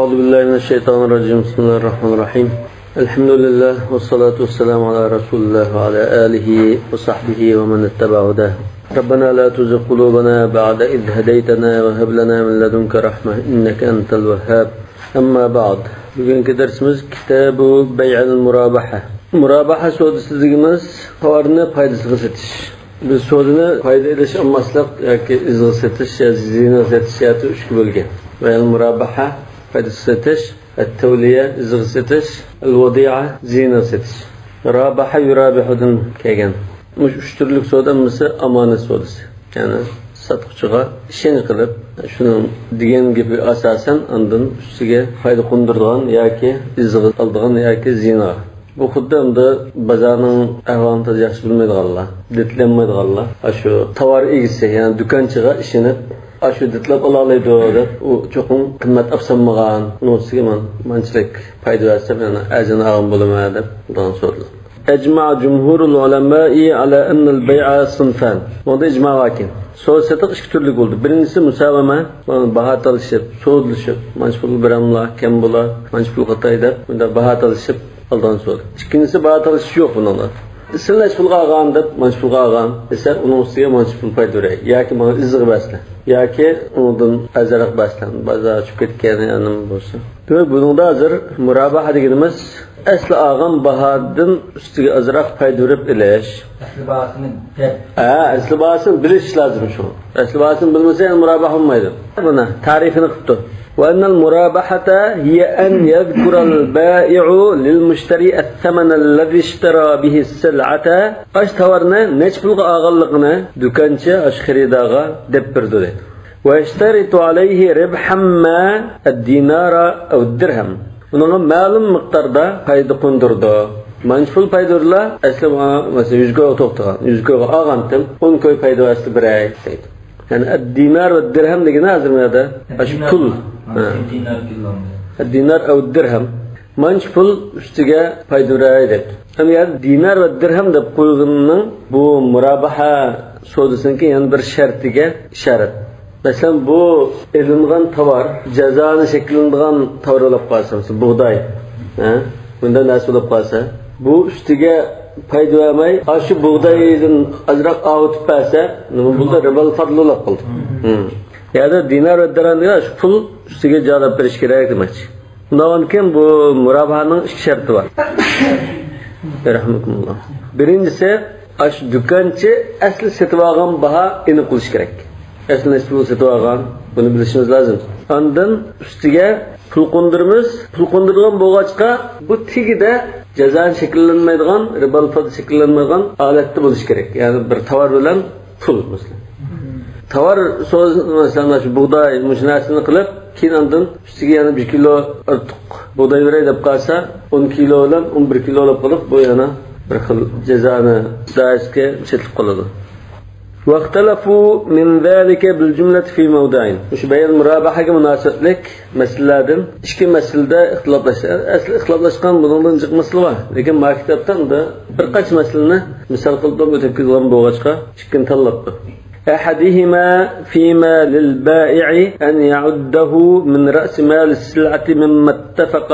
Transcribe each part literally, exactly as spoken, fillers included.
أعوذ بالله من الشيطان الرجيم. بسم الله الرحمن الرحيم. الحمد لله والصلاة والسلام على رسول الله وعلى آله وصحبه ومن اتبع هداه. ربنا لا تزغ قلوبنا بعد إذ هديتنا وهب لنا من لدنك رحمة إنك أنت الوهاب. أما بعد. بۈگۈنكى دەرسىمىز كىتابۇ بەيئىل مۇراباھە. مۇراباھە سودىسى دېگىنىمىز تاۋارنى پايدىسىغا سېتىش. بىز سودىنى پايدا ئېلىش، ئالماسلىق ياكى ئىزىغا سېتىش يا زىيىنىغا سېتىش ياكى ئۈچكە بۆلگەن. بەيئىل مۇراباھە، پايدىسىغا سېتىش، ئەتتەۋلىيە، ئىزىغا سېتىش، ئەلۋەدىئە، زىيىنىغا سېتىش. راباھە يۇرابىھۇدىن كەلگەن. مۇشۇ ئۈچ تۈرلۈك سودا ھەممىسى ئامانەت سودىسى. يەنى ساتقۇچىغا ئىشەنچ قىلىپ، شۇنىڭ دېگەن گېپىگە ئاساسەن، ئاندىن ئۈستىگە پايدا قوندۇرىدىغان ياكى ئىزىغا ئالىدىغان ياكى زىيىنىغا. بۇ خۇددى ئەمدى بازارنىڭ ئەھۋالىنى تازا ياخشى بىلمەيدىغانلار، دېتىلەنمەيدىغانلار، ئاشۇ تاۋار ئىگىسى، يەنى دۇكانچىغا ئىشىنىپ، ئاشۇ دېتىلاپ ئالالايدۇ دەپ، ئۇ چوقۇم قىممەت ئاپساممىغان، ئۇنىڭ ئۈستىگە مانا مانچىلىك پايدا بەرسەم، يەنە ئەجىرىنى ئالغان بولىمەن دەپ، بۇنداق سودىلار. أجمع جمهور العلماء على أن البيع صنفان. بۇنىڭدا ئىجما باركەن. سودا سېتىق ئىككى تۈرلۈك بولىدۇ. بىرىنچىسى مۇساۋەمە، باھا تالىشىپ، سودىلىشىپ، مانچە پۇل بېرەملا، كەم بولا، مانچە پۇل قاتاي دەپ، بۇنداق باھا تالىشىپ ئالىدىغان سودا. ئىككىنچىسى باھا تالىشىش يوق بۇنىڭدا. سىلەر نەچچە پۇلغا ئالغان دەپ، مانچە پۇلغا ئالغان دېسە، ئۇنىڭ ئۈستىگە مانچە پۇل پايدا بېرەي. ياكى ماڭا ئىزىغا بەرسىلە. ياكى ئۇنىڭدىن ئازراق بەرسىلە. بازار ئاچىپ كەتكەن يا نېمە بولسا. دېمەك، بۇنىڭدا ھازىر مۇراباھە دېگىنىمىز ئەسلى ئالغان باھادىن ئۈستىگە ئازراق پايدا بېرىپ ئېلىش. ئەسلى باھاسىنى دەپ. ھە، ئەسلى باھاسىنى بىلىش لازىم شۇ. ئەسلى باھاسىنى بىلمىسە، يەنە مۇراباھە بولمايدۇ. مانا، تەرىپىنى قىپتۇ. وأن المرابحة هي أن يذكر البائع للمشتري الثمن الذي اشترى به السلعة. ئاشۇ تاۋارنى نەچچە پۇلغا ئالغانلىقىنى دۇكانچى ئاشۇ خېرىدارغا دەپ بېرىدۇ دەيدۇ. ويشترط عليه ربحا ما الدينار أو الدرهم. ئۇنىڭغا مەلۇم مىقداردا پايدا قوندۇرىدۇ. مانچە پۇل پايدا بېرىلا، ئەسلى ماڭا، مەسىلەن، يۈز كويغا توختىغان، يۈز كويغا ئالغانتىم، ئون كوي پايدا بەرسە بېرەي دەيدۇ. يەنى ئەددىنار ۋە دىرھەم دېگىنى ھازىر مۇنەدە ئاشۇ پۇل. ھە. دىنار كېلىدۇ. ئەددىنار ئەۋ دىرھەم. مانچە پۇل ئۈستىگە پايدا بېرەي دەيدۇ. ھەم يەنە دىنار ۋە دىرھەم دەپ قويغىنىنىڭ بۇ مۇراباھە سودىسىنىڭكى يەنە بىر شەرتىگە ئىشارەت. مەسىلەن، بۇ ئېلىنغان تاۋار جازانى شەكىللىنىدىغان تاۋار بولۇپ قالسا، مەسىلەن، بۇغداي، ھە؟ بۇنداق نەرسە بولۇپ قالسا، بۇ ئۈستىگە پايدا بەرمەي، ئاشۇ بۇغدايدىن ئازراق ئاۋۇتۇپ بەرسە، نېمە بولدى؟ رىبال فەزل بولۇپ قالدى. ھىم. يەنى دىنار ۋە دىرھەم دېگەن شۇ پۇل ئۈستىگە جالاپ بېرىش كېرەك دېمەكچى. بۇنداق بولغاندىكىن بۇ مۇراباھانىڭ ئىككى شەرتى بار. يەرھەمۇكۇمۇللا. بىرىنچىسى، ئاشۇ دۇكانچى ئەسلى سېتىۋالغان باھا ئېنىق بولۇشى كېرەك. ئەسلى نەچچە پۇل سېتىۋالغان، بۇنى بىلىشىمىز لازىم. ئاندىن ئۈستىگە پۇل قوندۇرىمىز. پۇل قوندۇرىدىغان بولغاچقا، بۇ تېگىدە جازانى شەكىللەنمەيدىغان، رىبال فەزل شەكىللەنمەيدىغان ھالەتتە بولۇشى كېرەك. يەنى بىر تاۋار بىلەن پۇل، مەسىلەن. تاۋار سوز، مەسىلەن، مانا شۇ بۇغداي، مۇشۇ نەرسىنى قىلىپ، كېيىن ئاندىن ئۈستىگە يەنە بىر كىلو ئارتۇق بۇغداي بېرەي دەپ قالسا، ئون كىلو بىلەن ئون بىر كىلو بولۇپ قېلىپ، بۇ يەنە بىر خىل جازانى دائىرىسىگە چېتىلىپ قالىدۇ. واختلفوا من ذلك بالجملة في موضعين. مۇشۇ بەيئىل مۇراباھەگە مۇناسىۋەتلىك مەسىلىلەردىن ئىككى مەسىلىدە ئىختىلاپلاشتى. ئەسلى ئىختىلاپلاشقان بۇنىڭدىن جىق مەسىلە بار. لېكىن ما كىتابتا ئەمدى بىر قانچە مەسىلىنى مىسال قىلىپ ئۆتۈپ كېتىدىغان بولغاچقا، ئىككىنى تاللاپتۇ. أحدهما فيما للبائع أن يعده من رأس مال السلعة مما اتفق،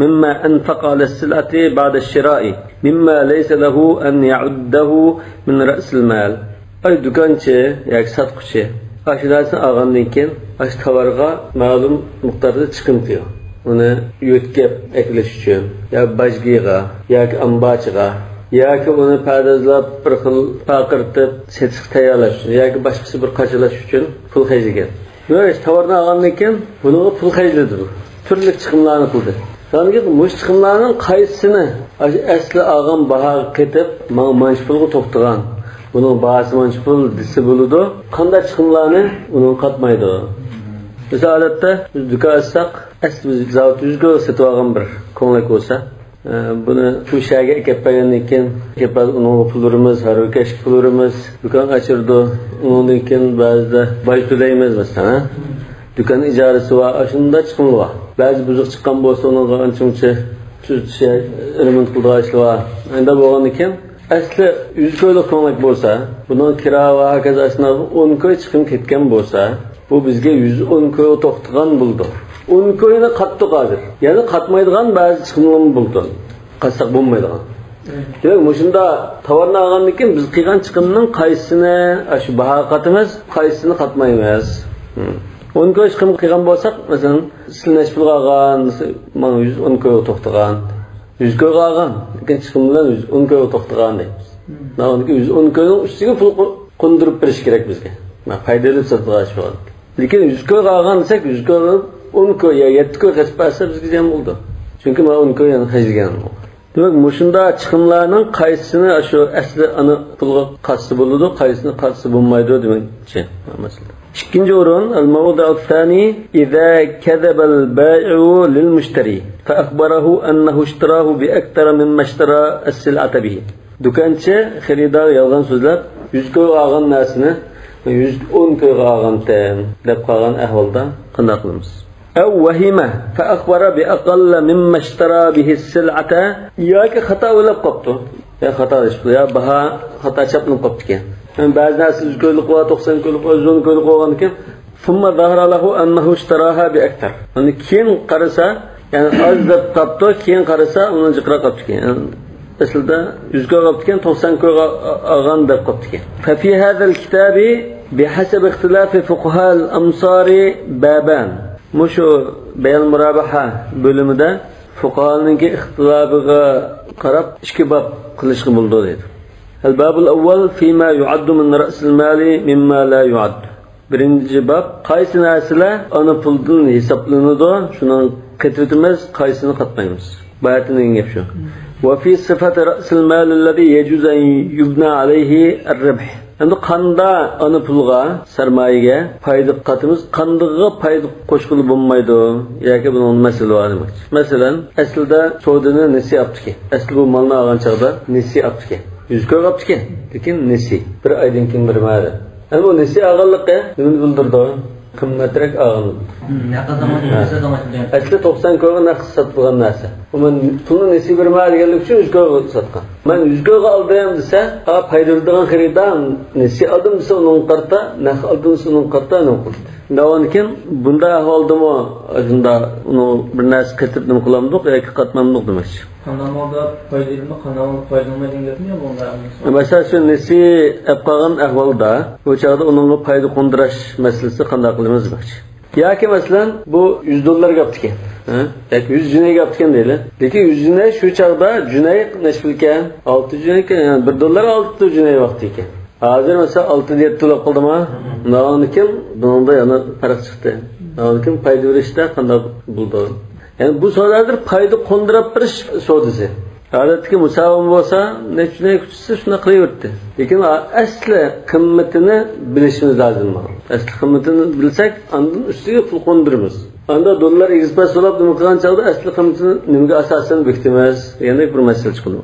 مما أنفق على السلعة بعد الشراء، مما ليس له أن يعده من رأس المال. ئاي دۇكانچى ياكى ساتقۇچى ئاشۇ نەرسىنى ئالغاندىن كېيىن، ئاشۇ تاۋارغا مەلۇم مىقداردا چىقىم قىلىدۇ. ئۇنى يۆتكەپ ئەكېلىش ئۈچۈن، يا باجگىغا، ياكى ئامبارچىغا، ياكى ئۇنى پەردازلاپ، بىر خىل پارقىرىتىپ سېتىشقا تەييارلاش ئۈچۈن، ياكى باشقىسى بىر قاچىلاش ئۈچۈن پۇل خەجلىگەن. ياق، تاۋارنى ئالغاندىن كېيىن بۇنىڭغا پۇل خەجلىدى بۇ. تۈرلۈك چىقىملارنى قىلدى. سانىكى مۇشۇ چىقىملارنىڭ قايسىسىنى ئاشۇ ئەسلى ئالغان باھاغا قېتىپ، ماڭا مانچە پۇلغا توختىغان، بۇنىڭ باھاسى مانچە پۇل دېسە بولىدۇ. قانداق چىقىملارنى ئۇنىڭغا قاتمايدۇ. مىسال ھالەتتە بىز دۇكان ئاچساق، ئەسلى بىز زاۋۇت يۈز كويغا سېتىۋالغان بىر كۆڭلەك بولسا، ئە، بۇنى شۇ شەھەرگە ئەكەپ بەرگەندىن كېيىن، ئەكەپ بەرگەن ئۇنىڭغا پۇل ئۇرىمىز، ھەر بىر كەچلىك پۇل ئۇرىمىز، دۇكان ئاچىرىدۇ. ئۇنىڭدىن كېيىن بەزىدە باج تۆلەيمىز، مەسىلەن، ھە؟ دۇكان ئىجارىسى بار، ئاشۇنداق چىقىملار بار. بەزى بۇزۇق چىققان بولسا، ئۇنىڭغا ئانچە-مۇنچە تۈزىتىش، رېمونت قىلىدىغان ئىشلار بار. ئەندى بولغاندىن كېيىن، ئەسلى يۈز كويلۇق كۆڭلەك بولسا، بۇنىڭ كىرا ۋە ھاكازا ئاشۇنداق ئون كوي چىقىم كەتكەن بولسا، بۇ بىزگە يۈز ئون كويغا توختىغان بولىدۇ. ئون كوينى قاتتۇق ھازىر. يەنە قاتمايدىغان بەزى چىقىملىرىمۇ بولىدۇ. قاتساق بولمايدىغان. دېمەك، مۇشۇنداق تاۋارنى ئالغاندىن كېيىن بىز قىلغان چىقىمنىڭ قايسىسىنى، ئاشۇ باھاغا قاتىمىز، قايسىسىنى قاتمايمىز. ئون كوي چىقىم قىلغان بولساق، مەسىلەن، سىلەر نەچچە پۇلغا ئالغان، ماڭا يۈز ئون كويغا توختىغان. يۈز كويغا ئالغان، لېكىن چىقىم بىلەن يۈز ئون كويغا توختىغان دەيمىز. ناۋادا يۈز ئون كوينىڭ ئۈستىگە پۇل قو-، قوندۇرۇپ بېرىش كېرەك بىزگە. پايدا ئېلىپ ساتىدىغان ئىش بولغان. لېكىن يۈز كويغا ئالغان دېسەك، يۈز كويغا ئون كوي يا يەتتە كوي قېتىپ بەرسە بىزگە زىيان بولىدۇ. چۈنكى مانا ئون كوي يەنە خەجلىگەن. دېمەك، مۇشۇنداق چىقىملارنىڭ قايسىسىنى ئاشۇ ئەسلى ئانا پۇلغا قاتسا بولىدۇ، قايسىسىنى قاتسا بولمايدۇ دېمەكچى. مەسىلە. ئىككىنچى ئورۇن، الموضع الثاني، إذا كذب البائع للمشتري فأخبره أنه اشتراه بأكثر مما اشترى السلعة به. دۇكانچى خېرىدارغا يالغان سۆزلەپ، يۈز كويغا ئالغان نەرسىنى يۈز ئون كويغا ئالغانتىم دەپ قالغان ئەھۋالدا قانداق قىلىمىز؟ أو وهم فأخبر بأقل مما اشترى به السلعة. ياكى خاتا ئويلاپ قاپتۇ. يا خاتالىشىپتۇ، يا باھا خاتا چاپلىنىپ قاپتىكەن. يەنى بەزى نەرسە يۈز كويلۇق بار، توقسان كويلۇق بار، يۈز ئون كويلۇق بولغاندىكىن، ثم ظهر له أنه اشتراها بأكثر. يەنى كېيىن قارىسا، يەنى ئاز دەپ قاپتۇ، كېيىن قارىسا ئۇنى جىقراق قاپتىكەن. يەنى ئەسلىدە يۈز كويغا قاپتىكەن، توقسان كويغا ئالغان دەپ قاپتىكەن. ففي هذا الكتاب بحسب اختلاف فقهاء الأمصار بابان. مۇشۇ بەيئۇل مۇرابىھە بۆلۈمىدە فۇقاھانىڭكى ئىختىلاپىغا قاراپ ئىككى باب قىلىشقا بولىدۇ دەيدۇ. الباب الأول فيما يعد من رأس المال مما لا يعد. بىرىنچى باب، قايسى نەرسىلەر ئانا پۇلدىن ھېسابلىنىدۇ، شۇنى قېتىۋېتىمىز، قايسىنى قاتمايمىز. باياتىن دېگەن گەپ شۇ. وفي صفة رأس المال الذي يجوز أن يبنى عليه الربح. ئەمدى قاندا ئانا پۇلغا، سەرمايىگە پايدا قاتىمىز، قاندىغا پايدا قوشقىلى بولمايدۇ ياكى بۇنىڭدا مەسىلە بار دېمەكچى. مەسىلەن، ئەسلىدە سودىنى نېسى ئاپتىكەن. ئەسلى بۇ مالنى ئالغان چاغدا نېسى ئاپتىكەن. يۈز كويغا ئاپتىكەن، لېكىن نېسى. بىر ئايدىن كېيىن بېرىمەن دەپ. ئەمما بۇ نېسى ئالغانلىقى نېمىنى بىلدۈرىدۇ؟ قىممەترەك ئالغان. نەق زامان، ھە. نەق زامان. ئەسلى توقسان كويغا نەق ساتىدىغان نەرسە. ئۇ مەن پۇلنى نېسى بېرىمەن دېگەنلىكى ئۈچۈن يۈز كويغا ساتقان. مەن يۈز كويغا ئالدىم دېسە، ھا، پايدا بېرىدىغان خېرىدار نېسى ئالدىم دېسە ئۇنىڭغا قارىتا، نەق ئالدىم دېسە ئۇنىڭغا قارىتا نېمە قىلدى؟ داۋامىدىن كېيىن بۇنداق ئەھۋالدىمۇ شۇنداق ئۇنى بىر نەرسە قېتىپ نېمە قىلامدۇق ياكى قاتمامدۇق دېمەكچى. قانداق مالدا پايدا ئېلىنىدۇ، قانداق مالدا پايدا ئالمايدۇ دېگەن گەپمۇ يا بۇندا؟ مەسىلەن، شۇ نېسى ئەپ قالغان ئەھۋالدا، بۇ چاغدا ئۇنىڭغا پايدا قوندۇرۇش مەسىلىسى قانداق قىلىمىز دېمەكچى. ياكى مەسىلەن، بۇ يۈز دوللارغا ئاپتىكەن، ھە؟ ياكى يۈز جۈنەيگە ئاپتىكەن دەيلى. لېكىن يۈز جۈنەي شۇ چاغدا جۈنەي نەچچە پۇل ئىكەن؟ ئالتە جۈنەي ئىكەن، يەنى بىر دوللار ئالتە جۈنەي ۋاقتى ئىكەن. ھازىر مەسىلەن، ئالتە يەتتە بولۇپ قالدىما؟ ئۇنىڭدىن كېيىن بۇنىڭدا يەنە پەرق چىقتى. ئۇنىڭدىن كېيىن پايدا بېرىشتە قانداق بولىدۇ؟ يەنى بۇ سودا ھازىر پايدا قوندۇرۇپ بېرىش سودىسى. ئادەتتىكى مۇساۋىمە بولسا، نەچچە جۈنەي كۈتسە شۇنداق قىلىۋەردى. لېكىن ئەسلى قىممىتىنى بىلىشىمىز لازىم. ئەسلى قىممىتىنى بىلسەك، ئاندىن ئۈستىگە پۇل قوندۇرىمىز. ئاندا دوللار ئېگىز پەس بولاپ نېمە قىلغان چاغدا ئەسلى قىممىتىنى نېمىگە ئاساسەن بېكىتىمىز دېگەندەك بىر مەسىلە چىقىدۇ.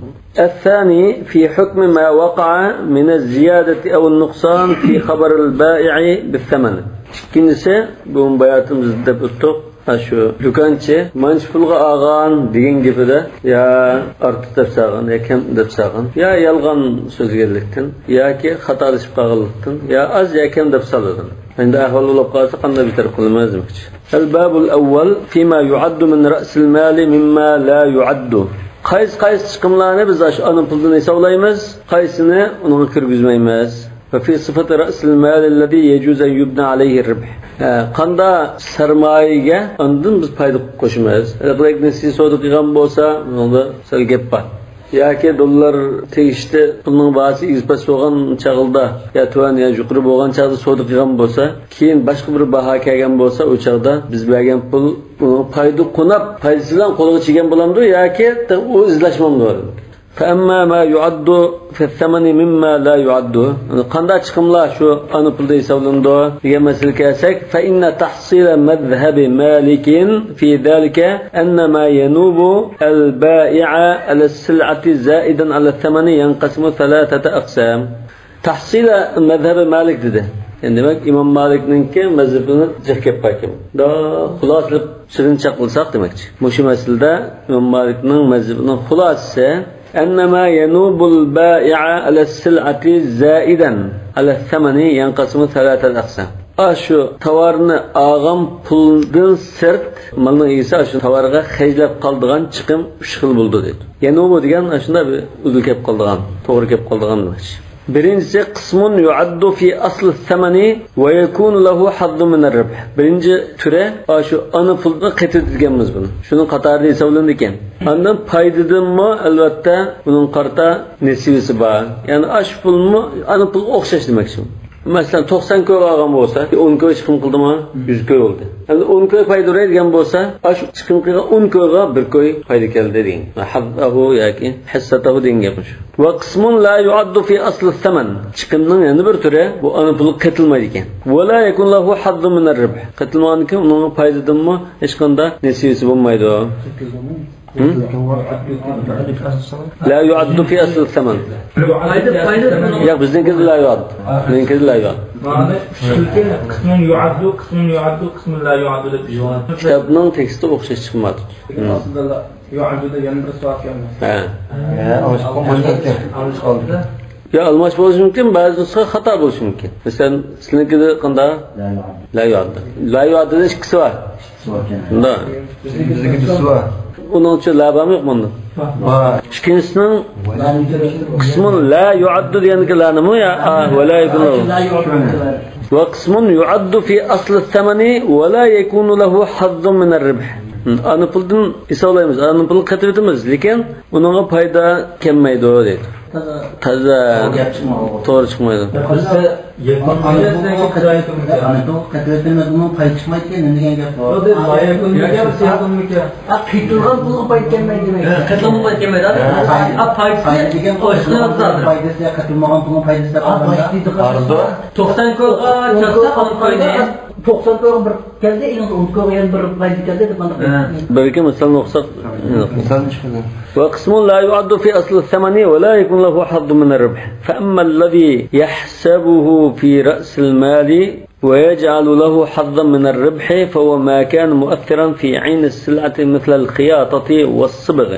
الثاني في حكم ما وقع من الزيادة أو النقصان في خبر البائع بالثمن. ئىككىنچىسى، بۇ باياتىمىز دەپ ئۆتتۇق. ھە، شۇ دۇكانچى مانچە پۇلغا ئالغان دېگەن گېپىدە يا ئارتۇق دەپ سالغان، يا كەم دەپ سالغان، يا يالغان سۆزلىگەنلىكتىن، ياكى خاتالىشىپ قالغانلىقتىن، يا ئاز، يا كەم دەپ سالىدۇ. ئەمدى ئەھۋال بولۇپ قالسا قانداق بىر تەرەپ قىلىمىز دېمەكچى. الباب الأول فيما يعد من رأس المال مما لا يعد. قايسى، قايسى چىقىملارنى بىز ئاشۇ ئانا پۇلدىن ھېسابلايمىز، قايسىنى ئۇنىڭغا كىرگۈزمەيمىز. وفي صفة رأس المال الذي يجوز أن يبنى عليه الربح. ھە، قاندا سەرمايىگە ئاندىن بىز پايدا قوشىمىز. ھېلىقىدەك نېسى سودا قىلغان بولسا، بۇنىڭدا سەل گەپ بار. ياكى دوللار تېگىشتە پۇلنىڭ باھاسى ئېگىز پەس بولغان چاغدا، يا تۆۋەن، يا يۇقىرى بولغان چاغدا سودا قىلغان بولسا، كېيىن باشقا بىر باھا كەلگەن بولسا، ئۇ چاغدا بىز بەرگەن پۇل ئۇنىڭ پايدا قوناپ، پايدىسى بىلەن قولغا چىگەن بولامدۇ ياكى ئۇ ئىزدەشمامدۇ؟ فأما ما يعد في الثمن مما لا يعد. قانداق چىقىملار شۇ ئانا پۇلدا ھېسابلىنىدۇ دېگەن مەسىلىگە كەلسەك، فإن تحصيل مذهب مالك في ذلك أن ما ينوب البائع على السلعة زائدا على الثمن ينقسم ثلاثة أقسام. تحصيل مذهب مالك دېدى. يەنى دېمەك، ئىمام مالىكنىڭكى مەزھىپىنى جىق گەپ باركەن. دا خۇلاسىلىپ سۈرىنى چاقلىساق دېمەكچى. مۇشۇ مەسىلىدە ئىمام مالىكنىڭ مەزھىپىنىڭ خۇلاسىسى، أن ما ينوب البائع على السلعة زائدا على الثمن ينقسم ثلاثة أقسام. ئاشۇ تاۋارنى ئالغان پۇلدىن سىرت مالنىڭ ئىگىسى ئاشۇ تاۋارغا خەجلەپ قالىدىغان چىقىم ئۈچ خىل بولىدۇ دەيدۇ. يەنى ئۇ دېگەن ئاشۇنداق بىر ئۇدۇل كېلىپ قالىدىغان، توغرا كېلىپ قالىدىغان دېمەكچى. بىرىنچىسى، قىسمۇن يۇئەددۇ فى ئەسلى سەمەنى ۋە يەكۇنۇ لەھۇ ھەززۇن مىنەر رىبھ. بىرىنچى تۈرى، ئاشۇ ئانا پۇلنى قېتىۋېتىدىكەنمىز بۇنى. شۇنىڭ قاتارىدا ھېسابلىنىدىكەن. ئاندىن پايدىدىنمۇ، ئەلۋەتتە، بۇنىڭ قارىتا نېسىۋىسى بار. يەنى ئاشۇ پۇلمۇ ئانا پۇلغا ئوخشاش دېمەكچى. مەسىلەن، توقسان كويغا ئالغان بولسا، ئون كوي چىقىم قىلدىمۇ؟ يۈز كوي بولدى. ئەمدى ئون كوي پايدا ئۇراي دېگەن بولسا، ئاشۇ چىقىم قىلغان ئون كويغا بىر كوي پايدا كەلدى دېگەن. ھەززەھۇ ياكى ھەسسەتەھۇ دېگەن گەپ شۇ. ۋە قىسمۇن لا يۇئەددۇ فى ئەسلى سەمەن. چىقىمنىڭ يەنە بىر تۈرى، بۇ ئانا پۇلغا قېتىلمايدىكەن. ۋە لا يەكۇن لەھۇ ھەززۇن مىنەر رىبھ. قېتىلمىغاندىن كېيىن ئۇنىڭ پايدىدىنمۇ ھېچقانداق نېسىۋىسى بولمايدۇ. ھىم؟ لا يعد في أصل الثمن. پايدا، پايدا. ياق، بىزنىڭكىدە لا يعد. بىزنىڭكىدە لا يعد. مانا ئۈچتىكى قىسمۇن يۇئەددۇ، قىسمۇن يۇئەددۇ، قىسمۇن لا يۇئەددۇ دەپ ئۈچ. كىتابنىڭ تېكىستى ئوخشاش چىقمايدۇ. لېكىن ئەسلىدە لا يۇئەددۇ دېگەن بىر سوئال كەلمەيدۇ. ھە. ھە، ئالماشقان بولۇشى مۇمكىن. يا ئالماش بولۇشى مۇمكىن، بەزى نۇسخا خاتا بولۇشى مۇمكىن. مەسىلەن، سىلىنىڭكىدە قانداق؟ لا يۇئەددۇ. لا يۇئەددۇ. لا يۇئەددۇدىن ئىككىسى بار. شۇنداق. بىزنىڭكى بىر بار. ئۇنىڭ ئۈچۈن لا بارمۇ يوقمۇ ئۇندا؟ بار. ئىككىنچىسىنىڭ قىسمۇن لا يۇئەددۇ دېگەندىكى لانىمۇ يا، ئا، ۋە لا يەكۇن لەھۇ. لا يۇئەددۇ. ۋە قىسمۇن يۇئەددۇ فى ئەسلى سەمەنى ۋە لا يەكۇنۇ لەھۇ ھەززۇن مىنەر رىبھ. ئانا پۇلدىن ھېسابلايمىز، ئانا پۇلنى قېتىۋېتىمىز، لېكىن ئۇنىڭغا پايدا كەلمەيدۇ دەيدۇ. تازا. تازا. توغرا گەپ چىقمايدۇ. توغرا چىقمايدۇ. بىزدە يەكۈن ئانا پۇلغا قېتىۋېتىمىز، ئانا پۇلغا قېتىۋېتىمىز، ئۇنىڭ پايدا چىقمايدىكەن، نېمە دېگەن گەپ بۇ؟ ئۇ دەپ لا يەكۈن دېگەن يەكۈنمىكەن؟ ھە، قېتىلغان پۇلغا پايدا كەلمەيدۇ دېمەك. ھە، قېتىلغان پۇلغا كەلمەيدۇ. ھە، پايدا، پايدا دېگەن ئوشۇقلىنىپ تۇرىدۇ. پايدىسى، قېتىلمىغان پۇلنىڭ پايدىسى دەپ ئالغاندا. توقسان كويغا چاتسا ئون كوينى. توقسان كويغا بىر كەلدى، ئېنىڭ ئون كويغا يەنە بىر پايدا كەلدى دەپ ئانداق. ھە. بىر ئىككى مىسالنى ئوقۇساق. مىسالنى چىقىرىڭ. ۋە قىسمۇن لا يۇئەددۇ فى ئەسلى سەمەنى ۋە لا يەكۇن لەھۇ ھەززۇن مىنەر رىبھ. فەئەممەللەزى يەھسەبۇھۇ فى رەئسىل مالى ۋە يەجئەلۇ لەھۇ ھەززەن مىنەر رىبھ فەھۇۋە ما كانە مۇئەسسىرەن فى ئەينىس سىلئەتى مىسلەل خىياتەتى ۋەس سىبغ.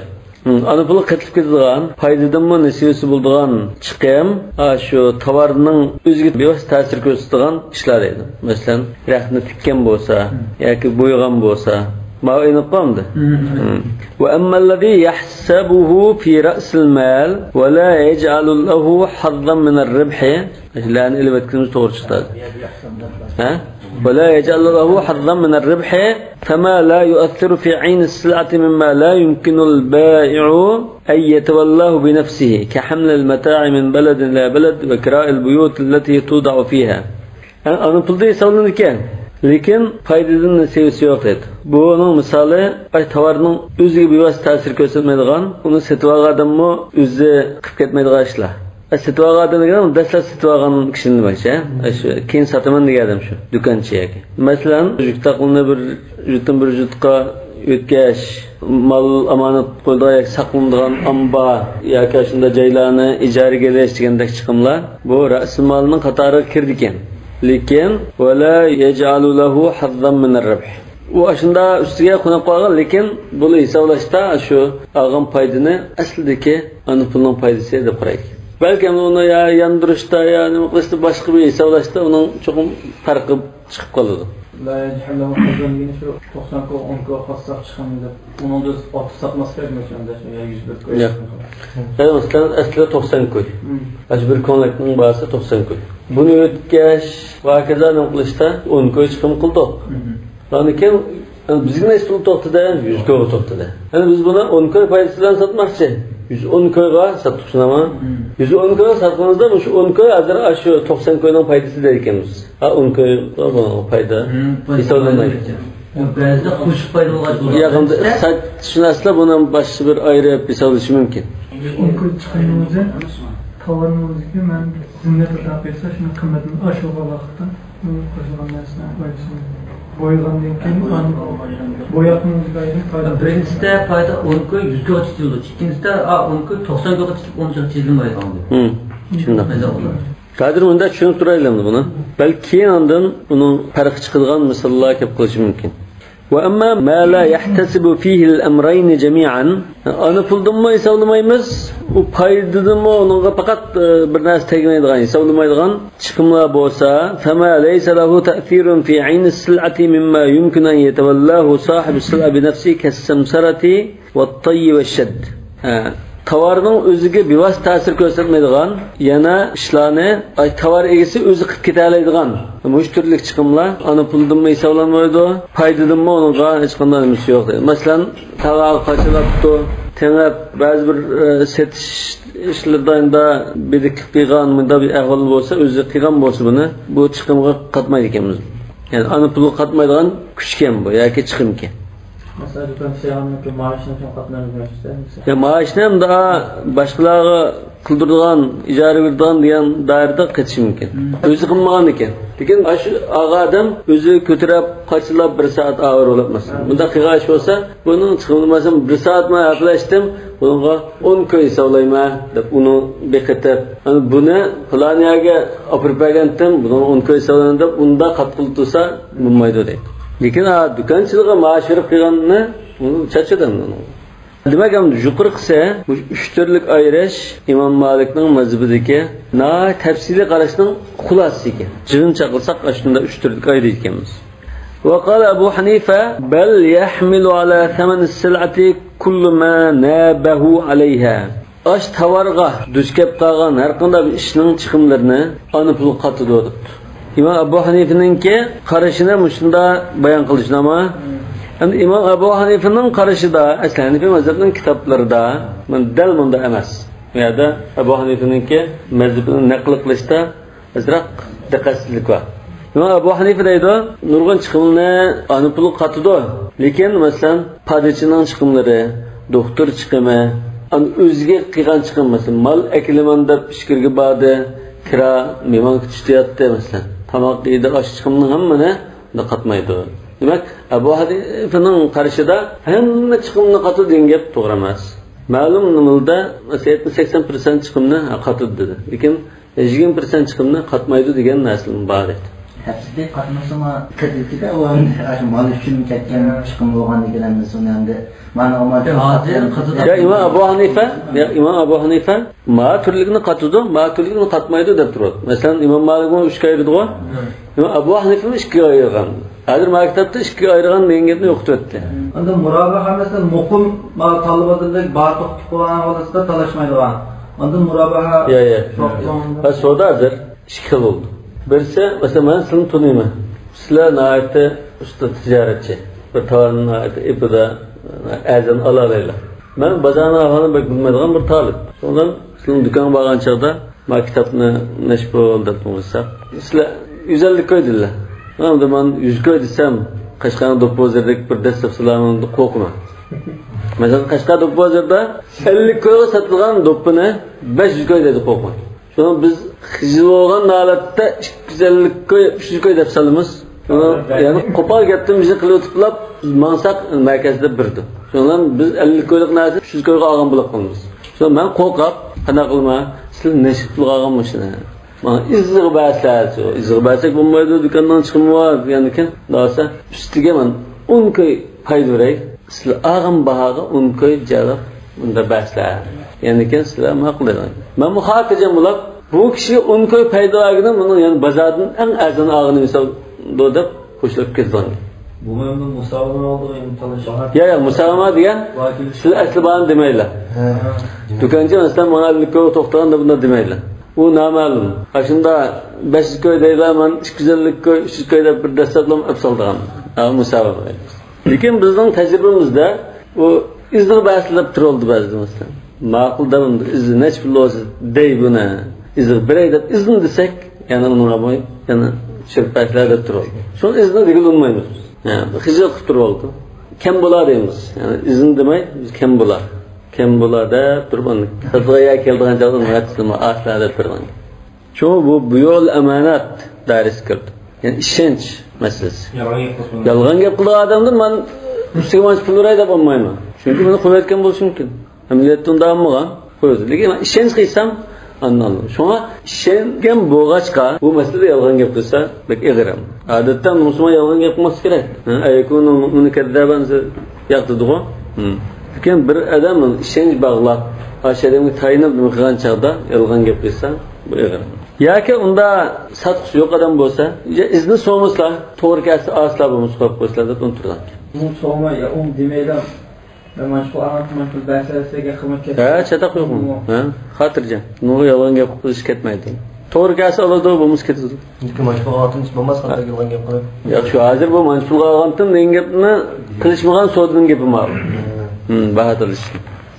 ئانا پۇلغا قېتىلىپ كېتىدىغان، پايدىدىنمۇ نېسىۋىسى بولىدىغان چىقىم، ئاشۇ تاۋارنىڭ ئۆزىگە بىۋاسىتە تەسىر كۆرسىتىدىغان ئىشلار دەيدۇ. مەسىلەن، رەختنى تىككەن بولسا ياكى بويىغان بولسا، ماۋۇ ئېنىق بولمىدى؟ ۋە ئەممەللەزى يەھسەبۇھۇ فى رەئسىل مال ۋە لا يەجئەلۇ لەھۇ ھەززەن مىنەر رىبھ. لانى ئېلىۋەتكىنىمىز توغرا چىقتى. ھە؟ ۋە لا يەجئەلۇ لەھۇ ھەززەن مىنەر رىبھ فەما لا يۇئەسسىرۇ فى ئەينىس سىلئەتى مىمما لا يۇمكىنۇل بائىئۇ ئەن يەتەۋەللاھۇ بىنەفسىھى كەھەملىل مەتاعى مىن بەلەدىن ئىلا بەلەد ۋە كىرائىل بۇيۇتىللەتى تۇدەئۇ فىھا. يەنى ئانا پۇلدا ھېسابلىنىدىكەن، لېكىن پايدىدىن نېسىۋىسى يوق دەيدۇ. بۇنىڭ مىسالى، ئاي، تاۋارنىڭ ئۆزىگە بىۋاسىتە تەسىر كۆرسەتمەيدىغان، ئۇنى سېتىۋالغان ئادەممۇ ئۆزى قىلىپ كەتمەيدىغان ئىشلار. ئە، سېتىۋالغان ئادەم دېگەن دەسلەپ سېتىۋالغان كىشىنى دېمەكچى، ھە؟ ئە، شۇ كېيىن ساتىمەن دېگەن ئادەم شۇ، دۇكانچى ياكى. مەسىلەن، جۈت تاقلىنى بىر جۈتتىن بىر جۈتقا ئۆتكەش، مال ئامانەت قويىدىغان ياكى ساقلىنىدىغان ئامبار ياكى شۇنداق جايلارنى ئىجارىگە ئېلىش دېگەندەك چىقىملار بۇ رەسىمالنىڭ قاتارىغا كىرىدىكەن. لېكىن، ۋەلا يەجئەلۇ لەھۇ ھەززەن مىنەر رىبھ. ئۇ ئاشۇنداق ئۈستىگە قونۇپ قالغان، لېكىن بۇنى ھېسابلاشتا شۇ ئالغان پايدىنى ئەسلىدىكى ئانا پۇلنىڭ پايدىسى دەپ قارايدىكەن. بەلكىم ئۇنى يا ياندۇرۇشتا، يا نېمە قىلىشتا، باشقا بىر ھېسابلاشتا ئۇنىڭ چوقۇم پەرقى چىقىپ قالىدۇ. لا يەجئەلۇ لەھۇ ھەززەن دېگىنى شۇ توقسان كوي، ئون كوي قالساق چىقىمىز دەپ، ئۇنىڭدا ئوتتۇز ساتماس كېرەكمۇ شۇ ئەمدى شۇ يا يۈز بىر كوي. ياق. ئەي، مەسىلەن، ئەسلى توقسان كوي. مم. ئاشۇ بىر كوڭلەكنىڭ باھاسى توقسان كوي. بۇنى ئۆتكەش، ۋە ھاكازا نېمە قىلىشتا ئون كوي چىقىم قىلدۇق. مم. ئاندىن كېيىن، يەنى بىزگە نەچچە پۇل توختىدى؟ يۈز كويغا توختىدى. يەنى بىز بۇنى ئون كوي پايدىسى بىلەن ساتماقچى. يۈز ئون كويغا ساتتۇق، شۇنداقمۇ؟ مم. يۈز ئون كويغا ساتقىنىمىزدا، مۇشۇ ئون كوي ھازىر ئاشۇ توقسان كوينىڭ پايدىسى دەيدىكەنمىز. ھە، ئون كوي بۇ پايدا ھېسابلانمايدۇ. بەزىدە قوشۇپ پايدا بولغان. ياق، ئەمدى سات-، شۇ نەرسىلەر بۇنى باشقا بىر ئايرىپ ھېسابلىشى مۇمكىن. ئون كوي چىقىمنىڭ ئۆزى، تاۋارنىڭ ئۆزىگە مەن زىننەت ئاتا قىلسا، شۇنىڭ قىممىتىنى ئاشۇرغانلىقتا، بۇ قوشۇلغان نەرسىنىڭ پايدىسى. بويىغاندىن كېيىن، بوياقنىڭ ئۆزىگە ئايرىپ پايدا. بىرىنچىسىدە پايدا ئون كوي يۈز كويغا چېتىلىدۇ. ئىككىنچىسىدە، ئا، ئون كوي توقسان كويغا چېتىلىپ، ئون كويغا چېتىلمايدىغان. ھىم، شۇنداق. ھازىر مۇنداق چۈشىنىپ تۇرايلى ئەمدى بۇنى. بەلكى كېيىن ئاندىن ئۇنىڭ پەرقى چىقىدىغان مىساللار كەپ قېلىشى مۇمكىن. وأما ما لا يحتسب فيه الأمرين جميعا، ئانا پۇلدىنمۇ ھېسابلىمايمىز، ئۇ پايدىدىنمۇ ئۇنىڭغا پەقەت، ئى، بىر نەرسە تەگمەيدىغان، ھېسابلىمايدىغان چىقىملار بولسا، فما ليس له تأثير في عين السلعة مما يمكن أن يتولاه صاحب السلعة بنفسه كالسمسرة والطي والشد. ھە، تاۋارنىڭ ئۆزىگە بىۋاسىتە تەسىر كۆرسەتمەيدىغان يەنە ئىشلارنى، ئاي، تاۋار ئىگىسى ئۆزى قىلىپ كېتەلەيدىغان مۇشۇ تۈرلۈك چىقىملار ئانا پۇلدىنمۇ ھېسابلانمايدۇ، پايدىدىنمۇ ئۇنىڭغا ھېچقانداق نېمىسى يوق دەيدۇ. مەسىلەن، تاۋارغا قاچىلاپتۇ، تېڭىپ، بەزى بىر، ئە، سېتىش ئىشلىرىدا ئەمدى بىلىكلىك قىلغان، مۇنداق بىر ئەھۋال بولسا، ئۆزى قىلغان بولسا بۇنى، بۇ چىقىمغا قاتمايدىكەنمىز. يەنى ئانا پۇلغا قاتمايدىغان كۈچكەن بۇ ياكى چىقىمكەن. مەسىلەن، دۇكان ئىشلەيدىغاندىكىن مائاشنى شۇڭا قاتمايدۇ دېمەكچىسىز. يا، مائاشنى ئەمدى، ئا، باشقىلارغا قىلدۇرىدىغان، ئىجارە بېرىدىغان دېگەن دائىرىدە قېتىشى مۇمكىن. مم. ئۆزى قىلمىغان ئىكەن. لېكىن ئاشۇ ئاغا ئادەم ئۆزى كۆتۈرۈپ، قاچىلاپ بىر سائەت ئاۋارە بولۇپ مەسىلەن. مۇنداق قىلغان ئىش بولسا، بۇنىڭ چىقىمى، مەسىلەن، بىر سائەت مەن ھەپىلەشتىم، بۇنىڭغا ئون كوي ھېسابلايمەن دەپ ئۇنى بېقىتىپ، ئەنە بۇنى پىلان يەرگە ئاپىرىپ بەرگەنتىم، بۇنىڭغا ئون كوي ھېسابلايمەن دەپ ئۇنداق قاتقىلى تۇرسا بولمايدۇ دەيدۇ. لېكىن، ھا، دۇكانچىلىققا مائاش بېرىپ قىلغاننى ئۇنى چاچىدۇ ئۇنىڭ. دېمەك، ئەمدى يۇقىرىقىسى مۇشۇ ئۈچ تۈرلۈك ئايرىش ئىمام مالىكنىڭ مەزھىپىدىكى ناھايىتى تەپسىلىي قاراشنىڭ خۇلاسىسى ئىكەن. جىغىن چاقلىساق، ئاشۇنداق ئۈچ تۈرلۈك ئايرىيدىكەنمىز. وقال أبو حنيفة: بل يحمل على ثمن السلعة كل ما نابه عليها. ئاشۇ تاۋارغا دۇچ كەپ قالغان ھەر قانداق بىر ئىشنىڭ چىقىملىرىنى ئانا پۇلغا قاتىدۇ دەپتۇ. ئىمام ئەبۇ ھەنىفىنىڭكى قارىشىنى مۇشۇنداق بايان قىلىشنىمۇ. ئەمدى ئىمام ئەبۇ ھەنىفىنىڭ قارىشىدا، ئەسلى ھەنىفىي مەزھەپنىڭ كىتابلىرىدا مانا دەل مۇنداق ئەمەس. بۇ يەردە ئەبۇ ھەنىفىنىڭكى مەزھىپىنى نەقىل قىلىشتا ئازراق دىققەتسىزلىك بار. ئىمام ئەبۇ ھەنىفە دەيدۇ، نۇرغۇن چىقىمنى ئانا پۇلغا قاتىدۇ. لېكىن، مەسىلەن، پادىچىنىڭ چىقىملىرى، دوختۇر چىقىمى، ئانا ئۆزىگە قىلغان چىقىم، مەسىلەن، مال ئەكېلىمەن دەپ ئىچكىرىگە باردى، كىرا، مېھمانغا چۈشتى ياتتى، مەسىلەن، تاماق يېدى، ئاشۇ چىقىمنىڭ ھەممىنى بۇندا قاتمايدۇ. دېمەك، ئەبۇ ھەنىفىنىڭ قارىشىدا ھەممە چىقىمنى قاتىدۇ دېگەن گەپ توغرا ئەمەس. مەلۇم نېمىلىدە، مەسىلەن، يەتمىش سەكسەن پىرسەنت چىقىمنى قاتىدۇ دېدى. لېكىن يىگىرمە پىرسەنت چىقىمنى قاتمايدۇ دېگەن نەرسىلەرمۇ بار ئىدى. ھەپسىدە قاتمىسىمۇ قېتىلدىكى ئۇ ئەمدى ئاشۇ مال ئۈچۈن كەتكەن چىقىم بولغاندىكىن ئەمدى سۇنى ئەمدى مانا ئۇ مال يا، ھازىر قاتىدۇ. يا ئىمام ئەبۇ ھەنىفە، يا ئىمام ئەبۇ ھەنىفە، ما تۈرلۈكنى قاتىدۇ، ما تۈرلۈكنى قاتمايدۇ دەپ تۇرىدۇ. مەسىلەن، ئىمام مالىكمۇ ئۈچكە ئايرىدىغۇ. ھە. ئىمام ئەبۇ ھەنىفىمۇ ئىككىگە ئايرىغان. ھازىر ما كىتابتا ئىككىگە ئايرىغان دېگەن گەپنى يوقىتىۋەتتى. ئەمدى مۇرابىھە مەسىلەن، مۇقىم ما تاللىۋاتىدىدەك بار توختىتىپ قويغان ھالەتتە تالاشمايدىغان. ئاندىن مۇرابىھە يا، يا. شۇ ۋاقىتتا ھە، سودا ھازىر ئىككى خىل بولدى. بىرسى، مەسىلەن، مەن سىلىنى تونۇيمەن. سىلەر ناھايىتى ئۇستا تىجارەتچى. بىر تاۋارنى ناھايىتى ئېپىدا، ئەرزان ئالالايلا. مەن بازارنىڭ ئەھۋالىنى بەك بىلمەيدىغان بىر تالىپ. شۇنىڭ بىلەن سىلىنىڭ دۇكانغا بارغان چاغدا، ما كىتابنى نەشر بول دەپ قويساق، سىلەر يۈز ئەللىك كوي دېدىلەر. ئەمدى مەن يۈز كوي دېسەم، قەشقەرنىڭ دوپپا بازىرىدىكى بىر دەسسەپ سىلەرنىڭ قورقىمەن. مەسىلەن، قەشقەر دوپپا بازىرىدا ئەللىك كويغا ساتىدىغان دوپپىنى بەش يۈز كوي دەيدۇ، قورقماي. شۇڭا بىز خىجىل بولغان ھالەتتە ئىككى يۈز ئەللىك كوي، ئۈچ يۈز كوي دەپ سالىمىز. شۇڭا، يەنى قوپال گەپتىن بىزنى قىلىۋېتىپلا، بىز ماڭساق مەركەزدە بىردۇر. شۇڭا بىز ئەللىك كويلۇق نەرسىنى ئۈچ يۈز كويغا ئالغان بولۇپ قالىمىز. شۇڭا مەن قورقۇپ، قانداق قىلىمەن؟ سىلەر نەشە پۇلغا ئالغان مۇشۇنى. ماڭا ئىزىغا بەرسىلە، ئىزىغا بەرسەك بولمايدۇ، دۇكاننىڭ چىقىمى بار دېگەندىكىن، دېسە، ئۈستىگە مەن ئون كوي پايدا بېرەي، سىلەر ئالغان باھاغا ئون كوي جەۋاب، بۇنداق بەرسىلە. يەنىكىن سىلەر ماقۇل دېدىڭ. مەنمۇ خاتىرجەم بولاپ، بۇ كىشىگە ئون كوي پايدا بەرگىنىم ئۇنىڭ يەنى بازاردىن ئەڭ ئەرزان ئالغىنى ھېسابلىنىدۇ دەپ خوشلاپ كېتىدىغان. بۇ مەن بۇ مۇساۋىنىڭ ئالدىغا ئىمتىھان. يا، يا، مۇساۋىمە دېگەن، ۋاكىل. سىلەر ئەسلى بارنى دېمەيلى. ھە. دۇكانچى مەسىلەن، ماڭا ئەللىك كوي توختىغان دەپ بۇنداق دېمەيلى. ئۇ نامەلۇم. ئاشۇندا بەش يۈز كوي دەيلا، مەن ئىككى يۈز ئەللىك كوي، ئۈچ يۈز كوي دەپ بىر دەسسەپلەم ئەپ سالىدىغان. ھە، مۇساۋىمە. لېكىن بىزنىڭ تەجرىبىمىزدە ئۇ ئىزىغا بەرسىلەپ تۇرۇلدى بەزىدە مەسىلەن. ماقۇل دەۋامدا ئىزى نەچچە پۇل بولسا دەي بۇنى. ئىزىغا بېرەي دەپ ئىزىنى دېسەك، يەنە ئۇنىڭغا بۇ يەنە چۈشۈرۈپ بەرسىلە دەپ تۇرۇلدى. شۇنىڭ ئىزىنى دېگىلى ئۇنىمايمىز. يا، بىر خىجىل قىلىپ تۇرۇۋالدى. كەم بولا دەيمىز. يەنى ئىزىنى دېمەي، بىز كەم بولا. كەم بولا دەپ تۇرۇپ، ئاندىن ساتىدىغان يەر كەلىدىغان چاغدا مۇھەددىسلىرىمۇ ئاشۇلار دەپ بېرىدىغان. شۇ بۇ بۇيۇئۇل ئامانەت دائىرىسىگە كىرىدۇ. يەنى ئىشەنچ مەسىلىسى. يالغان گەپ قىلسا بولمايدۇ. يالغان گەپ قىلىدىغان ئادەمدىن مەن ئۈستىگە مانچە پۇل بېرەي دەپ ئالمايمەن. چۈنكى مېنى قويۇۋەتكەن بولۇشى مۇمكىن. ئەمەلىيەتتە ئۇنداق بولمىغان. قويۇۋەتتى. لېكىن مەن ئىشەنچ قىلسام، ئاندىن ئالىدۇ. شۇڭا ئىشەنگەن بولغاچقا، بۇ مەسىلىدە يالغان گەپ قىلسا بەك ئېغىر. ئادەتتە مۇسۇلمان يالغان گەپ قىلماسلىقى كېرەك. ھە، «أيكون المؤمن كذابا» دېسە ياقتىدىغۇ. ھە. لېكىن بىر ئادەم ئىشەنچ باغلاپ، ئاشۇ ئادەمگە تايىنىپ نېمە قىلغان چاغدا يالغان گەپ قىلسا، بۇ ئېغىر. ياكى ئۇندا ساتقۇسى يوق ئادەم بولسا، يا ئىزنى سورىمىسىلا، توغرا كەلسە ئالسىلا، بولمىسا قويۇپ قويسىلا دەپ ئۇنتۇلغان. ئۇنى سورىماي، يا ئۇنى دېمەيلا، مەن مانا شۇ ئاڭلاتقان مەن پۇل بەرسە دېسە، گەپ قىلماي كەتسە. ھە، چاتاق يوقمۇ؟ ھە، خاتىرجەم. بۇنىڭغا يالغان گەپ قىلىش كەتمەيدۇ. توغرا كەلسە ئالىدۇ، بولمىسا كېتىدۇ. لېكىن مانا شۇ ئالتۇن ئىش بولماس، خاتا يالغان گەپ قىلىپ. ياق، شۇ ھازىر بۇ مانا شۇ ئالغانتىم دېگەن گەپنى قىلىشمىغان سودىنىڭ گېپى ماۋۇ. ھىم، باھا تالىشىش.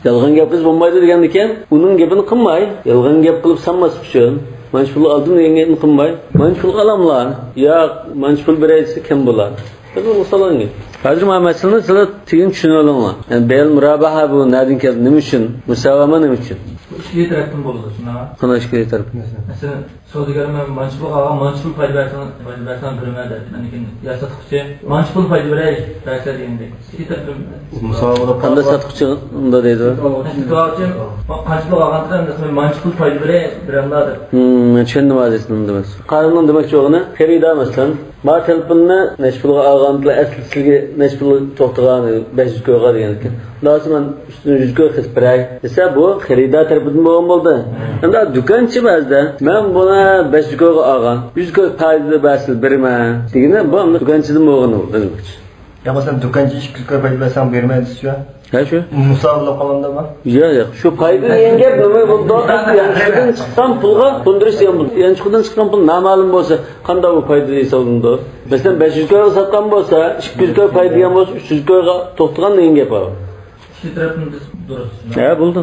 يالغان گەپ قىلىش بولمايدۇ دېگەندىكىن، ئۇنىڭ گېپىنى قىلماي، يالغان گەپ قىلىپ سانماسلىق ئۈچۈن، مانا شۇ پۇلنى ئالدىم دېگەن گەپنى قىلماي، مانا شۇ پۇلنى ئالاملا، ياق، مانا شۇ پۇل بېرەي دېسە كەم بولار. بۇ مۇسالغا گەپ. ھازىر مانا مەسىلىنى سىلەر تۈگۈن چۈشىنىۋېلىڭلار. يەنى بەيئۇل مۇراباھا بۇ نەدىن كەلدى، نېمە ئۈچۈن؟ مۇساۋاما نېمە ئۈچۈن؟ ئىككى تەرەپتىن بولىدۇ، شۇنداقمۇ؟ قانداق ئىككى تەرەپ؟ مەسىلەن، سودىگەر مەن مانچە پۇل ئالغان، مانچە پۇل پايدا بەرسەڭ، پايدا بەرسەڭ بېرىمەن دەپ. ئاندىن كېيىن يا ساتقۇچى مانچە پۇل پايدا بېرەي، بەرسە دېگەندەك. ئىككى تەرەپتىن. مۇساۋادا قانداق ساتقۇچى ئۇنداق دەيدۇ؟ ساتقۇچى قانچە پۇل ئالغانتىڭ، مانچە پۇل پايدا بېرەي، بېرەملا دەپ. ھىم، مەن چۈشەندىم ھازىر سېنىڭ دېمەكچى. قارىنىڭ دېمەكچى بولغىنى، خېرىدار مەسىلەن، ما تېلېفوننى نەچچە پۇلغا ئالغانتىلا، ئەسلى سىزگە نەچچە پۇل توختىغان، بەش يۈز كويغا دېگەنىكەن. ئۇنداق بولسا مەن ئۈستىدىن يۈز كوي قېتىپ بېرەي دېسە، بۇ خېرىدار تەرىپىدىن بولغان بولدى. ئەمدى دۇكانچى بەزىدە، مەن بۇنى بەش يۈز كويغا ئالغان، يۈز كوي پايدا بەرسىلا بېرىمەن دېگىنى، بۇ ئەمدى دۇكانچىدىن بولغىنى بۇ، دېمەكچى. يا مەسىلەن، دۇكانچى ئىككى يۈز كوي پايدا بەرسەڭ بېرىمەن دېسە شۇ. ھە، شۇ. مۇساۋا بولۇپ قالغاندا ما؟ ياق، ياق. شۇ پايدا دېگەن گەپ نېمە بولىدۇ؟ يانچۇقىدىن چىققان پۇلغا قوندۇرۇش دېگەن بولىدۇ. يانچۇقىدىن چىققان پۇل نامەلۇم بولسا، قانداق ئۇ پايدا ھېسابلىنىدۇ؟ مەسىلەن، بەش يۈز كويغا ساتقان بولسا، ئىككى يۈز كوي پايدا دېگەن بولسا، ئۈچ يۈز كويغا توختىغان دېگەن گەپ بار. ئىككى تەرەپنى بىز دۇرۇس. ھە، بولدى.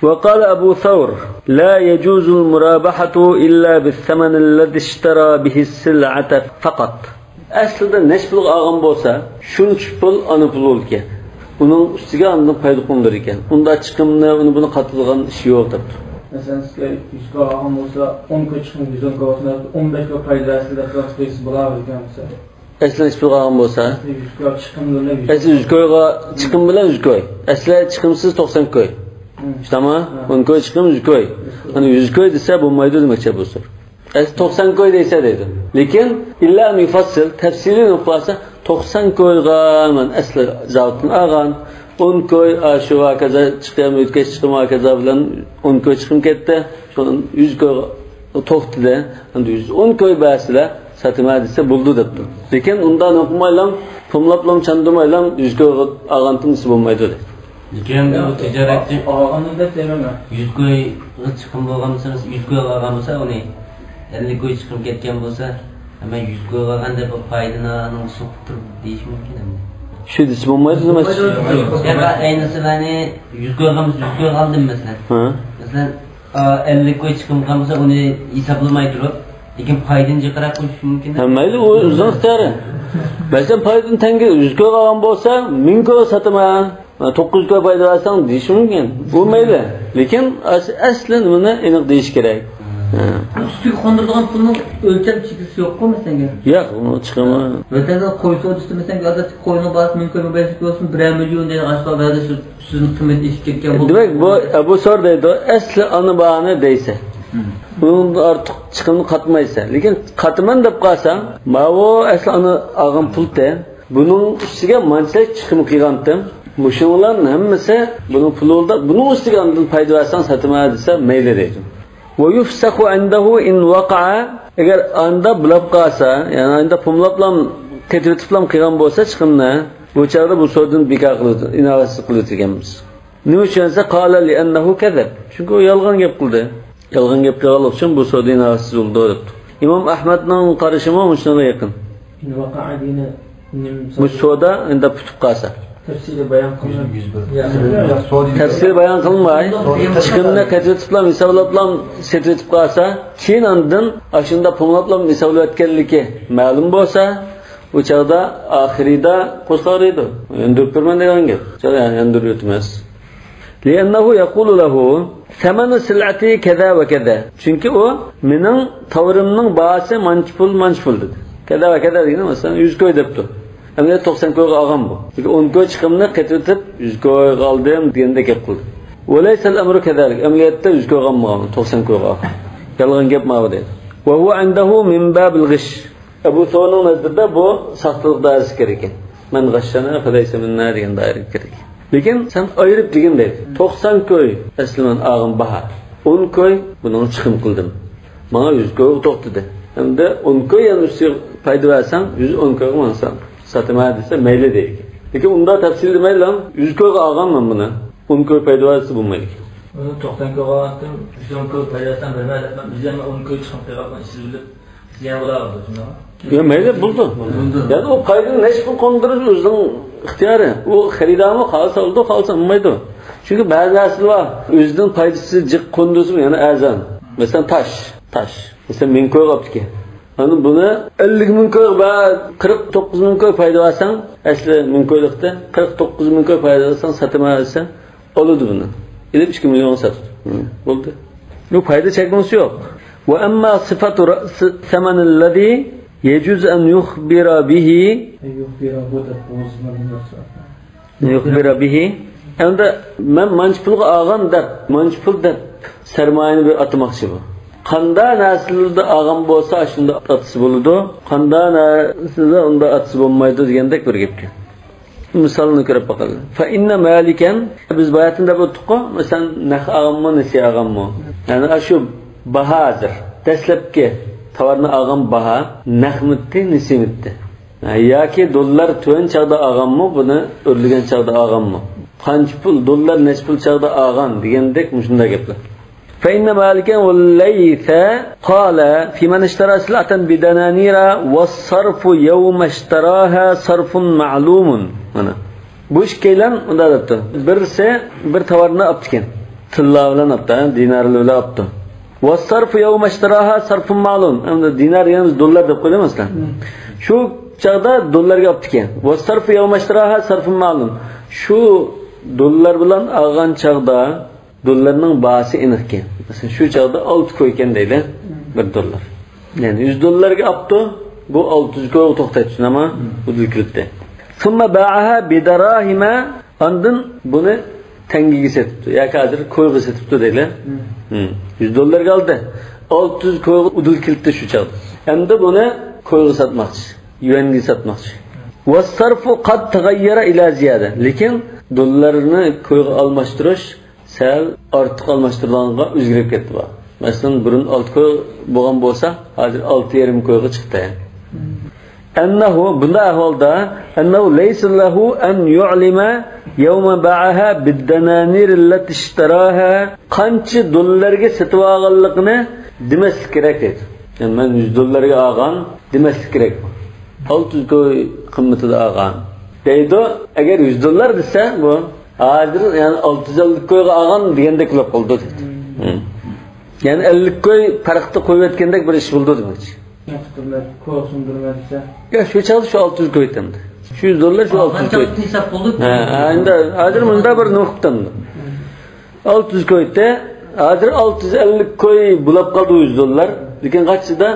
وقال أبو ثور: لا يجوز المرابحة إلا بالثمن الذي اشترى به السلعة فقط. ئەسلىدە نەچچە پۇلغا ئالغان بولسا، شۇنچە پۇل ئانا پۇل بولىدىكەن. ئۇنىڭ ئۈستىگە ئاندىن پايدا قوندۇرىدىكەن. ئۇنداق چىقىمنى، ئۇنى بۇنى قاتىدىغان ئىش يوق دەپتۇ. مەسىلەن، سىزگە يۈز كوي ئالغان بولسا، ئون كوي چىقىم، يۈز ئون كوي بولسا، ئون بەش كوي پايدا بەرسە دەپ تۇرسىڭىز بولارمىكەن دېسە. ئەسلى نەچچە پۇلغا ئالغان بولسا؟ يۈز كوي چىقىم بىلەن يۈز كوي. ئەسلى يۈز كويغا چىقىم بىلەن يۈز كوي. ئەسلى چىقىمسىز توقسان كوي. ھىم. شۇنداقمۇ؟ ھە. ئون كوي چىقىم، يۈز كوي. ئەنە يۈز كوي دېسە بولمايدۇ دېمەكچى بۇ سور. ئەس توقسان كوي دەيسە دەيدۇ. لېكىن ئىللا ئەن يۇفەسسىل، تەپسىلىي بولۇپ قالسا، توقسان كويغا مەن ئەسلى زاۋۇتتىن ئالغان، ئون كوي، ئاشۇ ھاكازا چىقىم، ئۆتكەش چىقىم ھاكازا بىلەن ئون كوي چىقىم كەتتى. شۇ يۈز كويغا توختىدى. ئەمدى يۈز ئون كوي بەرسىلە ساتىمەن دېسە بولىدۇ دەپتۇ. لېكىن ئۇنداق قىلمايلا، پۇملاپلا چاندۇرمايلا يۈز كويغا ئالغانتىم دېسە بولمايدۇ دەيدۇ. لېكىن بۇ تىجارەتچى ئالغاننى دەپ دەيمەن مەن. يۈز كويغا چىقىم بولغان بولسا، يۈز كويغا ئالغان بولسا، ئۇنى ئەللىك كوي چىقىم كەتكەن بولسا، مەن يۈز كويغا ئالغان دەپ بۇ پايدىنى ئانىڭغا سوقۇپ تۇرۇپ دېيىش مۇمكىن ئەمدى. شۇ دېسە بولمايدۇ دېمەكچى. ياق، ئەينىسى مەن يۈز كويغا ئالغان بولسا، يۈز كويغا ئالدىم مەسىلەن. ھە. مەسىلەن، ئا، ئەللىك كوي چىقىم قالمىسا، ئۇنى ھېسابلىماي تۇرۇپ، لېكىن پايدىنى جىقراق قويۇش مۇمكىن. ھە، مەيلى، ئۇ ئۆزىنىڭ ئىختىيارى. مەسىلەن، پايدىنى تەڭگە يۈز كويغا ئالغان بولسا، مىڭ كويغا ساتىمەن، توققۇز يۈز كوي پايدا ئالساڭ دېيىشى مۇمكىن. بۇ مەيلى. لېكىن ئەس-، ئەسلى نېمىنى ئېنىق دېيىش كېرەك. ھە. ئۈستىگە قوندۇرىدىغان پۇلنىڭ ئۆلچەم چېكىسى يوققۇ، مەسىلەن. ياق، ئۇنى چىقىمەن. ۋەتەندە قوي سودىسى، مەسىلەن، يا قوينىڭ باھاسى مىڭ كوي، مىڭ بەش يۈز كوي بولسۇن، بىرەر مىليون دەيدىغان ئاشۇ ۋەدە سۆز. سىزنىڭ قىممىتى ئېشىپ كەتكەن بولسا. دېمەك، بۇ ئەبۇ سور دەيدۇ، ئەسلى ئانا باھانى دەيسەن. ھىم. ئۇنىڭدىن ئارتۇق چىقىمنى قاتمايسەن. لېكىن قاتىمەن دەپ قالساڭ، ماۋۇ ئەسلى ئانا ئالغان پۇلتى. بۇنىڭ ئۈستىگە مانچىلىك چىقىم قىلغانتىم. مۇشۇ بىلەن ھەممىسى بۇنىڭ پۇلى بولدى. بۇنىڭ ئۈستىگە ئاندىن پايدا بەرسەڭ ساتىمەن دېسە مەيلى دەيدۇ. ويفسخ عنده إن وقع، ئەگەر ئاندا بىلاپ قالسا، يەنى ئاندا پۇملاپلام، قېتىۋېتىپلام قىلغان بولسا چىقىمنى، بۇ چاغدا بۇ سودىنى بىكار قىلىۋېتىدۇ، ئىناۋەتسىز قىلىۋېتىدىكەنمىز. نېمە ئۈچۈن دېسە، قال لأنه كذب. چۈنكى ئۇ يالغان گەپ قىلدى. يالغان گەپ قىلغانلىقى ئۈچۈن بۇ سودا ئىناۋەتسىز بولىدۇ دەپتۇ. ئىمام ئەھمەدنىڭ قارىشىمۇ مۇشۇنىڭغا يېقىن. إن وقع دېگىنى نېمە؟ بۇ سودا ئەندە پۈتۈپ قالسا. تەپسىلىي بايان قىلىنىپ. تەپسىلىي بايان قىلىنماي، چىقىمنى قېتىۋېتىپلام، ھېسابلاپلام سېتىۋېتىپ قالسا، كېيىن ئاندىن ئاشۇنداق پۇڭلاپلام ھېسابلاۋەتكەنلىكى مەلۇم بولسا، ئۇ چاغدا ئاخىرىدا قوزغايدۇ. ياندۇرۇپ بېرىمەن دېگەن گەپ. چاغدا ياندۇرۇپ ئۆتمەس. لأنه يقول له ثمن سلعتي كذا وكذا. چۈنكى ئۇ مېنىڭ تاۋىرىمنىڭ باھاسى مانچە پۇل، مانچە پۇل دېدى. كذا وكذا دېگىنى مەسىلەن يۈز كوي دەپتۇ. ئەمدى توقسان كويغا ئالغان بۇ. چۈنكى ئون كوي چىقىمنى قېتىۋېتىپ يۈز كويغا ئالدىم دېگەندەك گەپ قىلدى. وليس الأمر كذلك. ئەمەلىيەتتە يۈز كويغا ئالمىغان، توقسان كويغا ئالغان. يالغان گەپ ماۋۇ دەيدۇ. وهو عنده من باب الغش. ئەبۇ سەۋرنىڭ نەزىرىدە بۇ ساختىلىق دائىرىسىگە كىرىدىكەن. من غشنا فليس منا دېگەن دائىرىگە كىرىدىكەن. لېكىن سەن ئايرىپ دېگىن دەيدۇ. توقسان كوي ئەسلى مەن ئالغان باھا. ئون كوي بۇنىڭغا چىقىم قىلدىم. ماڭا يۈز كويغا توختىدى. ئەمدى ئون كوي يەنە ئۈستىگە پايدا بەرسەڭ، يۈز ئون كويغا ماڭساڭ ساتىمەن دېسە مەيلى دەيدىكەن. لېكىن ئۇنداق تەپسىلىي دېمەيلا، يۈز كويغا ئالغان مەن بۇنى. ئون كوي پايدا بەرسە بولمايدىكەن. ئۇنى توقسان كويغا ئالغانتىم، يۈز ئون كوي پايدا بەرسەم بەرمەي دەپمەن، ئۆزى ھەم ئون كوي چىقىم قىلغان ئىشىنى بىلىپ، زىيان بولۇۋاتىدۇ، شۇنداقمۇ؟ يا، مەيلى، بولىدۇ. بولىدۇ. يەنى ئۇ پايدىنى نەچچە پۇل قوندۇرۇش ئۆزىنىڭ ئىختىيارى. ئۇ خېرىدارمۇ خالىسا ئالىدۇ، خالىسا ئالمايدۇ. چۈنكى بەزى نەرسىلەر بار، ئۆزىنىڭ پايدىسى جىق قوندۇرسا يەنە ئەرزان. مەسىلەن، تاش، تاش. مەسىلەن، مىڭ كويغا ئاپتىكەن. ئانا بۇنى ئەللىك مىڭ كويغا بەر، قىرىق توققۇز مىڭ كوي پايدا ئالساڭ، ئەسلى مىڭ كويلۇقتا، قىرىق توققۇز مىڭ كوي پايدا ئالساڭ، ساتىمەن دېسە، ئالىدۇ بۇنى. ئېلىپ ئىككى مىليونغا ساتىدۇ. ھە، بولدى. بۇ پايدا چەكلىمىسى يوق. وأما صفة رأس الثمن الذي يجوز أن يخبر به. يخبر به دەپ بولسىمۇ بىلمەيمەن. يخبر به. ئەمدى مەن مانچە پۇلغا ئالغان دەپ، مانچە پۇل دەپ سەرمايىنى بىر ئاتىماقچى بۇ. قانداق نەرسىلەردە ئالغان بولسا، شۇنداق ئاتىسا بولىدۇ، قانداق نەرسىلەردە ئۇنداق ئاتىسا بولمايدۇ دېگەندەك بىر گەپكەن. مىسالنى كۆرۈپ باقايلى. فإن مالكا، بىز باياتىن دەپ ئۆتتۇققۇ، مەسىلەن، نەق ئالغانمۇ، نېسى ئالغانمۇ؟ يەنى ئاشۇ باھا ھازىر، دەسلەپكى تاۋارنى ئالغان باھا نەقمىتتى، نېسىمىتتى؟ ياكى دوللار تۆۋەن چاغدا ئالغانمۇ، بۇنى ئۆرلىگەن چاغدا ئالغانمۇ؟ قانچە پۇل، دوللار نەچچە پۇل چاغدا ئالغان دېگەندەك مۇشۇنداق گەپلەر. فإن مالكا والليث قال في من اشترى سلعة بدنانير والصرف يوم اشتراها صرف معلوم. مانا. بۇ ئىككىيلەن مۇنداق دەپتۇ. بىرسى بىر تاۋارنى ئاپتىكەن. تىللا بىلەن ئاپتۇ، ھە؟ دىنارلار بىلەن ئاپتۇ. والصرف يوم اشتراها صرف معلوم. ئەمدى دىنار دېگەن دوللار دەپ قويدۇم مەسىلەن. مم. شۇ چاغدا دوللارغا ئاپتىكەن. والصرف يوم اشتراها صرف معلوم. شۇ دوللار بىلەن ئالغان چاغدا دوللارنىڭ باھاسى ئېنىقكەن. مەسىلەن، شۇ چاغدا ئالتە كويكەن دەيلى، مم، بىر دوللار. يەنى يۈز دوللارغا ئاپتۇ، بۇ ئالتە يۈز كويغا توختايدۇ، شۇنداقمۇ؟ مم. ئۇدۇل كىرىپتۇ. ثم باعها بدراهم، ئاندىن بۇنى تەڭگىگە سېتىپتۇ ياكى ھازىر كويغا سېتىپتۇ دەيلى. مم. مم. يۈز دوللارغا ئالدى. ئالتە يۈز كويغا ئۇدۇل كىرىپتۇ شۇ چاغدا. ئەمدى بۇنى كويغا ساتماقچى، يۈەنگە ساتماقچى. والصرف قد تغير إلى زيادة. لېكىن دوللارنى كويغا ئالماشتۇرۇش سەل ئارتۇق ئالماشتۇرۇلغانغا ئۆزگىرىپ كەتتى بۇ. مەسىلەن، بۇرۇن ئالتە كوي بولغان بولسا، ھازىر ئالتە يېرىم كويغا چىقتى. أنه، بۇنداق ئەھۋالدا، أنه ليس له أن يعلم يوم باعها بالدنانير التي اشتراها، قانچە دوللارغا سېتىۋالغانلىقىنى دېمەسلىك كېرەك دەيدۇ. يەنى مەن يۈز دوللارغا ئالغان دېمەسلىك كېرەك. ئالتە يۈز كوي قىممىتىدا ئالغان دەيدۇ. ئەگەر يۈز دوللار دېسە، بۇ ھازىر، يەنى، ئالتە يۈز ئەللىك كويغا ئالغان دېگەندەك بولۇپ قالىدۇ دەيدۇ. مم. يەنى ئەللىك كوي پەرقتە قويۇۋەتكەندەك بىر ئىش بولىدۇ دېمەكچى. يا، شۇ چاغدا شۇ ئالتە يۈز كوي ئېتەمدى. شۇ يۈز دوللار شۇ ئالتە يۈز كوي. ھە، ھە، ئەمدى ھازىر مۇندا بىر نۇقتا ئېتەمدى. ئالتە يۈز كوي ئېتە، ھازىر ئالتە يۈز ئەللىك كوي بولاپ قالدى يۈز دوللار. لېكىن قاچىدا؟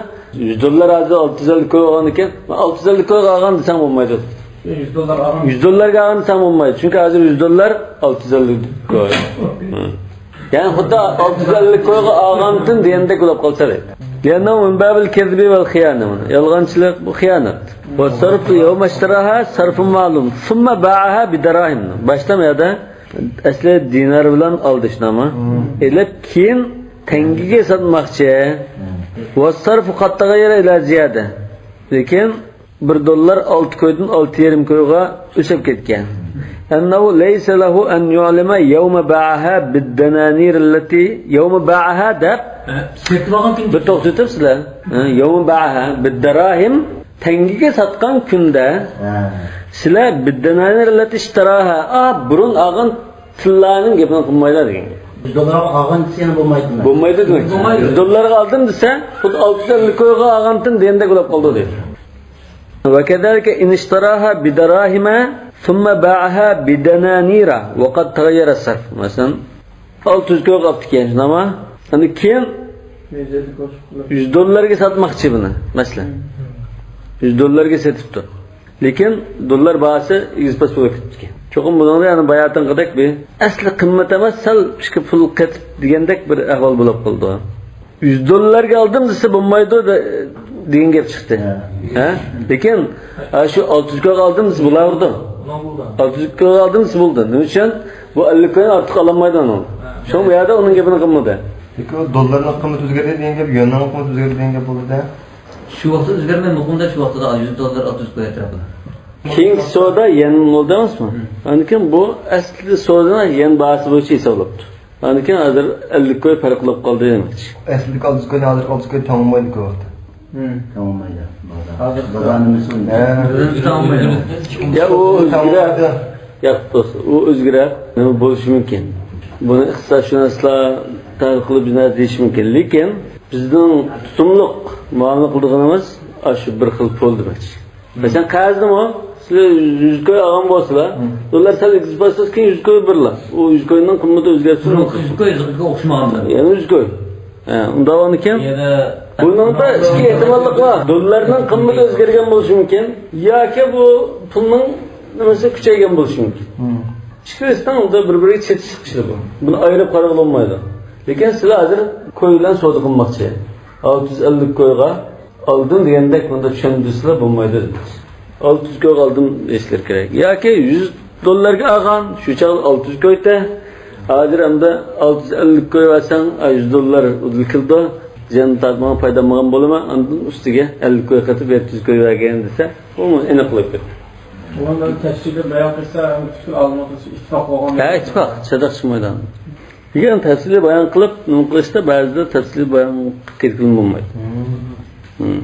يۈز دوللار ھازىر ئالتە يۈز ئەللىك كوي بولغان ئىكەن، ئالتە يۈز ئەللىك كويغا ئالغان دېسەڭ بولمايدۇ. يۈز دوللار ئالغان. يۈز دوللارغا ئالغان دېسەڭ بولمايدۇ. چۈنكى ھازىر يۈز دوللار ئالتە يۈز ئەللىك كوي. ھە. يەنى خۇددى ئالتە يۈز ئەللىك كويغا ئالغانتىم دېگەندەك بولۇپ قالسا دەيدۇ. لأنه من باب الكذب والخيانة. يالغانچىلىق، بۇ خىيانەت. والصرف يوم اشتراها صرف معلوم ثم باعها بدراهم. باشتا يەردە ئەسلى دىنار بىلەن ئالدى، شۇنداقمۇ؟ مم. ئېلىپ كېيىن تەڭگىگە ساتماقچى. مم. والصرف قد تغير إلى زيادة. لېكىن بىر دوللار ئالتە كويدىن ئالتە يېرىم كويغا ئۆسۈپ كەتكەن. أنه ليس له أن يعلم يوم باعها بالدنانير التي، يوم باعها دەپ، ھە، سېتىپ ئالغان كۈنى. بىر توختىتىپسىلەر. ھە، يوم باعها بالدراهم، تەڭگىگە ساتقان كۈندە، ھە، سىلەر بالدنانير التي اشتراها، ئا، بۇرۇن ئالغان تىللانىڭ گېپىنى قىلمايلا دېگەن گەپ. يۈز دوللارغا ئالغان دېسە يەنە بولمايدۇ. بولمايدۇ دېمەك. بولمايدۇ. يۈز دوللارغا ئالدىم دېسە، خۇددى ئالتە يۈز ئەللىك كويغا ئالغانتىم دېگەندەك بولۇپ قالىدۇ دەيدۇ. وكذلك إن اشتراها بدراهم ثم باعها بدنانير وقد تغير الصرف. مەسىلەن، ئالتە يۈز كويغا ئاپتىكەن، شۇنداقمۇ؟ ئاندىن كېيىن يۈز دوللارغا ساتماقچى بۇنى، مەسىلەن. يۈز دوللارغا سېتىپتۇ. لېكىن دوللار باھاسى ئېگىز-پەس بولۇپ كېتىپتىكەن. چوقۇم بۇنىڭدا يەنە باياتىنقىدەك بىر ئەسلى قىممەت ئەمەس، سەل ئىككى پۇل قېتىپ دېگەندەك بىر ئەھۋال بولۇپ قالىدۇ. يۈز دوللارغا ئالدىم دېسە بولمايدۇ دە-، دېگەن گەپ چىقتى. ھە. ھە؟ لېكىن، ھە، شۇ ئالتە يۈز كويغا ئالدىم دېسە بولاۋېرىدۇ. ئالتە يۈز كويغا ئالدىم دېسە بولدى. نېمە ئۈچۈن؟ بۇ ئەللىك كوينى ئارتۇق ئالالمايدۇ ئۇنىڭ. شۇڭا بۇ يەردە ئۇنىڭ گېپىنى قىلمىدى. لېكىن ئۇ دوللارنىڭ قىممىتى ئۆزگەردى دېگەن گەپ، يۈەننىڭ قىممىتى ئۆزگەردى دېگەن گەپ بولىدۇ. شۇ ۋاقىتتا ئۆزگەرمەي، مۇقىمدا شۇ ۋاقتىدا يۈز دوللار، ئالتە يۈز كوي ئەتراپىدا. كېيىنكى سودا يەن بولدى ئەمەسمۇ؟ ئاندىن كېيىن بۇ ئەسلى سودىنى يەن باھاسى بويىچە ھېسابلاپتۇ. ئاندىن كېيىن ھازىر ئەللىك كوي پەرق قىلىپ قالدى دېمەكچى. ئەسلىدىكى ئالتە يۈز كوينى ھازىر ئالتە يۈز كوي تەڭلىمايدۇ كۆپ ۋاقىتتا. تەڭ بولمايدۇ. بازار. ھازىر بازار نېمىسى ئۇنى؟ ھە. بىرىنچى تەڭ بولمايدۇ. يا، ئۇ ئۆزگىرەر. ياق، دوست، ئۇ ئۆزگىرەر. نېمە بولۇشى مۇمكىن؟ بۇنى ئىقتىسادشۇناسلار تەھلىل قىلىپ بىر نەرسە دېيىشى مۇمكىن. لېكىن بىزنىڭ تۇتۇملۇق مۇئامىلە قىلىدىغىنىمىز ئاشۇ بىر خىل پۇل دېمەكچى. مەسىلەن، قەرزنىمۇ سىلەر يۈز كوي ئالغان بولسىلا، دوللار سەل ئېگىز بارسا، كېيىن يۈز كوي بېرىلا. ئۇ يۈز كوينىڭ قىممىتى ئۆزگەرسۇن. بۇرۇنقى يۈز كوي يىغىغا ئوخشىمىغان. يەنە يۈز كوي. ھە، ئۇنداق بولغاندىكىن، بۇنىڭدا ئىككى ئېھتىماللىق بار. دوللارنىڭ قىممىتى ئۆزگەرگەن بولۇشى مۇمكىن ياكى بۇ پۇلنىڭ نېمىسى كۈچەيگەن بولۇشى مۇمكىن. ئىككىلىسىنىڭ ئۇندا بىر-بىرىگە چېتىشلىق ئىشلىرى بار. بۇنى ئايرىپ قارىغىلى بولمايدۇ. لېكىن سىلەر ھازىر كوي بىلەن سودا قىلماقچى. ئالتە يۈز ئەللىك كويغا ئالدىم دېگەندەك مۇنداق چۈشەندۈرسىلەر بولمايدۇ دېدى. ئالتە يۈز كويغا ئالدىم دېيىشلىرى كېرەك. ياكى يۈز دوللارغا ئالغان، شۇ چاغدا ئالتە يۈز كويتە. ھازىر ئەمدى ئالتە يۈز ئەللىك كوي بەرسەڭ، ئا، يۈز دوللار ئۇدۇل كېلىدۇ. زىيان تارتمىغان، پايدىلانمىغان بولىمەن. ئاندىن ئۈستىگە ئەللىك كوي قېتىپ يەتتە يۈز كوي بەرگەن دېسە، بۇمۇ ئېنىق بولۇپ كېتىدۇ. ئۇنى تەپسىلىي بايان قىلسا، ھەم پۈتكۈل ئالىملار ئىتتىپاق بولغان. ھە، ئىتتىپاق، سەدەق چىقمايدۇ. دېگەن تەپسىلىي بايان قىلىپ، نېمە قىلىشتا بەزىدە تەپسىلىي بايان قىلىپ كەتكىلى بولمايدۇ. مم.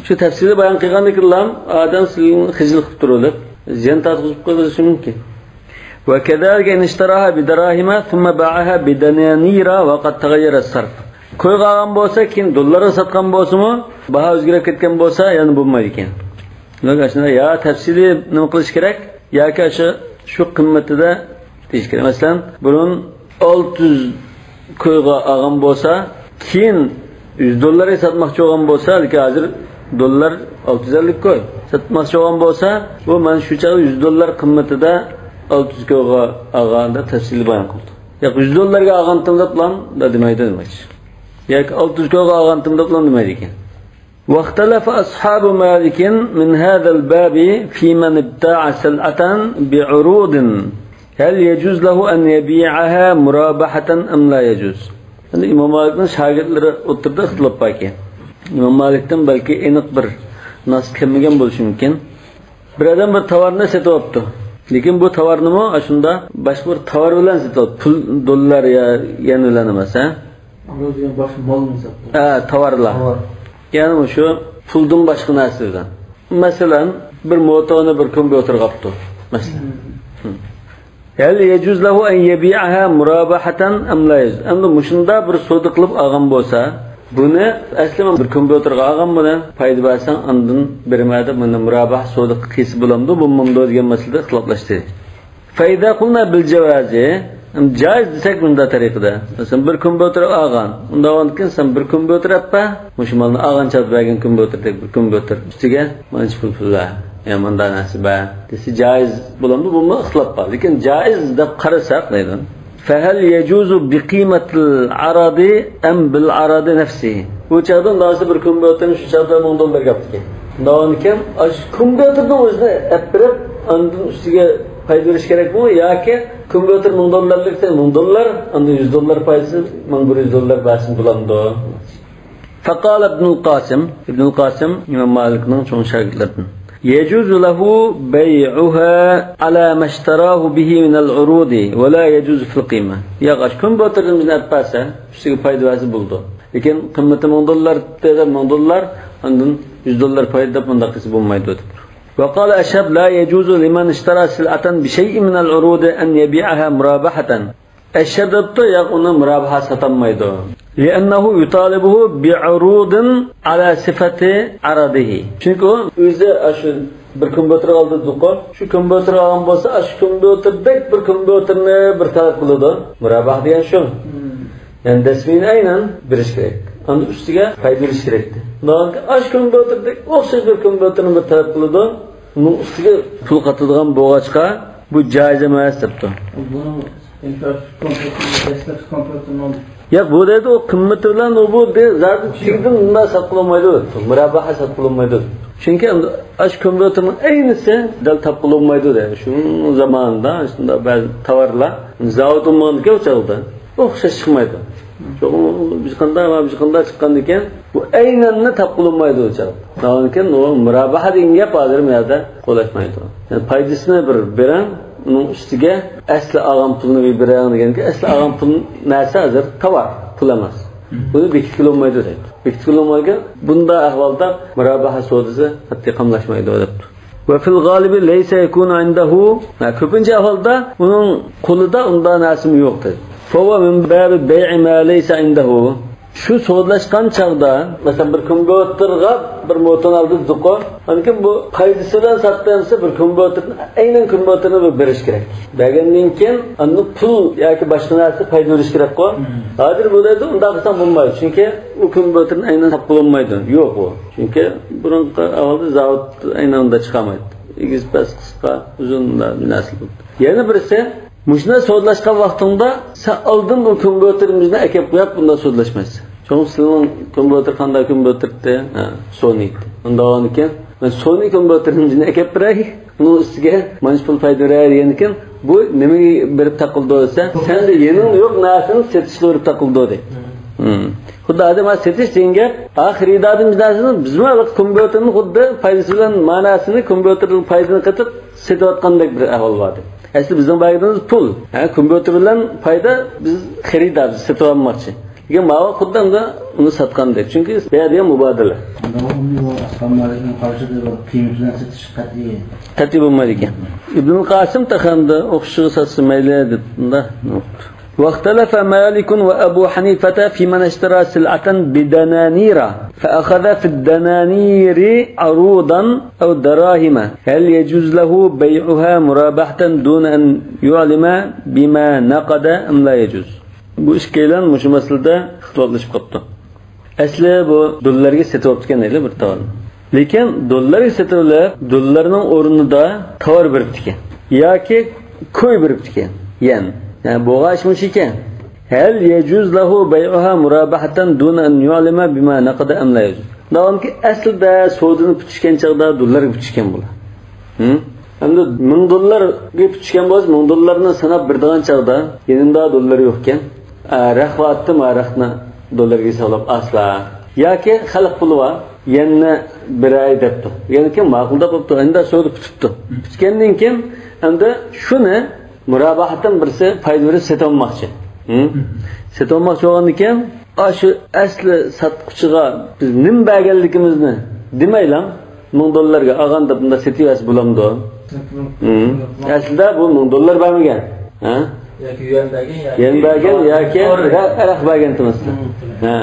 شۇ تەپسىلىي بايان قىلغاندىن كېيىنلا ئادەم سىزنى خىجىل قىلىپ تۇرۇۋېلىپ، زىيان تارتقۇزۇپ قويۇشى مۇمكىن. وكذلك إن اشتراها بدراهم ثم باعها بدنانير وقد تغير الصرف. كويغا ئالغان بولسا، كېيىن دوللارغا ساتقان بولسىمۇ، باھا ئۆزگىرىپ كەتكەن بولسا، يەنە بولمايدىكەن. دېمەك، ئاشۇنداق يا تەپسىلىي نېمە قىلىش كېرەك، ياكى ئاشۇ، شۇ قىممىتىدە دېيىش كېرەك. مەسىلەن، بۇرۇن ئالتە يۈز كويغا ئالغان بولسا، كېيىن يۈز دوللارغا ساتماقچى بولغان بولسا، لېكىن ھازىر دوللار ئالتە يۈز ئەللىك كوي. ساتماقچى بولغان بولسا، بۇ مانا شۇ چاغدا يۈز دوللار قىممىتىدا ئالتە يۈز كويغا ئالغاندا تەپسىلىي بايان قىلدى. ياق، يۈز دوللارغا ئالغانتىم دەپلا دېمەيدۇ دېمەكچى. ياكى ئالتە يۈز كويغا ئالغانتىم دەپلا دېمەيدىكەن. واختلف أصحاب مالك من هذا الباب في من ابتاع سلعة بعروض، هل يجوز له أن يبيعها مرابحة أم لا يجوز؟ ئەمدى ئىمام مالىكنىڭ شاگىرتلىرى ئوتتۇرىدا ئىختىلاپ باركەن. ئىمام مالىكتىن بەلكى ئېنىق بىر ناس كەلمىگەن بولۇشى مۇمكىن. بىر ئادەم بىر تاۋارنى سېتىۋاپتۇ. لېكىن بۇ تاۋارنىمۇ ئاشۇنداق باشقا بىر تاۋار بىلەن سېتىۋاپتۇ. پۇل، دوللار يا يەن بىلەن ئەمەس، ھە؟ ئۇنىڭ دېگەن باشقا مالنى ساتتى. ھە، تاۋارلار. تاۋار. يەنى مۇشۇ پۇلدىن باشقا نەرسىلەر. مەسىلەن، بىر موتورنى بىر كومپيۇتېرغا ئاپتۇ. مەسىلەن. مم. هل يجوز له أن يبيعها مرابحة أم لا يجوز؟ ئەمدى مۇشۇنداق بىر سودا قىلىپ ئالغان بولسا، بۇنى ئەسلى مەن بىر كومپيۇتېرغا ئالغان بۇنى، پايدا بەرسەڭ ئاندىن بېرىمەن دەپ، مۇنى مۇراباھە سودا قىلسا بولامدۇ، بولمامدۇ دېگەن مەسىلىدە ئىختىلاپلاشتى. فإذا قلنا بالجواز، جائز دېسەك مۇنداق تەرىقىدە. مەسىلەن، بىر كومپيۇتېر ئالغان. ئۇنداق بولغاندىكىن سەن بىر كومپيۇتېر ئەپ بەر. مۇشۇ مالنى ئالغان چاغدا بەرگەن كومپيۇتېردەك بىر كومپيۇتېر ئۈستىگە مانچە پۇل پۇل بەر. يا مۇنداق نەرسە بەر. دېسە جائىز بولامدۇ؟ بۇمۇ ئىختىلاپ بار. لېكىن جائىز دەپ قارىساق دەيدۇ. فهل يجوز بقيمة العرض أم بالعرض نفسه؟ بۇ چاغدا ئۇنداق بىر كومپيۇتېرنى شۇ چاغدا مىڭ دوللارغا ئاپتىكەن. ئۇنداق بولغاندىكىن، ئاشۇ كومپيۇتېرنىڭ ئۆزىنى ئەپ بېرىپ، ئاندىن ئۈستىگە پايدا بېرىش كېرەكمۇ ياكى كومپيۇتېر مىڭ دوللارلىق دېسە، مىڭ دوللار، ئاندىن يۈز دوللار پايدىسى، مىڭ بىر يۈز دوللار بەرسىمۇ بولامدۇ؟ فقال ابن القاسم، ئىبنۇل قاسىم ئىمام مالىكنىڭ چوڭ شاگىرتلىرىدىن. يجوز له بيعها على ما اشتراه به من العروض ولا يجوز في القيمة. ياق، ئاشۇ كومپيۇتېرنى بىزنى ئەپ بەرسە، ئۈستىگە پايدا بەرسە بولىدۇ. لېكىن قىممىتى مىڭ دوللار دېسە، مىڭ دوللار، ئاندىن يۈز دوللار پايدا دەپ مۇنداق قىلسا بولمايدۇ دەپ. وقال أشهب لا يجوز لمن اشترى سلعة بشيء من العروض أن يبيعها مرابحة. ئەشهەب دەپتۇ، ياق، ئۇنى مۇرابىھە ساتالمايدۇ. لأنه يطالبه بعروض على صفة عرضه. چۈنكى ئۇ ئۆزى ئاشۇ بىر كومپيۇتېر ئالدى دېدۇققۇ. شۇ كومپيۇتېر ئالغان بولسا، ئاشۇ كومپيۇتېردەك بىر كومپيۇتېرنى بىر تەلەپ قىلىدۇ. مۇرابىھە دېگەن شۇ. يەنى دەسمىيىنى ئەينەن بېرىش كېرەك. ئاندىن ئۈستىگە پايدا بېرىش كېرەكتى. ئاشۇ كومپيۇتېردەك ئوخشاش بىر كومپيۇتېرنى بىر تەلەپ قىلىدۇ. ئۇنىڭ ئۈستىگە پۇل قاتىدىغان بولغاچقا، بۇ جائىز ئەمەس دەپتۇ. بۇنىڭ ئىنفلياتسىيە كونترولى، دەسلەپكى كونترولى. ياق، بۇ دەيدۇ، ئۇ قىممىتى بىلەن ئۇ بۇ دە-، زادى تېگىدىن بۇنداق ساتقىلى بولمايدۇ دەپتۇ. مۇرابەھە ساتقىلى بولمايدۇ دەپتۇ. چۈنكى ئەمدى ئاشۇ كونۋېرتېرنىڭ ئەينىسى دەل تاپقىلى بولمايدۇ دەيدۇ. شۇ زامانىدا شۇنداق بەزى تاۋارلار زاۋۇت بولمىغاندىكىن ئۇ چاغدا ئوخشاش چىقمايدۇ. چوقۇم بىر قانداق ۋە بىر قانداق چىققاندىكىن، بۇ ئەينەننى تاپقىلى بولمايدۇ ئۇ چاغدا. ئۇنىڭدىن كېيىن ئۇ مۇرابەھە دېگەن گەپ ھازىر بۇ يەردە قولاشمايدۇ. يەنى پايدىسىنى بىر بېرىڭ، ئۇنىڭ ئۈستىگە ئەسلى ئالغان پۇلنى بىر بېرىڭ دېگەنكى، ئەسلى ئالغان پۇل نەرسە ھازىر تاۋار، پۇل ئەمەس. بۇنى بېكىتكىلى بولمايدۇ دەيدۇ. بېكىتكىلى بولمايدىكەن، بۇنداق ئەھۋالدا مۇرابەھە سودىسى قەتئىي قاملاشمايدۇ دەپتۇ. وفي الغالب ليس يكون عنده، ھە، كۆپىنچە ئەھۋالدا ئۇنىڭ قولىدا ئۇنداق نەرسىمۇ يوق دەيدۇ. فهو من باب بيع ما ليس عنده. شۇ سودىلاشقان چاغدا، مەسىلەن، بىر كونۋېرتېرغا بىر موتورنى ئالدى دېدۇققۇ. ئاندىن كېيىن بۇ پايدىسى بىلەن ساتتى دېسە، بىر كونۋېرتېرنى، ئەينەن كونۋېرتېرنى بىر بېرىش كېرەك. بەرگەندىن كېيىن ئاندىن پۇل ياكى باشقا نەرسە پايدا بېرىش كېرەكقۇ. ھازىر بۇ دەيدۇ، ئۇنداق قىلساڭ بولمايدۇ. چۈنكى ئۇ كونۋېرتېرنى ئەينەن تاپقىلى بولمايدۇ. يوق ئۇ. چۈنكى بۇرۇنقى ئەھۋالدا زاۋۇت ئەينەن ئۇنداق چىقارمايدۇ. ئېگىز، پەس، قىسقا، ئۇزۇن، مۇناسىۋەت. يەنە بىرسى، مۇشۇنداق سودىلاشقان ۋاقتىڭدا سەن ئالدىن ئۇ كونۋېرتېرىمىزنى ئەكەپ قويۇپ، بۇنداق سودىلاشمايسەن. چوڭ سىلىنىڭ كونۋېرتېر قانداق كونۋېرتېر ئىدى؟ ھە، سونى ئىدى. ئۇنداق بولغاندىكىن، مەن سونى كونۋېرتېرىمىزنى ئەكەپ بېرەي، ئۇنىڭ ئۈستىگە مانچە پۇل پايدا بېرەي دېگەندىكىن، بۇ نېمىگە بېرىپ تاقىلىدۇ دېسە، سەندە يېنىڭدا يوق نەرسىنى سېتىشقا بېرىپ تاقىلىدۇ دەيدۇ. ھىم. خۇددى ئادەم ھە سېتىش دېگەن گەپ، ھە خېرىداردىن بىر نەرسىنى، بىزمۇ ھېلىقى كونۋېرتېرنى خۇددى پايدىسى بىلەن ماناسىنى كونۋېرتېردىن پايدىنى قېتىپ سېتىۋاتقاندەك بىر ئەھۋال بار ئىدى. ئەسلى بىزنىڭ بەرگىنىمىز پۇل. ھە، كونۋېرتېر بىلەن پايدا، بىز خېرىدار، بىز سېتىۋالماقچى. لېكىن ماۋۇ خۇددى ئەمدى ئۇنى ساتقاندەك. چۈنكى بۇ يەردە مۇبادىلە. ئۇندا ئۇنى ئۇ ئەسھاب مالىكنىڭ قارىشىدا بىر قىيمىتى بىلەن سېتىش قەتئىي. قەتئىي بولمايدىكەن. ئىبنۇل قاسىم تېخى ئەمدى ئوخشىشىغا ساتسا مەيلى دەپ، مۇنداق. واختلف مالك وأبو حنيفة في من اشترى سلعة بدنانير فأخذ في الدنانير عروضا أو دراهم، هل يجوز له بيعها مرابحة دون أن يعلم بما نقد أم لا يجوز؟ بۇ ئىككىيلەن مۇشۇ مەسىلىدە ئىختىلاپلىشىپ قاپتۇ. ئەسلى بۇ دوللارغا سېتىۋاپتىكەن دەيلى بىر تاۋارنى. لېكىن دوللارغا سېتىۋېلىپ، دوللارنىڭ ئورنىدا تاۋار بېرىپتىكەن. ياكى كوي بېرىپتىكەن. يەن. يەنى بولغان ئىش مۇشۇ ئىكەن. هل يجوز له بيعها مرابحة دون أن يعلم بما نقد أم لا يجوز؟ داۋامكى ئەسلىدە سودىنى پۈتۈشكەن چاغدا دوللارغا پۈتۈشكەن بۇلار. ھىم؟ ئەمدى مىڭ دوللارغا پۈتۈشكەن بولسا، مىڭ دوللارنى ساناپ بېرىدىغان چاغدا، يېنىمدا دوللار يوقكەن. ئە، رەخ بارتتى، ما رەخنى دوللارغا ھېسابلاپ ئاسلا. ياكى خەلق پۇلى بار، يەننى بېرەي دەپتۇ. يەنكى ماقۇل دەپ بوپتۇ، ئەمدى سودا پۈتۈپتۇ. پۈتكەندىن كېيىن، ئەمدى شۇنى مۇراباھەتتىن بىرسى پايدا بېرىپ سېتىۋالماقچى. ھىم؟ سېتىۋالماقچى بولغاندىن كېيىن، ئاشۇ ئەسلى ساتقۇچىغا بىز نېمە بەرگەنلىكىمىزنى دېمەيلا، مىڭ دوللارغا ئالغان دەپ مۇنداق سېتىۋەرسە بولامدۇ؟ ھىم. ئەسلىدە بۇ مىڭ دوللار بەرمىگەن. ھە؟ ياكى يۈەن بەرگەن، ياكى يۈەن بەرگەن، ياكى رە-، رەخ بەرگەن تۇرمىسا. ھە.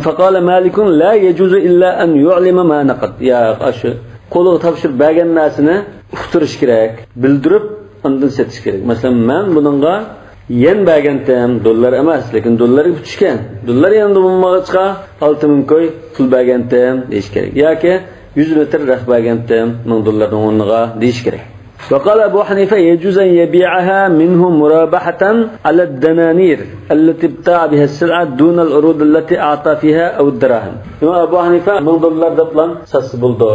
فقال مالك لا يجوز إلا أن يعلم ما نقد. ياق، ئاشۇ قولىغا تاپشۇرۇپ بەرگەن نەرسىنى ئۇقتۇرۇش كېرەك، بىلدۈرۈپ، ئاندىن سېتىش كېرەك. مەسىلەن، مەن بۇنىڭغا يەن بەرگەنتىم، دوللار ئەمەس، لېكىن دوللارغا پۈتۈشكەن. دوللار يېنىمدا بولمىغاچقا، ئالتە مىڭ كوي پۇل بەرگەنتىم دېيىش كېرەك. ياكى يۈز لىتىر رەخ بەرگەنتىم، مىڭ دوللارنىڭ ئورنىغا دېيىش كېرەك. وقال أبو حنيفة يجوز أن يبيعها منه مرابحة على الدنانير التي ابتاع بها السلعة دون العروض التي أعطى فيها أو الدراهم. ئىمام ئەبۇ ھەنىفە مىڭ دوللار دەپلا ساتسا بولىدۇ.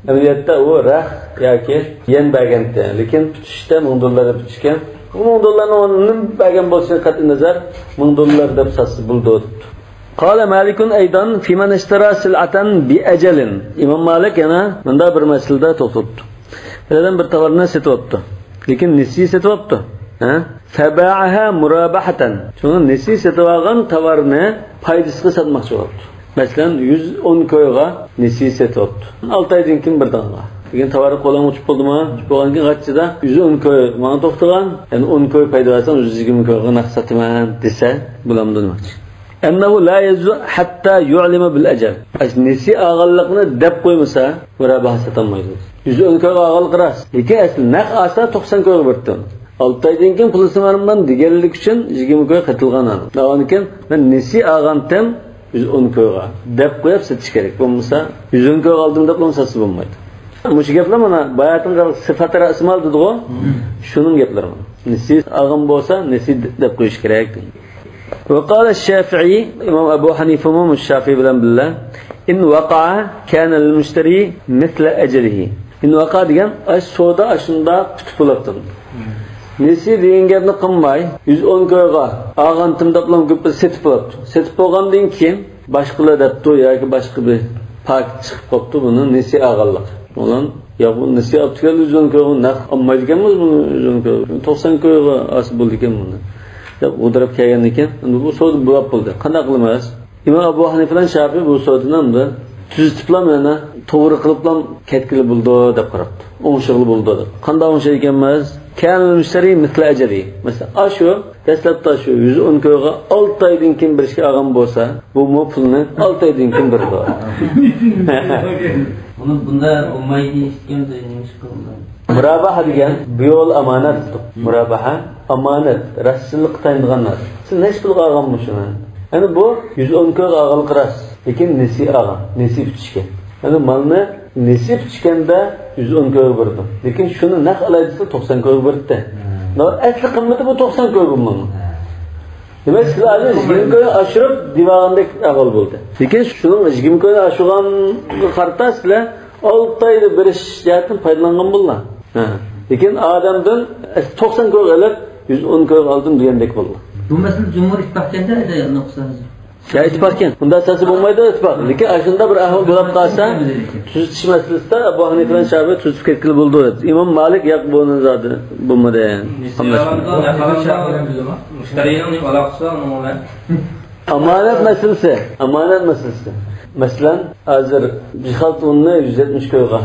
ئەمەلىيەتتە ئۇ رەخ ياكى يەن بەرگەنتى، لېكىن پۈتۈشتە مىڭ دوللار دەپ پۈتۈشكەن. ئۇ مىڭ دوللارنى ئۇنىڭ نېمە بەرگەن بولسۇن قەتئىي نەزەر، مىڭ دوللار دەپ ساتسا بولىدۇ دەپتۇ. قال مالك أيضا في من اشترى سلعة بأجل. ئىمام مالىك يەنە مۇنداق بىر مەسىلىدە توختىلىپتۇ. بىر ئادەم بىر تاۋارنى سېتىۋاپتۇ، لېكىن نېسى سېتىۋاپتۇ. ھە؟ فباعها مرابحة. شۇڭا نېسى سېتىۋالغان تاۋارنى پايدىسىغا ساتماقچى بوپتۇ. مەسىلەن، يۈز ئون كويغا نېسى سېتىۋاپتۇ. ئالتە ئايدىن كېيىن بىر داڭغا. لېكىن تاۋار قولۇڭغا چۈشۈپ بولدىمۇ؟ چۈشۈپ بولغاندىن كېيىن قاچىدا يۈز ئون كوي ماڭا توختىغان، يەنى ئون كوي پايدا ئالساڭ، يۈز يىگىرمە كويغا نەق ساتىمەن دېسە، بولامدۇ دېمەكچى. أنه لا يجوز حتى يعلم بالأجل. ئاشۇ نېسى ئالغانلىقىنى دەپ قويمىسا، مۇراباھە ساتالمايدۇ. يۈز ئون كويغا ئالغانلىقى راست. لېكىن ئەسلى نەق ئالسا توقسان كويغا بېرىپتۇ. ئالتە ئايدىن كېيىن پۇلىسىنى بەرمەن دېگەنلىكى ئۈچۈن يىگىرمە كوي قېتىلغان ئانا. داۋامىدىن كېيىن مەن نېسى ئالغانتىم يۈز ئون كويغا دەپ قويۇپ سېتىش كېرەك. بولمىسا، يۈز ئون كويغا ئالدىم دەپ بولمىسا ساتسا بولمايدۇ. مۇشۇ گەپلەر مانا باياتىنقى سىفەت رەسمال دېدىغۇ، شۇنىڭ گەپلىرى مانا. نېسى ئالغان بولسا، نېسى دەپ قويۇش كېرەك. وقال الشافعي، ئىمام ئەبۇ ھەنىفىمۇ مۇشۇ شافىئى بىلەن بىللە، إن وقع كان للمشتري مثل أجره. إن وقع دېگەن ئاش سودا ئاشۇنداق پۈتۈپ بولۇپتۇ. نېسى دېگەن گەپنى قىلماي، يۈز ئون كويغا ئالغانتىم دەپلا گۈپپە سېتىپ بولۇپتۇ. سېتىپ بولغاندىن كېيىن، باشقىلار دەپتۇ ياكى باشقا بىر پاكىت چىقىپ قاپتۇ، بۇنى نېسى ئالغانلىق. ئۇلار، يا بۇ نېسى ئاپتىكەن، يۈز ئون كويغا نەق ئالمايدىكەنمىز بۇنى، يۈز ئون كويغا، توقسان كويغا ئالسا بولىدىكەن بۇنى، دەپ غۇدىراپ كەلگەندىكىن، ئەمدى بۇ سودا بولاپ بولدى. قانداق قىلىمىز؟ ئىمام ئەبۇ ھەنىفە بىلەن شافىئى بۇ سودىنى ئەمدى تۈزىتىپلا، مانا توغرا قىلىپلا كەتكىلى بولىدۇ دەپ قاراپتۇ. ئوڭشىغىلى بولىدۇ دەپ. قانداق ئوڭشايدىكەنمىز؟ كان للمشتري مثل أجره. مەسىلەن، ئاشۇ دەسلەپتە شۇ يۈز ئون كويغا ئالتە ئايدىن كېيىن بېرىشكە ئالغان بولسا، بۇمۇ پۇلنى ئالتە ئايدىن كېيىن بېرىدۇ. بۇنى بۇنداق بولمايدۇ دېيىشكەن، نېمە ئىش قىلدى؟ مۇراباھە دېگەن بۇ يول ئامانەت. مۇراباھە ئامانەت، راستچىللىققا تايىنىدىغان نەرسە. سىز نەچچە پۇلغا ئالغان مۇشۇنى؟ ئەنە بۇ يۈز ئون كويغا ئالغانلىقى راست. لېكىن نېسى ئالغان، نېسى پۈتۈشكەن. ئەنە مالنى نېسى پۈتۈشكەندە يۈز ئون كويغا بېرىدۇ. لېكىن شۇنى نەق ئالاي دېسە، توقسان كويغا بېرىدۇ. ئەسلى قىممىتى بۇ توقسان كوي بۇ مالنىڭ. دېمەك، سىلەر ھازىر يىگىرمە كوينى ئاشۇرۇپ دېۋالغاندەك ئەھۋال بولدى. لېكىن شۇنىڭ يىگىرمە كوينى ئاشۇرغانغا قارىتا سىلەر ئالتە ئايدا بېرىش جەھەتتىن پايدىلانغان بولدى. ھە. لېكىن ئادەمدىن توقسان كويغا ئېلىپ، يۈز ئون كويغا ئالدىم دېگەندەك بولدى. بۇ مەسىلە جۇمھۇر ئىتتىپاقكەندە، نۇقسان. يا ئىتتىپاقكەن. بۇنداق سەۋەبسىز بولمايدۇ ئىتتىپاق. لېكىن ئاشۇنداق بىر ئەھۋال بولاپ قالسا، تۈزىتىش مەسىلىسىدە ئەبۇ ھەنىفە بىلەن شافىئى تۈزىتىپ كەتكىلى بولىدۇ. ئىمام مالىك ياق، بۇنى زادى بولمىدى. مۇشتەرىنىڭ نېمە ئالاقىسى بار ئۇنىڭ بىلەن؟ ئامانەت مەسىلىسى. ئامانەت مەسىلىسى. مەسىلەن، ھازىر بىر خالتا ئۇننى يۈز يەتمىش كويغا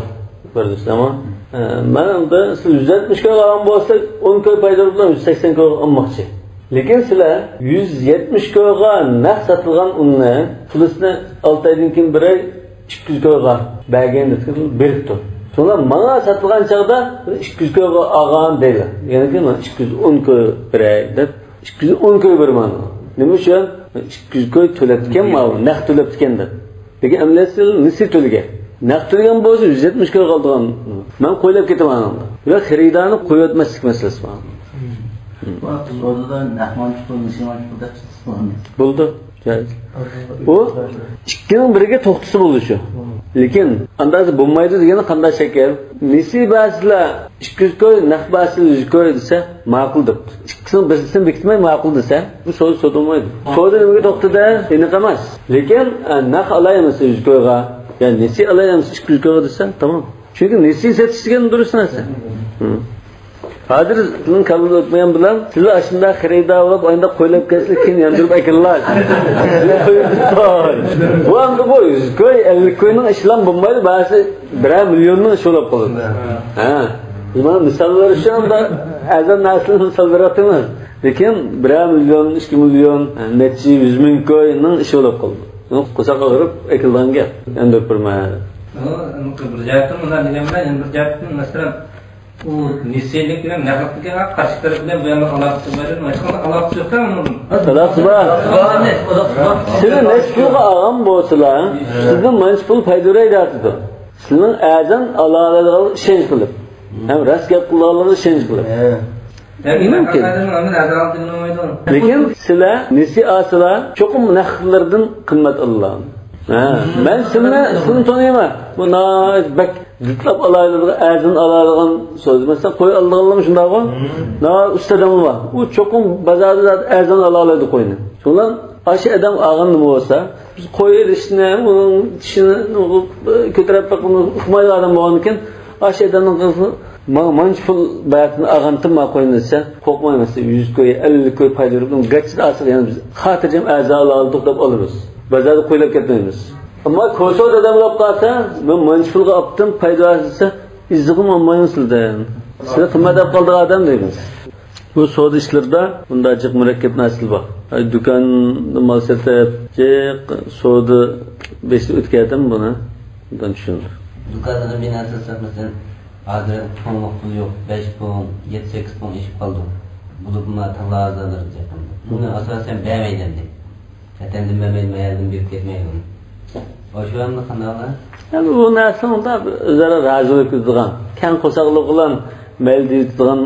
بەردىڭىز، تامام. ئە، مەن ئەمدى سىز يۈز يەتمىش كويغا ئالغان بولسا، ئون كوي پايدا بىلەن يۈز سەكسەن كويغا ئالماقچى. لېكىن سىلەر يۈز يەتمىش كويغا نەق ساتىلغان ئۇننى، پۇلىسىنى ئالتە ئايدىن كېيىن بېرەي، ئىككى يۈز كويغا بەرگەن دېسە، بېرىپتۇ. شۇڭا ماڭا ساتىلغان چاغدا ئىككى يۈز كويغا ئالغان دەيلا. يەنى مانا ئىككى يۈز ئون كوي بېرەي دەپ، ئىككى يۈز ئون كوي بېرىمەن. نېمە ئۈچۈن؟ ئىككى يۈز كوي تۆلەپتىكەن ماۋۇ، نەق تۆلەپتىكەن دەپ. لېكىن ئەمەلىيەتتە نېسى تۆلىگەن. نەق تۆلىگەن بولسا يۈز يەتمىش كويغا ئالىدىغان. مەن قويلاپ كېتىمەن ئاندا. ۋە خېرىدارنى قويۇۋەتمەسلىك مەسىلىسى بار. سودىدا نەق مانچە پۇل، نېسى مانچە پۇل دەپ چىقسا بولمايدۇ. بولدى. جايىز. ئۇ ئىككىنىڭ بىرىگە توختىسا بولىدۇ شۇ. لېكىن ئانداق بولمايدۇ دېگەننى قانداق شەكىل؟ نېسى بەرسىلە ئىككى يۈز كوي، نەق بەرسىلە يۈز كوي دېسە، ماقۇل دەپتۇ. ئىككىسىنىڭ بىرسىنى بېكىتمەي ماقۇل دېسە، بۇ سودا، سودا بولمايدۇ. سودا نېمىگە توختىدى؟ ئېنىق ئەمەس. لېكىن، ئە، نەق ئالاي ئەمەسە يۈز كويغا، يا نېسى ئالاي ئەمەسە ئىككى يۈز كويغا دېسە، تامام. چۈنكى نېسى سېتىش دېگەن دۇرۇس نەرسە. ھە. ھازىر سىزنىڭ كاللىدىن ئۆتمىگەن بىلەن، سىلەر ئاشۇنداق خېرىدار بولۇپ، ئانداق قويلاپ كەتسىلەر، كېيىن ياندۇرۇپ ئەكېلىڭلار. بۇ ئەمدى بۇ يۈز كوي، ئەللىك كوينىڭ ئىشىلا بولمايدۇ، بەزى بىرەر مىليوننىڭ ئىشى بولۇپ قالىدۇ. ھە. بىز مانا مىساللار ئۈچۈن ئەمدى ئەرزان نەرسىلەرنى مىسال بېرىۋاتىمىز. لېكىن بىرەر مىليون، ئىككى مىليون، نەچچە يۈز مىڭ كوينىڭ ئىشى بولۇپ قالىدۇ. قورساق ئاغرىپ ئەكېلىدىغان گەپ. ياندۇرۇپ بېرىمەن. بىر جەھەتتىن مۇنداق دېگەن بىلەن، يەنە بىر جەھەتتىن، مەسىلەن، ئۇ نېسىلىك بىلەن نەقلىكتىكى قارشى تەرەپ بىلەن بۇ يەردە ئالاقىسى بار، ھېچقانداق ئالاقىسى يوق-تە ئۇنىڭ. ئالاقىسى بار. سىلى نەچچە پۇلغا ئالغان بولسىلا، سىزدىن مانچە پۇل پايدا بېرەي دەۋاتىدۇ. سىلىنىڭ ئەرزان ئالالايدىغانلىقىغا ئىشەنچ قىلىپ، ھەم راست گەپ قىلىدىغانلىقىغا ئىشەنچ قىلىپ. مۇمكىن. لېكىن سىلە نېسى ئالسىلا، چوقۇم نەقلىرىدىن قىممەت ئالىدۇ. ھە، مەن سىلىنى، سىلىنى تونۇيمەن. بۇ ناھايىتى بەك دىتلاپ ئالالايدىغان، ئەرزان ئالالايدىغان سۆز. مەسىلەن، قوي ئالىدىغانلارمۇ شۇنداق بار. ناھايىتى ئۇستا ئادەملەر بار. ئۇ چوقۇم بازاردا ئەرزان ئالالايدۇ قوينى. شۇڭا ئاشۇ ئادەم ئالغان نېمە بولسا، بىز قوي ئېلىشنى، ئۇنىڭ چىشىنى كۆتۈرۈپ بېقىشنى ئۇقمايدىغان ئادەم بولغاندىكىن، ئاشۇ ئادەمنىڭ قىزى، ماڭا مانچە پۇل بەرسىڭ ئالغانتىم ما قوينى دېسە، قورقمايمىز، يۈز كوي، ئەللىك كوي پايدا بېرىپ، گاچچىدا ئالسا، يەنە بىز خاتىرجەم ئەرزان ئالدۇق دەپ ئالىمىز. بازاردا قويلاپ كەتمەيمىز. ئەمما كوسو دادام بولۇپ قالسا، مەن مانچە پۇلغا ئاپتىم، پايدا بەرسە دېسە، ئىززىغىمۇ ئالمايمىز سىلدىن. سىلى قىممەت ئاپ قالدىغان ئادەم دەيمىز. بۇ سودا ئىشلىرىدا بۇنداق جىق مۇرەككەپ نەرسىلەر بار. ئاي، دۇكاندا مال سېتىپ، جىق سودا بېسىپ ئۆتكەن ئادەم بۇنى ئوبدان چۈشىنىدۇ. دۇكاندىن بىر نەرسە ساتساق، مەسىلەن، ھازىر چوڭلۇق پۇل يوق، بەش پۇڭ، يەتتە، سەككىز پۇڭ ئېشىپ قالدى. بولۇپمۇ تاللا ئەزالىرى جىق. بۇنى ئاساسەن بەرمەيدۇ ئەمدى. ۋەتەندىن بەرمەيدۇ، مەھەللىدىن بېرىپ كەتمەيدۇ. ئاشۇ ئەمدى قانداق؟ ئەمدى بۇ نەرسە ئۇنداق ئۆزئارا رازىلىق كۆرىدىغان، كەڭ قورساقلىق بىلەن مەيلى دېيىدىغان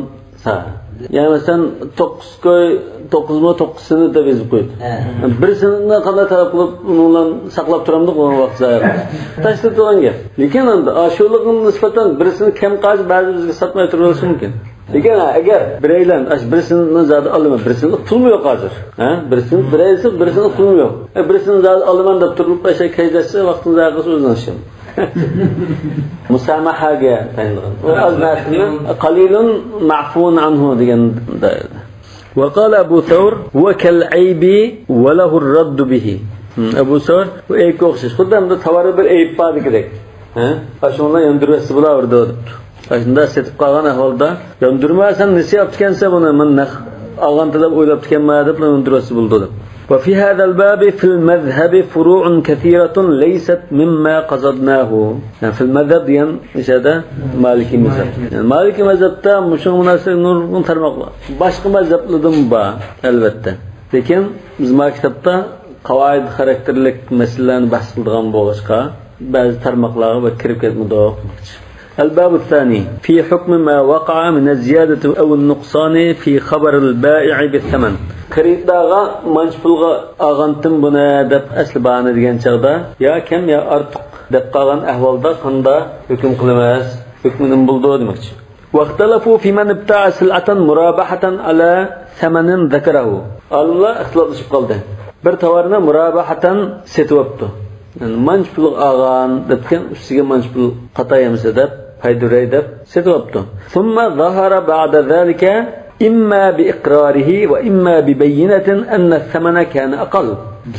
ساھە. يەنى مەسىلەن، توققۇز كوي، توققۇز مو توققۇز سېنت دەپ يېزىپ قويدى. ھە. بىر سېنتنى قانداق تەلەپ قىلىپ، ئۇنىڭ بىلەن ساقلاپ تۇرامدۇق، ئۇنىڭ ۋاقتى زايە. تاشلىتىدىغان گەپ. لېكىن ئەمدى ئاشۇلىقىغا نىسبەتەن بىرسىنى كەم قالسا، بەزى بىزگە ساتماي تۇرۇۋېلىشى مۇمكىن. لېكىن ھە، ئەگەر بىرەيلەن، ئاش، بىرسىنى زادى ئالىمەن، بىرسىنى پۇلمۇ يوق ھازىر. ھە؟ بىرسىنى بىرەيسى، بىرسىنى پۇلمۇ يوق. ئە، بىرسىنى زادى ئالىمەن دەپ تۇرۇپ، ئاشۇ كەيدەشسە، ۋاقتىنى زايە قىلسا ئۆزىنىڭ ئىشى. مۇساماھەگە تايىنىدىغان. ئۇ ئاز نەرسىنى قەلىلۇن مەئفۇن ئەنھۇ دېگەن دائىرىدە. وقال أبو ثور: هو كالعيب وله الرد به. ھىم، ئەبۇ سەۋر، بۇ ئەيىبكە ئوخشاش. خۇددى ئەمدى تاۋاردا بىر ئەيىب باردىكىدەك. ھە؟ ئاشۇنىڭ بىلەن ياندۇرۇۋەتسە بولاۋېرىدۇ دەپتۇ. ئاشۇنداق سېتىپ قالغان ئەھۋالدا، ياندۇرما، سەن نېسى ئاپتىكەنسەن بۇنى، مەن نەق ئالغانتى دەپ ئويلاپتىكەنمەن دەپلا ياندۇرۇۋەتسە بولىدۇ دەپ. وفي هذا الباب في المذهب فروع كثيرة ليست مما قصدناه. يەنى في المذهب دېگەن مۇشۇ يەردە مالىكىي مەزھەپ. يەنى مالىكىي مەزھەپتە مۇشۇنىڭغا مۇناسىۋەتلىك نۇرغۇن تارماقلار. باشقا مەزھەپلەردىمۇ بار، ئەلۋەتتە. لېكىن بىز ما كىتابتا قاۋائىد خاراكتېرلىك مەسىلىلەرنى بەھس قىلىدىغان بولغاچقا، بەزى تارماقلارغا بەك كىرىپ كەتمىدۇق. الباب الثاني في حكم ما وقع من الزيادة أو النقصان في خبر البائع بالثمن. خېرىدارغا مانچە پۇلغا ئالغانتىم بۇنى دەپ ئەسلى باھانى دېگەن چاغدا، يا كەم يا ئارتۇق دەپ قالغان ئەھۋالدا قانداق ھۆكۈم قىلىمىز؟ ھۆكمى نېمە بولىدۇ دېمەكچى. واختلفوا في من ابتاع سلعة مرابحة على ثمن ذكره. ئالىملار ئىختىلاپلىشىپ قالدى. بىر تاۋارنى مۇراباھەتەن سېتىۋاپتۇ. يەنى مانچە پۇلغا ئالغان دەپتىكەن، ئۈستىگە مانچە پۇل قاتايمىسا دەپ، پايدا بېرەي دەپ سېتىۋاپتۇ. ثم ظهر بعد ذلك إما بإقراره وإما ببينة أن الثمن كان أقل.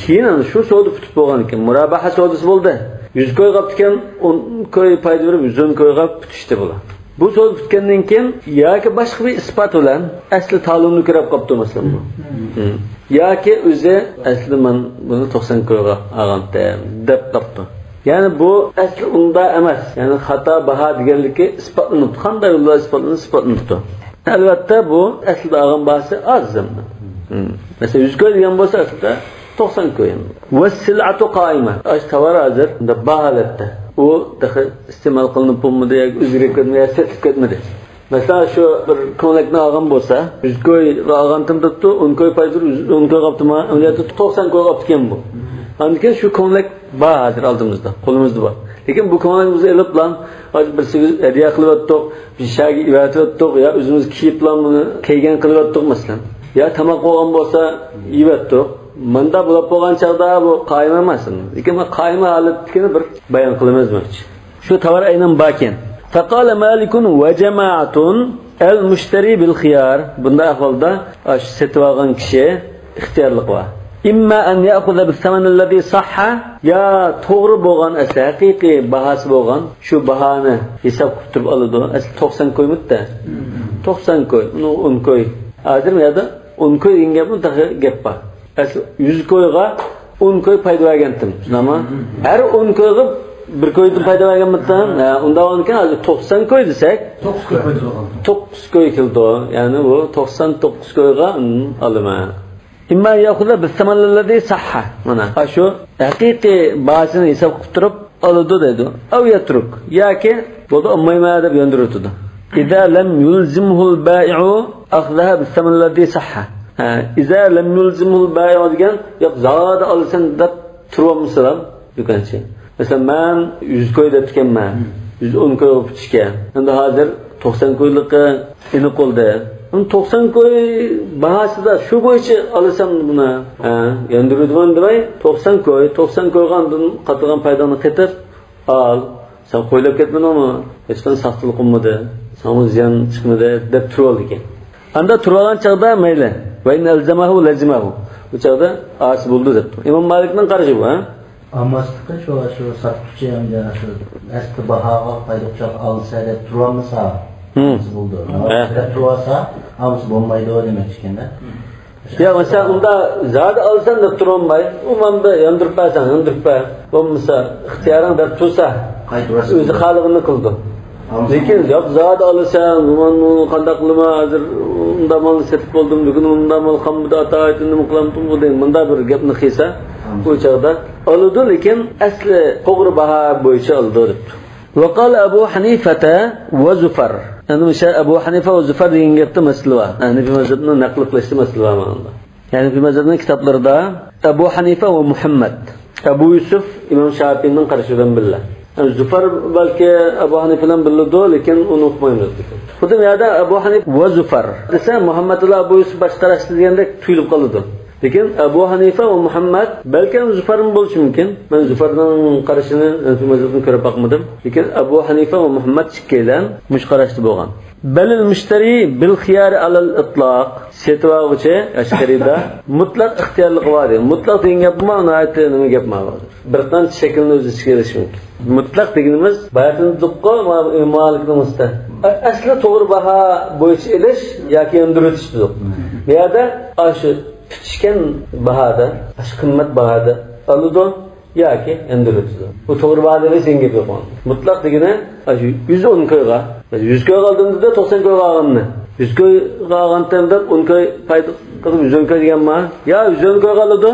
كېيىن شۇ سودا پۈتۈپ بولغاندىكىن، مۇراباھە سودىسى بولدى. يۈز كويغا ئاپتىكەن، ئون كوي پايدا بېرىپ، يۈز ئون كويغا پۈتۈشتى بۇلار. بۇ سودا پۈتكەندىن كېيىن ياكى باشقا بىر ئىسپات بىلەن ئەسلى تالوننى كۆرۈپ قاپتۇ، مەسىلەن، بۇ. مم. ياكى ئۆزى ئەسلى مەن بۇنى توقسان كويغا ئالغانتىم دەپ قاپتۇ. يەنى بۇ ئەسلى ئۇنداق ئەمەس. يەنى خاتا باھا دېگەنلىكى ئىسپاتلىنىپتۇ. قانداق يوللار ئىسپاتلىنىپ، ئىسپاتلىنىپتۇ. ئەلۋەتتە، بۇ ئەسلىدە ئالغان باھاسى ئاز ئەمدى. مم. مەسىلەن، يۈز كوي دېگەن بولسا، ئەسلىدە توقسان كوي. والسلعة قائمة. ئاشۇ تاۋار ھازىر بۇنداق بار ھالەتتە. ئۇ تېخى ئىستېمال قىلىنىپ بولمىدى ياكى ئۆزگىرىپ كەتمىدى ياكى سېتىلىپ كەتمىدى. مەسىلەن، شۇ بىر كۆڭلەكنى ئالغان بولسا، يۈز كويغا ئالغانتىم دەپتۇ، ئون كوي پايدا، ئون كويغا ئاپتىما، ئەمەلىيەتتە توقسان كويغا ئاپتىكەن بۇ. ئاندىن كېيىن شۇ كۆڭلەك بار ھازىر ئالدىمىزدا، قولىمىزدا بار. لېكىن بۇ كۆڭلەكنى بىز ئېلىپلا، ھازىر بىرسىگە ھەدىيە قىلىۋەتتۇق، بىر شەھەرگە ئېۋەتىۋەتتۇق، يا ئۆزىمىز كىيىپلا بۇنى كىيگەن قىلىۋەتتۇق، مەسىلەن. يا تاماق بولغان بولسا يېيىۋەتتۇق. مۇنداق بولۇپ بولغان چاغدا بۇ قائىمە ئەمەس. لېكىن بۇ قائىمە ھالەتتىكىنى بىر بايان قىلىمىز دېمەكچى. شۇ تاۋار ئەينەن باركەن. فقال مالك وجماعة المشتري بالخيار. بۇنداق ئەھۋالدا، ئاشۇ سېتىۋالغان كىشى ئىختىيارلىقى بار. إما أن يأخذ بالثمن الذي صح، يا توغرا بولغان، ئەسلى ھەقىقىي باھاسى بولغان شۇ باھانى ھېساب قىلىپ تۇرۇپ ئالىدۇ. ئەسلى توقسان كويمۇتتە؟ توقسان كوي، ئۇنى ئون كوي. ھازىر بۇ يەردە ئون كوي دېگەن گەپمۇ تېخى گەپ بار. ئەسلى يۈز كويغا ئون كوي پايدا بەرگەنتىم، شۇنداقمۇ؟ ھەر ئون كويغا بىر كويدىن پايدا بەرگەنمىتىم؟ ھە، ئۇنداق بولغاندىكىن ھازىر توقسان كوي دېسەك، توققۇز كوي پايدا بولغان. توققۇز كوي كېلىدۇ. يەنى بۇ توقسان توققۇز كويغا، ھىم، ئالىمەن. إما أن يأخذ بالثمن الذي صح. مانا، ئاشۇ ھەقىقىي باھاسىنى ھېساب قىلىپ تۇرۇپ، ئالىدۇ دەيدۇ. أو يترك، ياكى بولدى، ئالمايمەن دەپ ياندۇرۇۋېتىدۇ. إذا لم يلزمه البائع أخذها بالثمن الذي صح. ھە، إذا لم يلزمه البائع دېگەن، ياق، زادى ئالىسەن دەپ تۇرۇۋالمىسىلا دۇكانچى. مەسىلەن، مەن يۈز كوي دەپتىكەنمەن. يۈز ئون كويغا پۈتۈشكەن. ئەمدى ھازىر توقسان كويلۇقى ئېنىق بولدى. ئەمدى توقسان كوي باھاسىدا شۇ بويىچە ئالىسەن بۇنى. ھە، ياندۇرۇۋېتىمەن دېمەي، توقسان كوي، توقسان كويغا ئاندىن قاتىلغان پايداڭنى قېتىپ ئال. سەن خويلاپ كەتمىدىڭمۇ؟ ھېچقانداق ساختىلىق بولمىدى. ساڭىمۇ زىيان چىقمىدى دەپ تۇرۇۋالىدىكەن. ئاندا تۇرۇۋالغان چاغدا مەيلى. وإن ألزمه لزمه. بۇ چاغدا ئاسىي بولدى دەپتۇ. ئىمام مالىكنىڭ قارىشى بۇ، ھە؟ ئالماسلىقى شۇ، شۇ ساتقۇچى ئەمدى شۇ ئەسلى باھاغا پايدا ئۇچاق ئالسا دەپ تۇرۇۋالمىسا، ھىم. ئالمىسا بولىدۇ. ھە. دەپ تۇرۇۋالسا، ئالمىسا بولمايدۇ دېمەكچىكەن-دە. يا، مەسىلەن، ئۇندا زادى ئالىسەن دەپ تۇرۇۋالماي، ئۇ مانا بىر ياندۇرۇپ بەرسەڭ، ياندۇرۇپ بەر. بولمىسا، ئىختىيارىڭ دەپ تۇرسا، قايتۇرۇۋەتسۇن. ئۆزى خالىغىنىنى قىلىدۇ. ئالمىسا لېكىن، ياق، زادى ئالىسەن، بۇ مانا قانداق قىلىمەن، ھازىر ئۇنداق مالنى سېتىپ بولدۇم، بۈگۈن ئۇنداق مال قالمىدى، ئاتايىتىن نېمە قىلامتىم بۇ دەيمەن. مۇنداق بىر گەپنى قىلسا، ئالمىسا. بۇ چاغدا ئالىدۇ، لېكىن ئەسلى توغرا باھا بويىچە ئالىدۇ دەپتۇ. وقال أبو حنيفة وزفر. ئەنە مۇشۇ ئەبۇ ھەنىفە ۋە زۇفەر دېگەن گەپتە مەسىلە بار. ھەنىفىي مەزھەپنى نەقىل قىلىشتا مەسىلە بار مانا. ھەنىفىي مەزھەپنىڭ كىتابلىرىدا ئەبۇ ھەنىفە ۋە مۇھەممەد، ئەبۇ يۈسۈف ئىمام شافىئىنىڭ قارىشى بىلەن بىللە. زۇفەر بەلكى ئەبۇ ھەنىفە بىلەن بىللىدۇ، لېكىن ئۇنى ئۇقمايمىز دېگەن. خۇددى بۇ يەردە ئەبۇ ھەنىفە ۋە زۇفەر دېسە، مۇھەممەد بىلەن ئەبۇ يۈسۈف باشقا قاراشتا دېگەندەك تۇيۇلۇپ قالىدۇ. لېكىن ئەبۇ ھەنىفە ۋە مۇھەممەد، بەلكىم زۇفەرمۇ بولۇشى مۇمكىن. مەن زۇفەرنىڭ قارىشىنى ھەنىفىي مەزھەپتىن كۆرۈپ باقمىدىم. لېكىن ئەبۇ ھەنىفە ۋە مۇھەممەد ئىككىيلەن مۇشۇ قاراشتا بولغان. بل المشتري بالخيار على الإطلاق. سېتىۋالغۇچى، ياكى خېرىدار مۇتلەق ئىختىيارلىقى بار دېگەن. مۇتلەق دېگەن گەپمۇ ناھايىتى نېمە گەپ مانا. بىر قانچە شەكىلنى ئۆز ئىچىگە ئېلىشى مۇمكىن. مۇتلەق دېگىنىمىز باياتىن دېدۇققۇ، ما-، مالىكنىڭ ئۈستى. ئە-، ئەسلى توغرا باھا بويىچە ئېلىش ياكى ياندۇرۇۋېتىش دېدۇق. بۇ يەردە ئاشۇ پۈتۈشكەن باھادا، ئاشۇ قىممەت باھادا ئالىدۇ ياكى ياندۇرۇۋېتىدۇ. بۇ توغرا باھا دېگەن گەپ يوق. مۇتلەق دېگىنى ئاشۇ يۈز ئون كويغا، يۈز كويغا ئالدىم دېدى، توقسان كويغا ئالغاننى. يۈز كويغا ئالغانتىم دەپ ئون كوي پايدا قىلىپ يۈز ئون كوي دېگەنما؟ يا يۈز ئون كويغا ئالىدۇ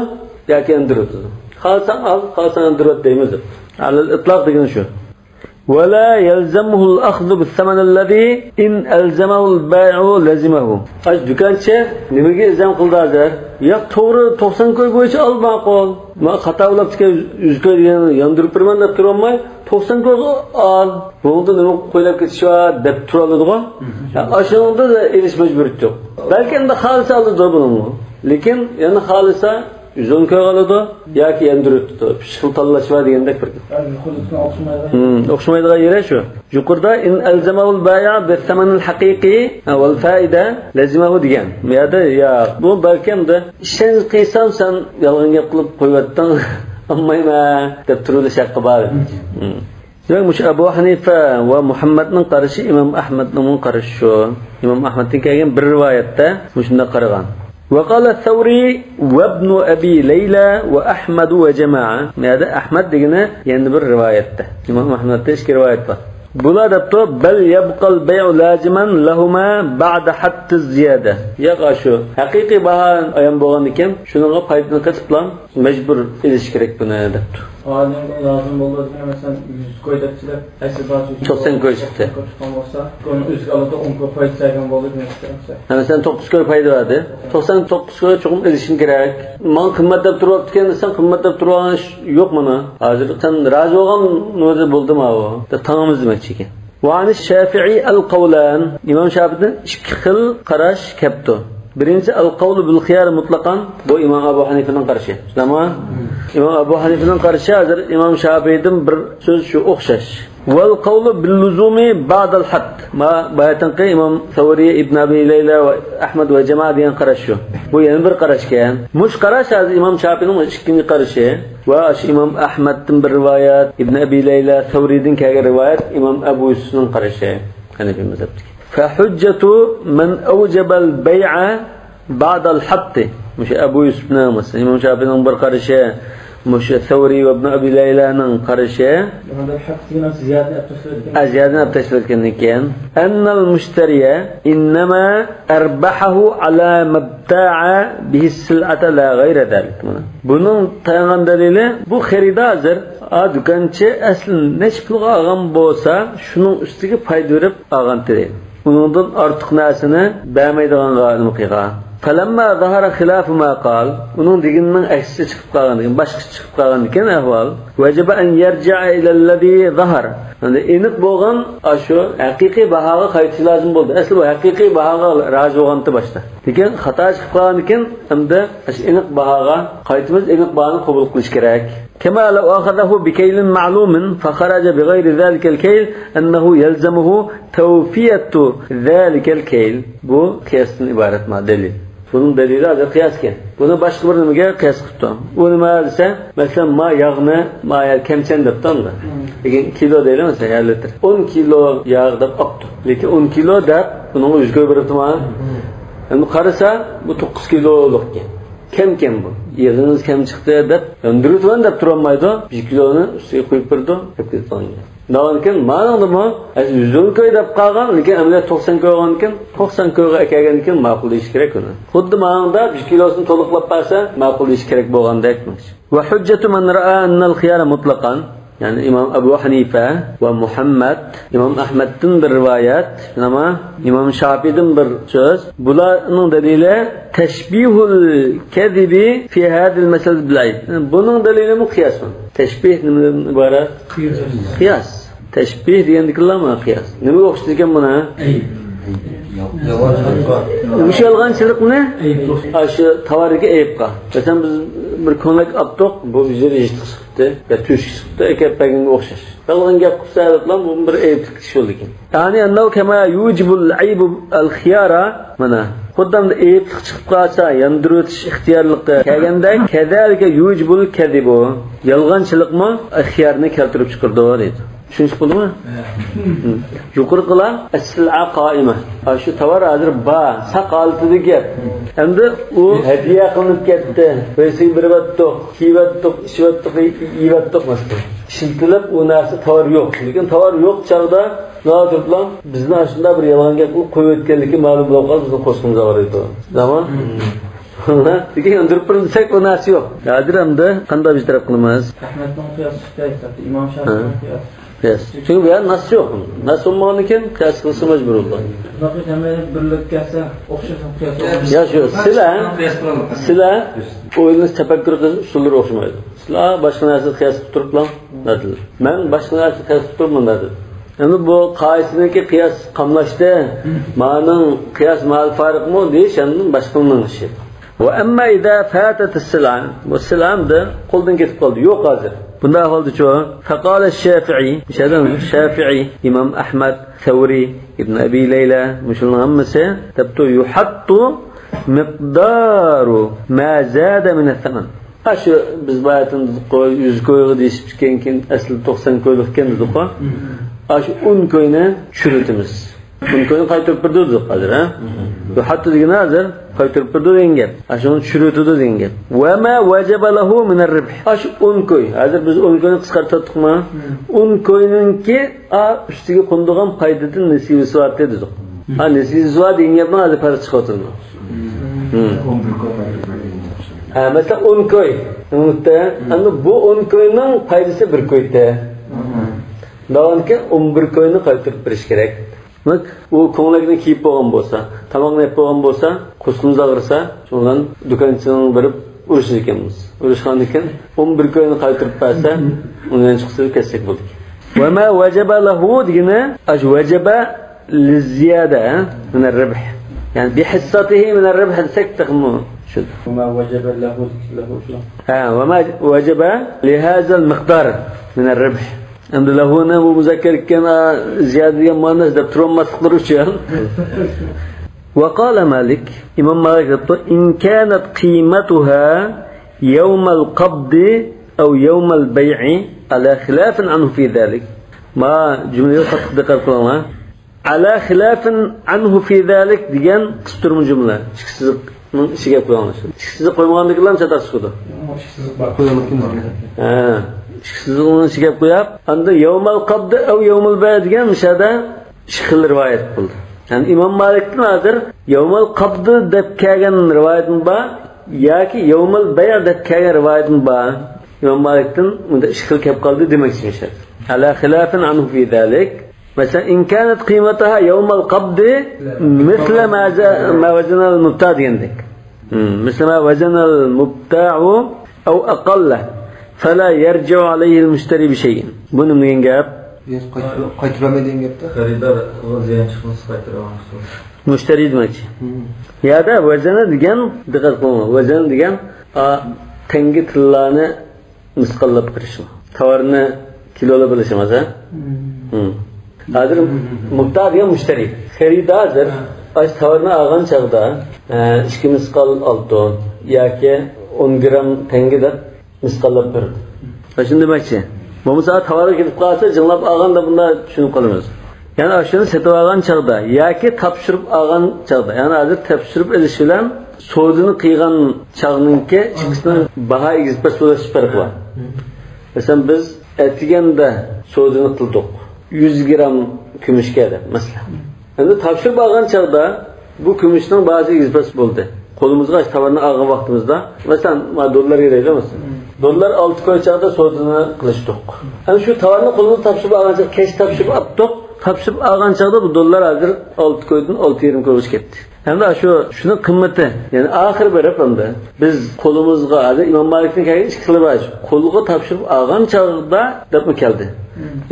ياكى ياندۇرۇۋېتىدۇ. خالىساڭ ئال، خالىساڭ ياندۇرۇۋەت دەيمىز دەپ. ئەلەل ئىتلاق دېگىنى شۇ. ولا يلزمه الأخذ بالثمن الذي إن ألزمه البائع لزمه. ئاش دۇكانچى نېمىگە ئىلزام قىلدى ھازىر؟ ياق، توغرا، توقسان كوي بويىچە ئال، ماقۇل. ما خاتا بولاپتىكەن، يۈز كوي دېگەن ياندۇرۇپ بېرىمەن دەپ تۇرالماي، توقسان كويغا ئال. بۇنىڭدا نېمە قويلاپ كېتىش بار دەپ تۇرالىدىغۇ. يا، ئاشۇنىڭدا ئېلىش مەجبۇرىيىتى يوق. بەلكى ئەمدى خالىسا ئالىدۇ بۇنىڭمۇ. لېكىن يەنە خالىسا يۈز ئون كويغا ئالىدۇ ياكى ياندۇرۇۋېتىدۇ. ئۈچ خىل تاللاش بار دېگەندەك بىر گەپ. يەنى يۇقىرىدىكىنىڭ ئوخشىمايدىغان. ھىم، ئوخشىمايدىغان يېرى شۇ. يۇقىرىدا إن ألزمه البائع بالثمن الحقيقي والفائدة لزمه دېگەن. بۇ يەردە ياق. بۇ بەلكىم دە ئىشەنچ قىلسام سەن يالغان گەپ قىلىپ قويۇۋەتتىڭ، ئالمايمەن دەپ تۇرۇۋېلىش ھەققى بار. ھىم. دېمەك، مۇشۇ ئەبۇ ھەنىفە ۋە مۇھەممەدنىڭ قارىشى ئىمام ئەھمەدنىڭمۇ قارىشى شۇ. ئىمام ئەھمەدتىن كەلگەن بىر رىۋايەتتە مۇشۇنداق قارىغان. وقال الثوري وابن أبي ليلى وأحمد وجماعة. بۇ يەردە ئەھمەد دېگىنى يەنە بىر رىۋايەتتە. ئىمام ئەھمەدتە ئىككى رىۋايەت بار. بۇلار دەپتۇ، بل يبقى البيع لازما لهما بعد حتى الزيادة. ياق، شۇ ھەقىقىي باھا ئايان بولغاندىكىن شۇنىڭغا پايدىنى قېتىپلا مەجبۇر ئېلىش كېرەك بۇنى دەپتۇ. ئالىمغا لازىم بولىدىكەن، مەسىلەن، يۈز كوي دەپ چىقىپ، ئەسلى بار يۈز كوي، توقسان كوي چىقتى. توقسان كوي چىققان بولسا، ئۇنى ئۆزىگە ئالىدۇ، ئون كوي پايدا چىقارغان بولدى دېمەكچى. ھە، مەسىلەن، توققۇز كوي پايدا بەردى. توقسان توققۇز كوي چوقۇم ئېلىشىم كېرەك. ماڭا قىممەت دەپ تۇرۇۋاپتىكەن دېسەڭ، قىممەت دەپ تۇرۇۋالغان ئىش يوق مانا. ھازىر سەن رازى بولغان نۇردا بولدى ماۋۇ. دەپ تاڭىمىز دېمەكچى ئىكەن. وعن الشافعي القولان. ئىمام شافىئىدىن ئىككى خىل قاراش كەپتۇ. بىرىنچى، القول بالخيار مطلقا، بۇ ئىمام ئەبۇ ھەنىفىنىڭ قارىشى. شۇنداقمۇ؟ ئىمام ئەبۇ ھەنىفىنىڭ قارىشى ھازىر ئىمام شافىئىدىن بىر سۆز شۇ ئوخشاش. والقول باللزوم بعد الحتم. ما باياتىنقى ئىمام سەۋرى، ئىبن ئەبى لەيلە ۋە ئەھمەد ۋە جامائە دېگەن قاراش شۇ. بۇ يەنە بىر قاراش ئىكەن. مۇشۇ قاراش ھازىر ئىمام شافىئىنىڭ ئىككىنچى قارىشى. ۋە شۇ ئىمام ئەھمەدتىن بىر رىۋايەت، ئىبن ئەبى لەيلە سەۋرىدىن كەلگەن رىۋايەت، ئىمام ئەبۇ يۈسۈفنىڭ قارىشى، ھەنەفىي مەزھەپتىكى. فحجة من أوجب البيع بعد الحتم. مۇشۇ ئەبۇ يۈسۈفنىڭ، مەسىلەن، ئىمام شافىئىنىڭ بىر قارىشى، مۇشۇ سەۋرى ۋە ئىبن ئەبى لەيلانىڭ قارىشى. بۇنىڭدا ھەق دېگەن زىيادىنى ئەپ تاشلىۋەتكەن. ئە، زىيادىنى ئەپ تاشلىۋەتكەندىن كېيىن. أن المشتري إنما أربحه على ما ابتاع به السلعة لا غير ذلك. مانا بۇنىڭ تايانغان دەلىلى، بۇ خېرىدار ھازىر، ئا، دۇكانچى ئەسلى نەچچە پۇلغا ئالغان بولسا، شۇنىڭ ئۈستىگە پايدا بېرىپ ئالغانتى دەيدۇ. ئۇنىڭدىن ئارتۇق نەرسىنى بەرمەيدىغانغا نېمە قىلغان. فلما ظهر خلاف ما قال، ئۇنىڭ دېگىنىنىڭ ئەكسىچە چىقىپ قالغاندىكىن، باشقىچە چىقىپ قالغاندىكىن ئەھۋال، وجب أن يرجع إلى الذي ظهر. ئەمدى ئېنىق بولغان ئاشۇ ھەقىقىي باھاغا قايتىشى لازىم بولدى. ئەسلى بۇ ھەقىقىي باھاغا رازى بولغانتى باشتا. لېكىن خاتا چىقىپ قالغاندىكىن، ئەمدى ئاشۇ ئېنىق باھاغا قايتىمىز، ئېنىق باھانى قوبۇل قىلىش كېرەك. كما لو أخذه بكيل معلوم فخرج بغير ذلك الكيل أنه يلزمه توفية ذلك الكيل. بۇ قىياستىن ئىبارەت ما دەلىل. بۇنىڭ دەلىلى ھازىر قىياس ئىكەن. بۇنى باشقا بىر نېمىگە قىياس قىپتۇ. ئۇ نېمە دېسە، مەسىلەن، ما ياغنى، ما يەر كەمچەن دەپتۇ ئاندا. لېكىن كىلو دەيلى، مەسىلەن، يەر لىتىر. ئون كىلو ياغ دەپ ئاپتۇ. لېكىن ئون كىلو دەپ بۇنىڭغا يۈز كوي بېرىپتۇ ما. ئەمدى قارىسا، بۇ توققۇز كىلولۇق ئىكەن. كەم-كەم بۇ. يېغىڭىز كەم چىقتى دەپ، ئۆندۈرۈۋېتىمەن دەپ تۇرالمايدۇ. بىر كىلونى ئۈستىگە قويۇپ بېرىدۇ، ئەپ كېتىدىغان گەپ. دەۋالكىن مانىڭدىمۇ يۈز ئون كوي دەپ قالغان، لېكىن ئەمەلىيەت توقسان كوي بولغاندىكىن، توقسان كويغا ئەكەلگەندىكىن ماقۇل دېيىش كېرەك ئۇنى. خۇددى مانىڭدا بىر كىلوسىنى تولۇقلاپ بەرسە، ماقۇل دېيىش كېرەك بولغاندەك. وحجة من رأى أن الخيار مطلقا، يەنى ئىمام ئەبۇ ھەنىفە ۋە مۇھەممەد، ئىمام ئەھمەدتىن بىر رىۋايەت، ئەمما ئىمام شاپىدىن بىر سۆز. بۇلارنىڭ دەلىلى تەشبىھۇل كەزىبى في هذه المسألة بالعيب. بۇنىڭ دەلىلىمۇ قىياس. تەشبىھ نېمىدىن ئىبارەت؟ قىياس. قىياس. تەشبىھ دېگەندىكىنلا مانا قىياس. نېمىگە ئوخشىتىدىكەن بۇنى؟ ئەيىب. يالغانچىلىققا. مۇشۇ يالغانچىلىقنى ئەيىب. ئاشۇ تاۋاردىكى ئەيىبقا. مەسىلەن، بىز بىر كۆڭلەك ئاپتۇق، بۇ ئۈزۈر يىرتىق چىقىپتۇ يا تۆشۈك چىقىپتۇ، ئەكەپ بەرگەنگە ئوخشاش. يالغان گەپ قىلسا، ئەيىبلەم، بۇ بىر ئەيىبلىك ئىش بولىدىكەن. يعني أنه كما يوجب العيب الخيار، مانا، خۇددى ئەيىبلىك چىقىپ قالسا، ياندۇرۇۋېتىش ئىختىيارلىقى كەلگەندەك، كذلك يوجب الكذب، يالغانچىلىقمۇ خىيارنى كەلتۈرۈپ چىقىرىدۇ دەيدۇ. چۈشىنىشلىك بولدىمۇ؟ ھە. يۇقىرىقىلار السلعة قائمة. ئاشۇ تاۋار ھازىر بار، ساق ھالىتىدە گەپ. ئەمدى ئۇ ھەدىيە قىلىنىپ كەتتى. بىرسىگە بېرىۋەتتۇق، كىيىۋەتتۇق، ئىچىۋەتتۇق، يېيىۋەتتۇق مەسىلەن. ئىشلىتىلىپ ئۇ نەرسە تاۋار يوق. لېكىن تاۋار يوق چاغدا ناتۇرۇپلا بىزنى ئاشۇنداق بىر يالغان گەپ قىلىپ قويۇۋەتكەنلىكى مەلۇم بولۇپ قالسا بىزنىڭ قورسىقىمىز ئاغرىيدۇ. تامام؟ لېكىن ياندۇرۇپ بىر دېسەك ئۇ نەرسە يوق. ھازىر ئەمدى قانداق بىر تەرەپ قىلىمىز؟ ئەھمەدنىڭ قىياسى ئىمام شافىئنىڭ قىياسى. قىياس. چۈنكى بۇ يەردە نەس يوق. نەس بولمىغاندىن كېيىن قىياس قىلسا مەجبۇر بولىدۇ. شۇنداق ھەممەيلەن بىرلىككە كەلسە ئوخشاش قىياس. يا شۇ، سىلە، سىلە ئويلىنىش تەپەككۇر قىلىش ئۇسۇللىرى ئوخشىمايدۇ. سىلە باشقا نەرسە قىياس قىلىپ تۇرۇپلا دەدىلەر. مەن باشقا نەرسە قىياس قىلىپ تۇرۇپمەن دەدىم. ئەمدى بۇ قايسىنىڭكى قىياس قاملاشتى؟ مانىڭ قىياس مەھەل فارىقمۇ دېيىش ئاندىن باشقىنىڭ ئىشى. وأما إذا فاتت السلعة، بۇ سىلئەمدە قولدىن كېتىپ قالدى، يوق ھازىر. بۇنداق ئەھۋالدىچۇ؟ فقال الشافعي، مۇشۇ يەردە شافىئى، ئىمام ئەھمەد، سەۋرى، ئىبن ئەبى لەيلە، مۇشۇلارنىڭ ھەممىسى دەپتۇ، يحط مقدار ما زاد من الثمن. ئاشۇ بىز باياتىن دېدۇققۇ، يۈز كويغا دېيىشىپتىكەن، كېيىن ئەسلى توقسان كويلۇقكەن دېدۇققۇ. ئاشۇ ئون كوينى چۈشۈرۈۋېتىمىز. ئون كوينى قايتۇرۇپ بېرىدۇ دېدۇق ھازىر، ھە؟ يحط دېگىنى ھازىر قايتۇرۇپ بېرىدۇ دېگەن گەپ. ئاشۇنى چۈشۈرۈۋېتىدۇ دېگەن گەپ. وما وجب له من الربح. ئاشۇ ئون كوي. ھازىر بىز ئون كوينى قىسقارتىۋاتتۇقمۇ؟ ئون كوينىڭكى ئا، ئۈستىگە قونىدىغان پايدىدىن نېسىۋىسى بار دېدۇق. ھا، نېسىۋىسى بار دېگەن گەپنىڭ ھازىر پەرقى چىقىۋاتىدۇ. ھە، مەسىلەن، ئون كوي. ئەمدى بۇ ئون كوينىڭ پايدىسى بىر كويدى. دەۋالكىن ئون بىر كوينى قايتۇرۇپ بېرىش كېرەك. دېمەك، ئۇ كۆڭلەكنى كىيىپ بولغان بولسا، تاماقنى يەپ بولغان بولسا، قورسىقىمىز ئاغرىسا، شۇنىڭ بىلەن دۇكانچىنىڭ بېرىپ ئۇرۇشىدىكەنمىز. ئۇرۇشقاندىن كېيىن ئون بىر كوينى قايتۇرۇپ بەرسە، ئۇنى يەنە چىقسا كەتسەك بولدى. وما وجب له دېگىنى، ئاشۇ وجب للزيادة من الربح. يەنى بحصته من الربح دېسەك تېخىمۇ شۇ. وما وجب له، له شۇ. ھە، وما وجب لهذا المقدار من الربح. ئەمدى لەھۇنى بۇ مۇزەككەر ئىكەن، ئا، زىيادە دېگەن مەنىسى دەپ تۇرالماسلىقلىرى ئۈچۈن. وقال مالك، ئىمام مالىك دەپتۇ، إن كانت قيمتها يوم القبض أو يوم البيع على خلاف عنه في ذلك. ما جۈملىگە قاتتىق دىققەت قىلىڭلار. على خلاف عنه في ذلك دېگەن قىستۇرما جۈملە. ئىككى سىزىقنىڭ ئىچىگە قويۇڭلار. ئىككى سىزىق قويمىغاندىكىنلار چاتاق چىقىدۇ. ھە، ئىككى سىزىقنىڭ ئىچىگە قويۇپ، ئاندىن يومال قابدى ئەۋ يومال بەي دېگەن مۇشۇ يەردە ئىككى خىل رىۋايەت قىلدى. يەنى ئىمام مالىكتىن ھازىر يومال قابدى دەپ كەلگەن رىۋايەتمۇ بار ياكى يومال بەي دەپ كەلگەن رىۋايەتمۇ بار. ئىمام مالىكتىن بۇندا ئىككى خىل كەپ قالدى دېمەكچى مۇشۇ يەردە. على خلاف عنه في ذلك. مەسىلەن، إن كانت قيمتها يوم القبض مثل ما ز-، ما وزن المبتاع دېگەندەك. مم، مثل ما وزن المبتاع أو أقل فلا يرجع عليه المشتري بشيء. بۇ نېمە دېگەن گەپ؟ قايتۇرۇپ، قايتۇرالمايدۇ دېگەن گەپتە. خېرىدارغا زىيان چىقمىسا قايتۇرالمايدۇ. مۇشتەرى دېمەكچى. مم. يەردە ۋەزنى دېگەن، دىققەت قىلىڭ، ۋەزن دېگەن، ئا، تەڭگە تىللانى مىسقاللاپ بېرىشمۇ؟ تاۋارنى كىلولاپ ئېلىشىمىز، ھە؟ مم. مم. ھازىر مۇبتا دېگەن مۇشتەرى. خېرىدار ھازىر ئاشۇ تاۋارنى ئالغان چاغدا، ئە، ئىككى مىسقال ئالتۇن ياكى ئون گرام تەڭگە دەپ مىسقاللاپ بېرىدۇ. ئاشۇنى دېمەكچى. بولمىسا تاۋارغا كېلىپ قالسا جىڭلاپ ئالغاندا بۇنداق چۈشىنىپ قالىمىز. يەنى ئاشۇنى سېتىۋالغان چاغدا ياكى تاپشۇرۇپ ئالغان چاغدا، يەنى ھازىر تاپشۇرۇپ ئېلىش بىلەن سودىنى قىلغان چاغنىڭكى ئىككىسىنىڭ باھا ئېگىز پەس بولۇش پەرقى بار. مەسىلەن، بىز ئەتىگەندە سودىنى قىلدۇق. يۈز گرام كۈمۈشكە دەپ، مەسىلەن. ئەمدى تاپشۇرۇپ ئالغان چاغدا بۇ كۈمۈشنىڭ بازى ئىگىز پاس بولدى. قولىمىزغا ئاشۇ تاۋارنى ئالغان ۋاقتىمىزدا، مەسىلەن، مانا دوللار دەيلى، مەسىلەن. دوللار ئالتە كوي چاغدا سودىنى قىلىشتۇق. ئەمدى شۇ تاۋارنى قولىمىزغا تاپشۇرۇپ ئالغان چاغدا، كەچ تاپشۇرۇپ ئاپتۇق. تاپشۇرۇپ ئالغان چاغدا بۇ دوللار ھازىر ئالتە كويدىن ئالتە يېرىم كويغىچە كەتتى. ھەمدە شۇ، شۇنىڭ قىممىتى، يەنى ئاخىر بېرىپ ئەمدى بىز قولىمىزغا، ھازىر ئىمام مالىكنىڭ كەلگەن ئىككى خىلى بار. قولغا تاپشۇرۇپ ئالغان چاغدا دەپمۇ كەلدى.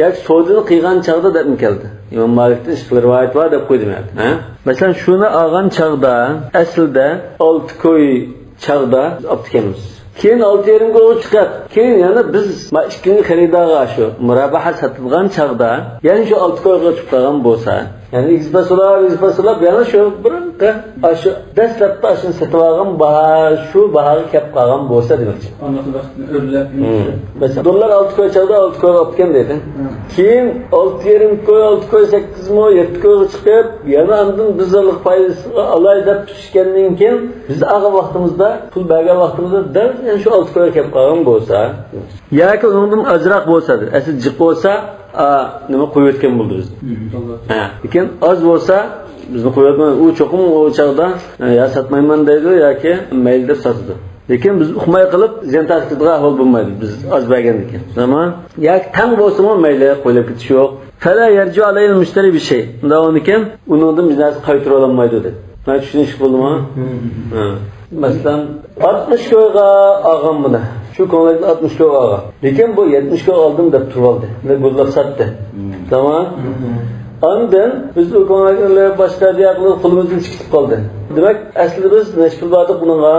ياكى سودىنى قىلغان چاغدا دەپمۇ كەلدى. ئىمام مالىكتىن ئىككى خىل رىۋايەت بار دەپ قويدۇم يەنە. ھە؟ مەسىلەن، شۇنى ئالغان چاغدا، ئەسلىدە ئالتە كوي چاغدا بىز ئاپتىكەنمىز. كېيىن ئالتە يېرىم كويغا چىقىپ، كېيىن يەنە بىز ما ئىككىنچى خېرىدارغا شۇ مۇرابىھە ساتىدىغان چاغدا، يەنە شۇ ئالتە كويغا چىقىپ قالغان بولسا، يەنە ئىگىز پاس سولاپ، ئىگىز پاس سولاپ، يەنە شۇ بۇرۇنقى، ئاشۇ دەسلەپتە ئاشۇنى سېتىۋالغان باھا، شۇ باھاغا كەپ قالغان بولسا دېمەكچى. ئاندىن ۋاقىتنى ئۆرلەپ، مم. مەسىلەن، دوللار ئالتە كوي چاغدا ئالتە كويغا ئاپتىكەن دەيدۇ. مم. كېيىن ئالتە يېرىم كوي، ئالتە كوي سەككىز مو، يەتتە كويغا چىقىپ، يەنە ئاندىن بىز زاللىق پايدىسىغا ئالاي دەپ چۈشكەندىن كېيىن، بىز ئالغان ۋاقتىمىزدا، پۇل بەرگەن ۋاقتىمىزدا دەل يەنە شۇ ئالتە كويغا كەپ قالغان بولسا، ياكى ئۇنىڭدىن ئازراق بولسا، ئەسلى جىق بولسا، ئا، نېمە قويۇۋەتكەن بولىدۇ بىزنى. ھە، لېكىن ئاز بولسا، بىزنى قويۇۋەتمەيدۇ. ئۇ چوقۇم ئۇ چاغدا، ئە، يا ساتمايمەن دەيدۇ ياكى مەيلى دەپ ساتىدۇ. لېكىن بىز ئۇقماي قېلىپ، زىيان تارتىدىغان ئەھۋال بولمايدۇ، بىز ئاز بەرگەندىن كېيىن. تامام. ياكى تەڭ بولسىمۇ مەيلى، قويلاپ كېتىش يوق. فلا يرجع عليه المشتري بشيء. ئۇنداق بولغاندىكىن، ئۇنىڭدىن بىر نەرسە قايتۇرۇۋالالمايدۇ دەپ. مانا چۈشىنىشلىك بولدىمۇ؟ ھە. مەسىلەن، ئاتمىش كويغا ئالغان بۇنى. شۇ كوڭلەكنى ئاتمىش كويغا ئالغان. لېكىن بۇ يەتمىش كويغا ئالدىم دەپ تۇرۇۋالدى. بۇنى گۇللاپ ساتتى. تامام. ئاندىن بىز ئۇ كوڭلەكنى باشقا بىر ياققا قولىمىزدىن چىقىپ قالدى. دېمەك، ئەسلىدە بىز نەچچە پۇل بەردۇق بۇنىڭغا؟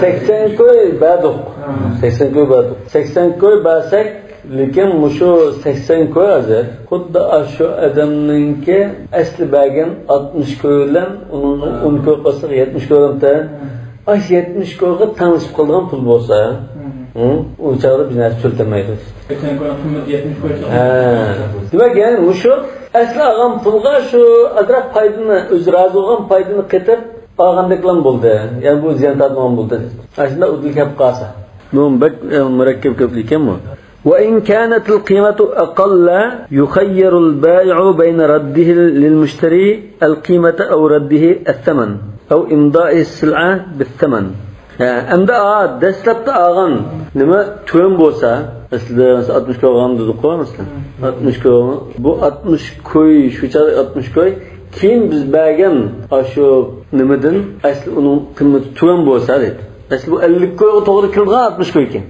سەكسەن كوي بەردۇق. سەكسەن كوي بەردۇق. سەكسەن كوي بەرسەك، لېكىن مۇشۇ سەكسەن كوي ھازىر خۇددى ئاشۇ ئادەمنىڭكى ئەسلى بەرگەن ئاتمىش كوي بىلەن ئۇنىڭغا ئون كوي قوشساق يەتمىش كوي بولامتى؟ ئاشۇ يەتمىش كويغا تەڭلىشىپ قالىدىغان پۇل بولسا، ھە، ئۇ چاغدا بىر نەرسە تۆلىتەلمەيدۇ. سەكسەن كوينىڭ قىممىتى يەتمىش كوي. ھە. دېمەك، يەنى مۇشۇ ئەسلى ئالغان پۇلغا شۇ ئازراق پايدىنى، ئۆزى رازى بولغان پايدىنى قېتىپ ئالغاندەكلا بولدى. يەنى بۇ زىيان تارتمىغان بولدى. ئاشۇنداق ئۇدۇل كەپ قالسا. بۇ بەك، ئە، مۇرەككەپ گەپلىكەن بۇ. وإن كانت القيمة أقل يخير البائع بين رده للمشتري القيمة أو رده الثمن أو إمضائه السلعة بالثمن. ھە، ئەمدى، ئا، دەسلەپتە ئالغان نېمە تۆۋەن بولسا، ئەسلىدە مەسىلەن ئاتمىش كوي ئالغان دېدۇققۇ، مەسىلەن. ئاتمىش كوي، بۇ ئاتمىش كوي، شۇ چاغ ئاتمىش كوي، كېيىن بىز بەرگەن ئاشۇ نېمىدىن ئەسلى ئۇنىڭ قىممىتى تۆۋەن بولسا دەيدۇ. ئەسلى بۇ ئەللىك كويغا توغرا كېلىدىغان ئاتمىش كويكەن.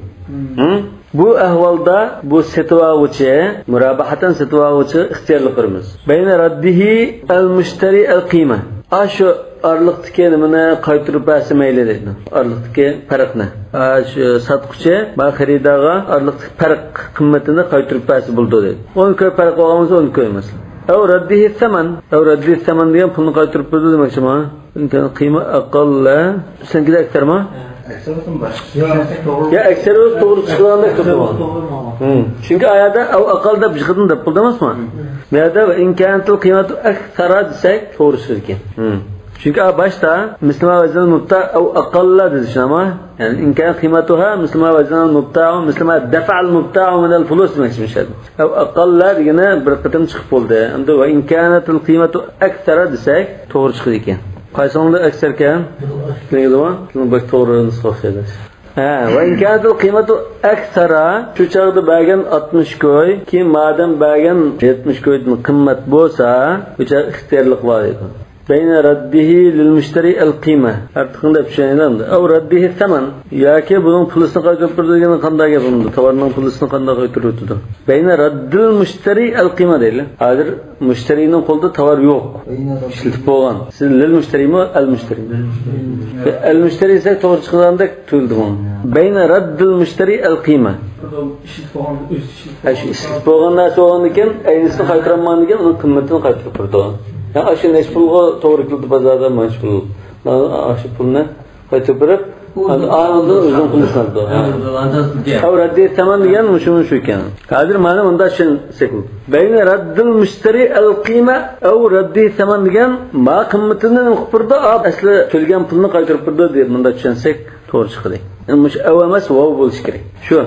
ھە؟ بۇ ئەھۋالدا بۇ سېتىۋالغۇچى، مۇرابىھەتەن سېتىۋالغۇچىغا ئىختىيارلىق بېرىمىز. بين رده المشتري القيمة. ئاشۇ ئارىلىقتىكى نېمىنى قايتۇرۇپ بەرسە مەيلى دەيدۇ. ئارىلىقتىكى پەرقنى. ئاشۇ ساتقۇچى بۇ خېرىدارغا ئارىلىقتىكى پەرق قىممىتىنى قايتۇرۇپ بەرسە بولىدۇ دەيدۇ. ئون كوي پەرق بولغان بولسا ئون كوي مەسىلەن. أو رده الثمن. أو رده الثمن دېگەن پۇلنى قايتۇرۇپ بېرىدۇ دېمەكچىمۇ؟ قىممەت ئەقەللە. سېنىڭكىدە ئەكسەرمۇ؟ يا، ئەكسەر ئۆزى توغرا چىقىدىغاندەك تۇرىدۇ. چۈنكى ئايەتتە ئەۋ ئەقەل دەپ يىغىدىن دەپ بولدى ئەمەسمۇ؟ بۇ يەردە ۋە ئىن كانەتىل قىممەتۇ ئەكسەرە دېسەك توغرا چىقىدىكەن. چۈنكى ئا باشتا مىسلىما ۋەزنەل مۇبتا ئەۋ ئەقەللە دېدى، شۇنداقمۇ؟ يەنى ئىن كان قىممەتۇھا مىسلىما ۋەزنەل مۇبتائۇ مىسلىما دەفەل مۇبتائۇ مىنەل فۇلۇس دېمەكچىمىش. ئەۋ ئەقەللە دېگىنى بىر قېتىم چىقىپ بولدى. ئەمدى ۋە ئىن كانەتىل قىممەتۇ ئەكسەرە دېسەك توغرا چىقىدىكەن. قايسىڭدا ئەكسەركەن؟ بىلىڭىزمۇ؟ شۇنىڭ بەك توغرا نۇسخا ئوخشايدۇ. ھە، ۋە ئىن كانەتىل قىممەتۇ ئەكسەرە، شۇ چاغدا بەرگەن ئاتمىش كوي، كېيىن مادەم بەرگەن يەتمىش كويدىن قىممەت بولسا، بۇ چاغ ئىختىيارلىق بار دەيدۇ. بين رده للمشتري القيمة. ئارتۇقىنى دەپ چۈشەنگەن ئەمدى. ئەۋ رده الثمن. ياكى بۇنىڭ پۇلىسىنى قايتۇرۇپ بېرىدۇ دېگەن قانداق گەپ ئەمدى؟ تاۋارنىڭ پۇلىسىنى قانداق قايتۇرۇۋېتىدۇ؟ بين رد المشتري القيمة دەيلى. ھازىر مۇشتەرىنىڭ قولىدا تاۋار يوق. ئىشلىتىپ بولغان. سىز لىل مۇشتەرىمۇ، ئەل مۇشتەرىمۇ؟ ئەل مۇشتەرى دېسەك توغرا چىقىدىغاندەك تۇيۇلدى ماڭا. بين رد المشتري القيمة. ھە، شۇ ئىشلىتىپ بولغان نەرسە بولغاندىكىن، ئەينىسىنى قايتۇرالمىغاندىكىن، ئۇنىڭ قىممىتىنى قايتۇرۇپ بېرىدۇ. يا ئاشۇ نەچچە پۇلغا توغرا كېلىدۇ بازاردا، مانا شۇ پۇل. ئاشۇ پۇلنى قايتۇرۇپ بېرىپ، ئاندىن ئۆزىنىڭ پۇلىنى سالىدۇ. ھە. ئەۋ رد الثمن دېگەن مۇشۇ، مۇشۇ ئىكەن. ھازىر مانا مۇندا چۈشەنسەك، بين رد المشتري القيمة أو رد الثمن دېگەن ما قىممىتىنى نېمە قىلىپ بېرىدۇ، ئەسلى تۆلىگەن پۇلنى قايتۇرۇپ بېرىدۇ دەپ مۇندا چۈشەنسەك توغرا چىقىدۇ. مۇشۇ ئەۋ ئەمەس، ۋاۋ بولۇشى كېرەك. شۇ.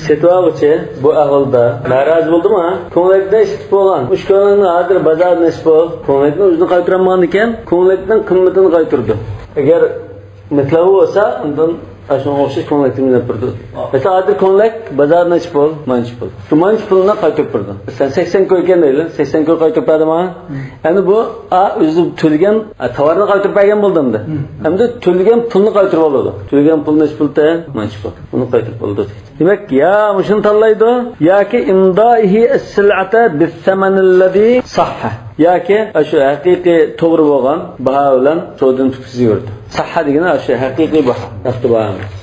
سېتىۋالغۇچى بۇ ئەھۋالدا نارازى بولدىمۇ؟ كۆڭلەكنى ئىشلىتىپ بولغان. ئۈچ كۆڭلەكنى ھازىر بازاردا ئىشلىتىپ بول. كۆڭلەكنى ئۆزىنى قايتۇرالمىغاندىكىن، كۆڭلەكنىڭ قىممىتىنى قايتۇرىدۇ. ئەگەر مەتلەبى بولسا، ئاندىن ئاشۇنىڭغا ئوخشاش كۆڭلەكنى ئېلىپ بېرىدۇ. مەسىلەن، ھازىر كۆڭلەك بازاردا نەچچە پۇل؟ مانچە پۇل. شۇ مانچە پۇلنى قايتۇرۇپ بېرىدۇ. سەن سەكسەن كوي ئىكەن دەيلى، سەكسەن كوي قايتۇرۇپ بەردىمۇ؟ ئەمدى بۇ، ئا، ئۆزى تۆلىگەن، ئا، تاۋارنى قايتۇرۇپ بەرگەن بولدى ئەمدى. ئەمدى تۆلىگەن پۇلنى قايتۇرۇپ ئالىدۇ. تۆلىگەن پۇل نەچچە پۇل تە؟ مانچە پۇل. ئۇنى قايتۇرۇپ ئالىدۇ. دېمەك، يا مۇشۇنى تاللايدۇ، ياكى إمضائه السلعة بالثمن الذي صح. ياكى شۇ ھەقىقىي توغرا بولغان باھا بىلەن سودىنى پۈتكۈزۈۋېرىدۇ. سەھھە دېگىنى شۇ ھەقىقىي باھا، ھەقتە باھا ئەمەس.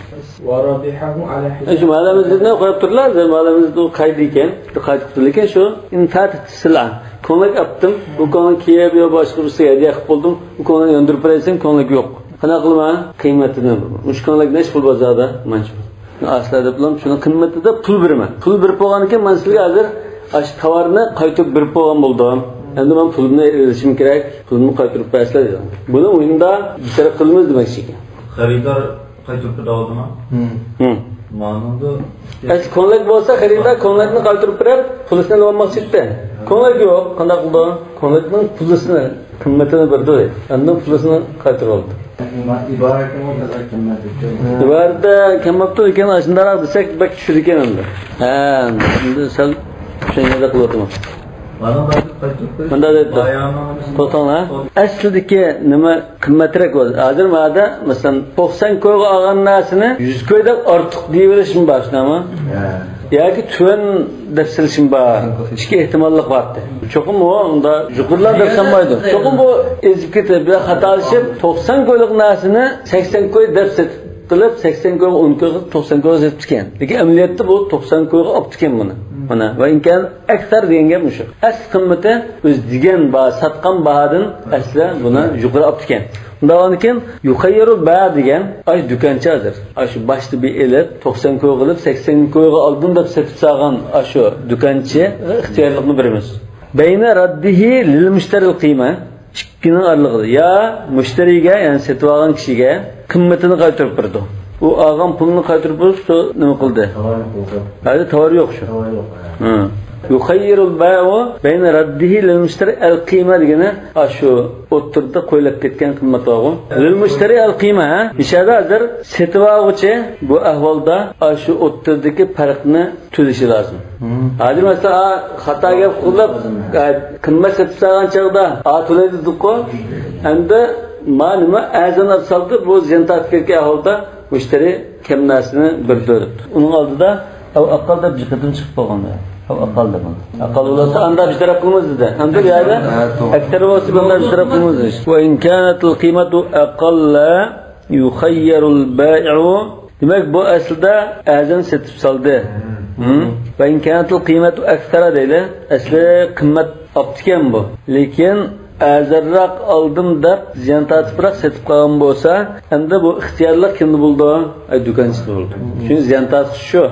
ۋە رەبىھەھۇ ئەلا ھىساب. شۇ مەلەمىزنى قويۇپ تۇرلا، مەلەمىزنى قايدا ئىكەن، قايتىپ تۇرىدىكەن شۇ. إن فاتت السلعة. كۆڭلەك ئاپتىم، بۇ كۆڭلەك كىيىپ يا باشقا بىرسىگە ھەدىيە قىلىپ بولدۇم، بۇ كۆڭلەكنى ياندۇرۇپ بېرەيسەن، كۆڭلەك يوق. قانداق قىلىمەن؟ قىممىتىنى. مۇشۇ كۆڭلەك نەچچە پۇل بازاردا؟ مانچە پۇل. ئاسىلە دەپ بولام، شۇنىڭ قىممىتىدە پۇل بېرىمەن. پۇل بېرىپ بولغاندىن كېيىن، مەن سىلەرگە ھازىر ئاشۇ تاۋارنى قايتۇرۇپ بېرىپ بولغان بولدۇم. ئەمدى مەن پۇلۇمنى ئېلىشىم كېرەك، پۇلۇمنى قايتۇرۇپ بەرسىلەر دېدىم. بۇنى مۇشۇنداق بىر تەرەپ قىلىمىز دېمەكچى ئىكەن. خېرىدار قايتۇرۇپ بېرەلدىمۇ؟ ھىم. مانىڭدا ئەسلى كۆڭلەك بولسا، خېرىدار كۆڭلەكنى قايتۇرۇپ بېرىپ، پۇلىسىنى ئېلىۋالماقچى ئىدى. كۆڭلەك يوق، قانداق قىلىدۇ؟ كۆڭلەكنىڭ پۇلىسىنى، قىممىتىنى بېرىدۇ. ئاندىن پۇلىسىنى قايتۇرۇۋالدى. ئىبارەتنىڭ قىممىتى. ئىبارەتتە كەم بوپتۇ، لېكىن ئاشۇنداقراق دېسەك بەك چۈشىدىكەن ئەمدى. ھە، ئەمدى سەل چۈشەنگەندەك قىلىۋاتىمەن. مۇنداق دەيدۇ. توختاڭلار. ئەسلىدىكى نېمە قىممەترەك بولدى؟ ھازىر مادا، مەسىلەن، توقسان كويغا ئالغان نەرسىنى يۈز كوي دەپ ئارتۇق دېيىۋېلىشمۇ بار، شۇنداقمۇ؟ ھە. ياكى تۆۋەن دەپ سېلىشمۇ بار. ئىككى ئېھتىماللىق بار. چوقۇم ئۇ ئۇندا يۇقىرىلار دەپ سانمايدۇ. چوقۇم بۇ ئېزىپ كېتىپ يا خاتالىشىپ، توقسان كويلۇق نەرسىنى سەكسەن كوي دەپ سېتىپ قىلىپ، سەكسەن كويغا، ئون كويغا، توقسان كويغا سېتىپتىكەن. لېكىن ئەمەلىيەتتە بۇ توقسان كويغا ئاپتىكەن بۇنى. مانا، ۋە ئىن كان ئەكسەر دېگەن گەپ مۇشۇ. ئەسلى قىممىتى ئۆزى دېگەن بار، ساتقان باھادىن ئەسلى بۇنى يۇقىرى ئاپتىكەن. ئۇنداق بولغاندىكىن، يۇخەييەرۇل بەيئۇ دېگەن، ئاشۇ دۇكانچى ھازىر. ئاشۇ باشتا بىر ئېلىپ، توقسان كويغا ئېلىپ، سەكسەن كويغا ئالدىم دەپ سېتىپ سالغان ئاشۇ دۇكانچى ئىختىيارلىقنى بېرىمىز. بەينە رەددىھى لىل مۇشتەرىل قىيمە. ئىككىنىڭ ئارىلىقىدا. يا مۇشتەرىگە، يەنى سېتىۋالغان كىشىگە قىممىتىنى قايتۇرۇپ بېرىدۇ. ئۇ ئالغان پۇلنى قايتۇرۇپ بېرىپ، شۇ نېمە قىلدى؟ تاۋارنى قويدى. ھازىر تاۋار يوق شۇ. تاۋار يوق، ھە. ھە. يۇخەييەرۇل بەيئۇ بەينە رەددىھى لىل مۇشتەرى ئەل قىيمە دېگىنى، ئاشۇ ئوتتۇرىدا قويۇلۇپ كەتكەن قىممەت بارغۇ. لىل مۇشتەرى ئەل قىيمە، ھە؟ مۇشۇ يەردە ھازىر سېتىۋالغۇچى بۇ ئەھۋالدا ئاشۇ ئوتتۇرىدىكى پەرقنى تۆلىشى لازىم. ھازىر مەسىلەن، ئا، خاتا گەپ قىلىپ، ئا، قىممەت سېتىپ سالغان چاغدا، ئا، تۆلەيدۇ دېدۇققۇ. ئەمدى ما نېمە ئەرزان ئېلىپ سالدى، بۇ زىيان تارتىپ كەتكەن ئەھۋالدا مۇشتەرى كەم نەرسىنى بېرىدۇ دەپتۇ. ئۇنىڭ ئالدىدا ئەۋ ئەقەل دەپ بىر قېتىم چىقىپ قالغان. ئەۋ ئەقەل دەپ. ئەقەل بولسا ئاندا بىر تەرەپ قىلىمىز دېدى. ئەمدى بۇ يەردە ئەكسەر بولسا ئاندا بىر تەرەپ قىلىمىز. وإن كانت القيمة أقل يخير البائع. دېمەك، بۇ ئەسلىدە ئەرزان سېتىپ سالدى. ھىم؟ وإن كانت القيمة أكثر دەيلى. ئەسلى قىممەت ئاپتىكەن بۇ. لېكىن ئەرزانراق ئالدىم دەپ زىيان تارتىپراق سېتىپ قالغان بولسا، ئەمدى بۇ ئىختىيارلىق كىمدە بولىدۇ؟ ئەي، دۇكانچىدا بولىدۇ. چۈنكى زىيان تارتقۇچى شۇ.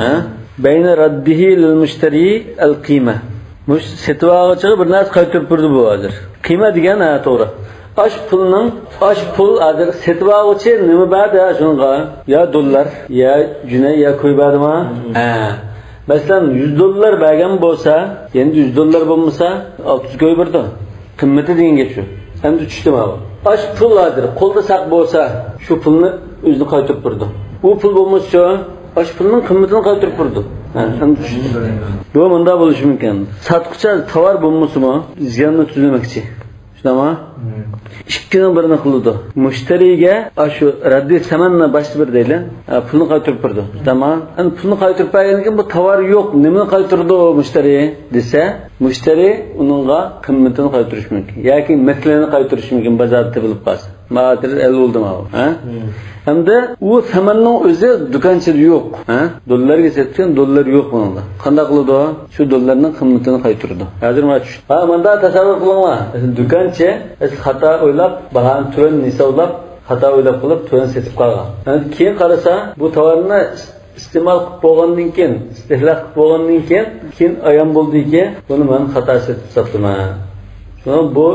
ھە؟ بين رده للمشتري القيمة. مۇشۇ سېتىۋالغۇچىغا بىر نەرسە قايتۇرۇپ بېرىدۇ بۇ ھازىر. قىيمە دېگەن، ھە، توغرا. ئاشۇ پۇلنىڭ، ئاشۇ پۇل ھازىر سېتىۋالغۇچى نېمە بەردى شۇنىڭغا؟ يا دوللار، يا جۈنەي، يا كوي بەردىما؟ ھە. مەسىلەن، يۈز دوللار بەرگەن بولسا، يەنە يۈز دوللار بولمىسا، ئالتە يۈز كوي بېرىدۇ. قىممىتى دېگەن گەپ شۇ. ئەمدى چۈشتى ماۋۇ. ئاشۇ پۇل ھازىر قولدا ساق بولسا، شۇ پۇلنى ئۆزىنى قايتۇرۇپ بېرىدۇ. ئۇ پۇل بولمىسىچۇ، ئاشۇ پۇلنىڭ قىممىتىنى قايتۇرۇپ بېرىدۇ. ھە، ئەمدى چۈشتى. بۇ مۇنداق بولۇشى مۇمكىن. ساتقۇچى تاۋار بولمىسىمۇ، زىياننى تۈزلىمەكچى. شۇنداقمۇ؟ ئىككىنىڭ بىرىنى قىلىدۇ. مۇشتەرىگە ئاشۇ رەددىي سەمەننى باشتا بىر دەيلى. ھە، پۇلنى قايتۇرۇپ بېرىدۇ. تامام. ئەمدى پۇلنى قايتۇرۇپ بەرگەندىن كېيىن بۇ تاۋار يوق. نېمىنى قايتۇرىدۇ مۇشتەرى دېسە، مۇشتەرى ئۇنىڭغا قىممىتىنى قايتۇرۇشى مۇمكىن. ياكى مەتلىنى قايتۇرۇشى مۇمكىن، بازاردا تېپىلىپ قالسا. ماۋۇ ھازىر ئەل بولدى ماۋۇ، ھە؟ ھىم. ئەمدى ئۇ سەمەننىڭ ئۆزى دۇكانچىدا يوق، ھە؟ دوللارغا سېتىۋەتكەن، دوللار يوق بۇنىڭدا. قانداق قىلىدۇ؟ شۇ دوللارنىڭ قىممىتىنى قايتۇرىدۇ. ھازىر مانا چۈشتى. ھە، مۇنداق تەسەۋۋۇر قىلىڭلار. دۇكانچى ئەسلى خاتا ئويلاپ، باھانى تۆۋەن ھېسابلاپ، خاتا ئويلاپ قىلىپ، تۆۋەن سېتىپ قالغان. ئەمدى كېيىن قارىسا، بۇ تاۋارنى ئىستېمال قىلىپ بولغاندىن كېيىن، ئىستېھلاك قىلىپ بولغاندىن كېيىن، كېيىن ئايان بولدىكى، بۇنى مەن خاتا سېتىپ ساپتىمەن. شۇڭا بۇ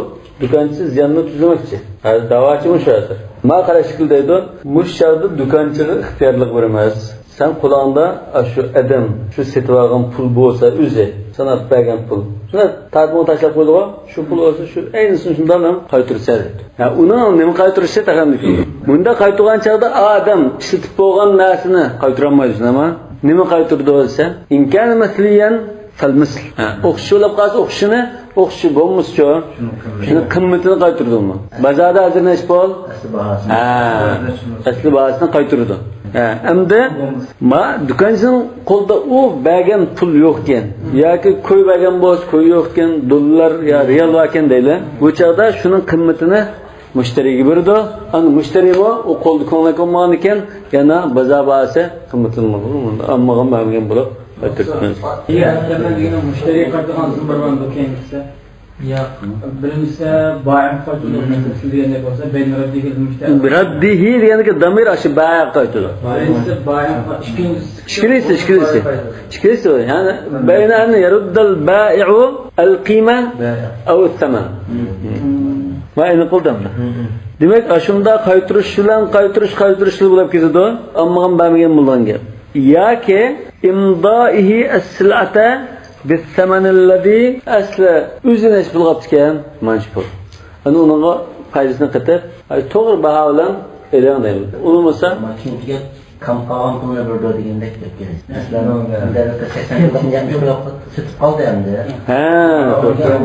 دۇكانچى زىياننى تۈزلىمەكچى. ھازىر داۋاچى مۇشۇ ھازىر. ما قاراشلىق دەيدۇ، مۇشۇ چاغدا دۇكانچىغا ئىختىيارلىق بېرىمىز. سەن قولۇڭدا ئاشۇ ئادەم، شۇ سېتىۋالغان پۇل بولسا ئۆزى، ساڭا بەرگەن پۇل. شۇنى تارتمىغا تاشلاپ قويدىغۇ، شۇ پۇل بولسا شۇ ئەينىسىنى شۇنداق مەن قايتۇرسا دەيدۇ. ھە، ئۇنىڭ نېمە قايتۇرۇشى تەخەمدىكى. مۇنداق قايتۇرغان چاغدا ئادەم ئىشلىتىپ بولغان نەرسىنى قايتۇرالمايدۇ، نېمە؟ نېمە قايتۇرىدۇ دېسە، إن كان مثليا فالمثل. ھە، ئوخشىشى بولۇپ قالسا ئوخشىشىنى، ئوخشىشى بولمىسىچۇ؟ شۇنىڭ قىممىتىنى. شۇنىڭ قىممىتىنى قايتۇردۇممۇ؟ بازاردا ھازىر نەچچە پۇل؟ ئەسلى باھاسىنى. ھە، ئەسلى باھاسىنى قايتۇرىدۇ. ھە، ئەمدى ما دۇكانچىنىڭ قولىدا ئۇ بەرگەن پۇل يوقكەن، ياكى كوي بەرگەن بولسا كوي يوقكەن، دوللار يا رېئال باركەن دەيلى. بۇ چاغدا شۇنىڭ قىممىتىنى مۇشتەرىگە بېرىدۇ. ئەمدى مۇشتەرىمۇ ئۇ قولدا كۆڭلەك بولمىغان ئىكەن، يەنە بازار باھاسى قىممىتىنى ئالمىغان بەرمىگەن بولۇپ قايتۇرۇپمىز. يا، ئەسلىمە دېگەن مۇشتەرىگە قايتىدىغان زىممىدار بار بۇ كەينىسى. ياق. بىرىنچىسى بائىغا قايتۇرۇلىدۇ، سىز دېگەندەك بولسا، بەينە رەددىھىل مۇشتەرى. رەددىھى دېگەندىكى دامىر ئاشۇ بائىغا قايتىدۇ. بىرىنچىسى بائىغا، ئىككىنچىسى. ئىككىلىسى، ئىككىلىسى. ئىككىلىسى، يەنى بەينە ئەن يەردەل بائىئۇ ئەل قىيمە ئەۋ سەمەن. مم. مانا ئېنىق قىلدىم. دېمەك، ئاشۇنداق قايتۇرۇش بىلەن قايتۇرۇش، قايتۇرۇش بىلەن بولۇپ كېتىدۇ. ئالمىغان بەرمىگەن بولغان گەپ. ياكى ئىمدائىھى ئەسسىلئەتە بىسسەمەنىللەزى، ئەسلى ئۆزى نەچچە پۇل قاپتىكەن، مانچە پۇل. ئەنە ئۇنىڭغا پايدىسىنى قېتىپ، ئاي، توغرا باھا بىلەن ئېلىڭ دەيمىز. ئۇنىمىسا، كېيىن كېلىپ كام قالغان پۇلنى بېرىدۇ دېگەندەك گەپ كېلىدۇ. مەسىلەن، مم. بىردەملىكتە سەكسەن پۇل ياق، يوق، سېتىپ قالدى ئەمدى. ھە، توغرا.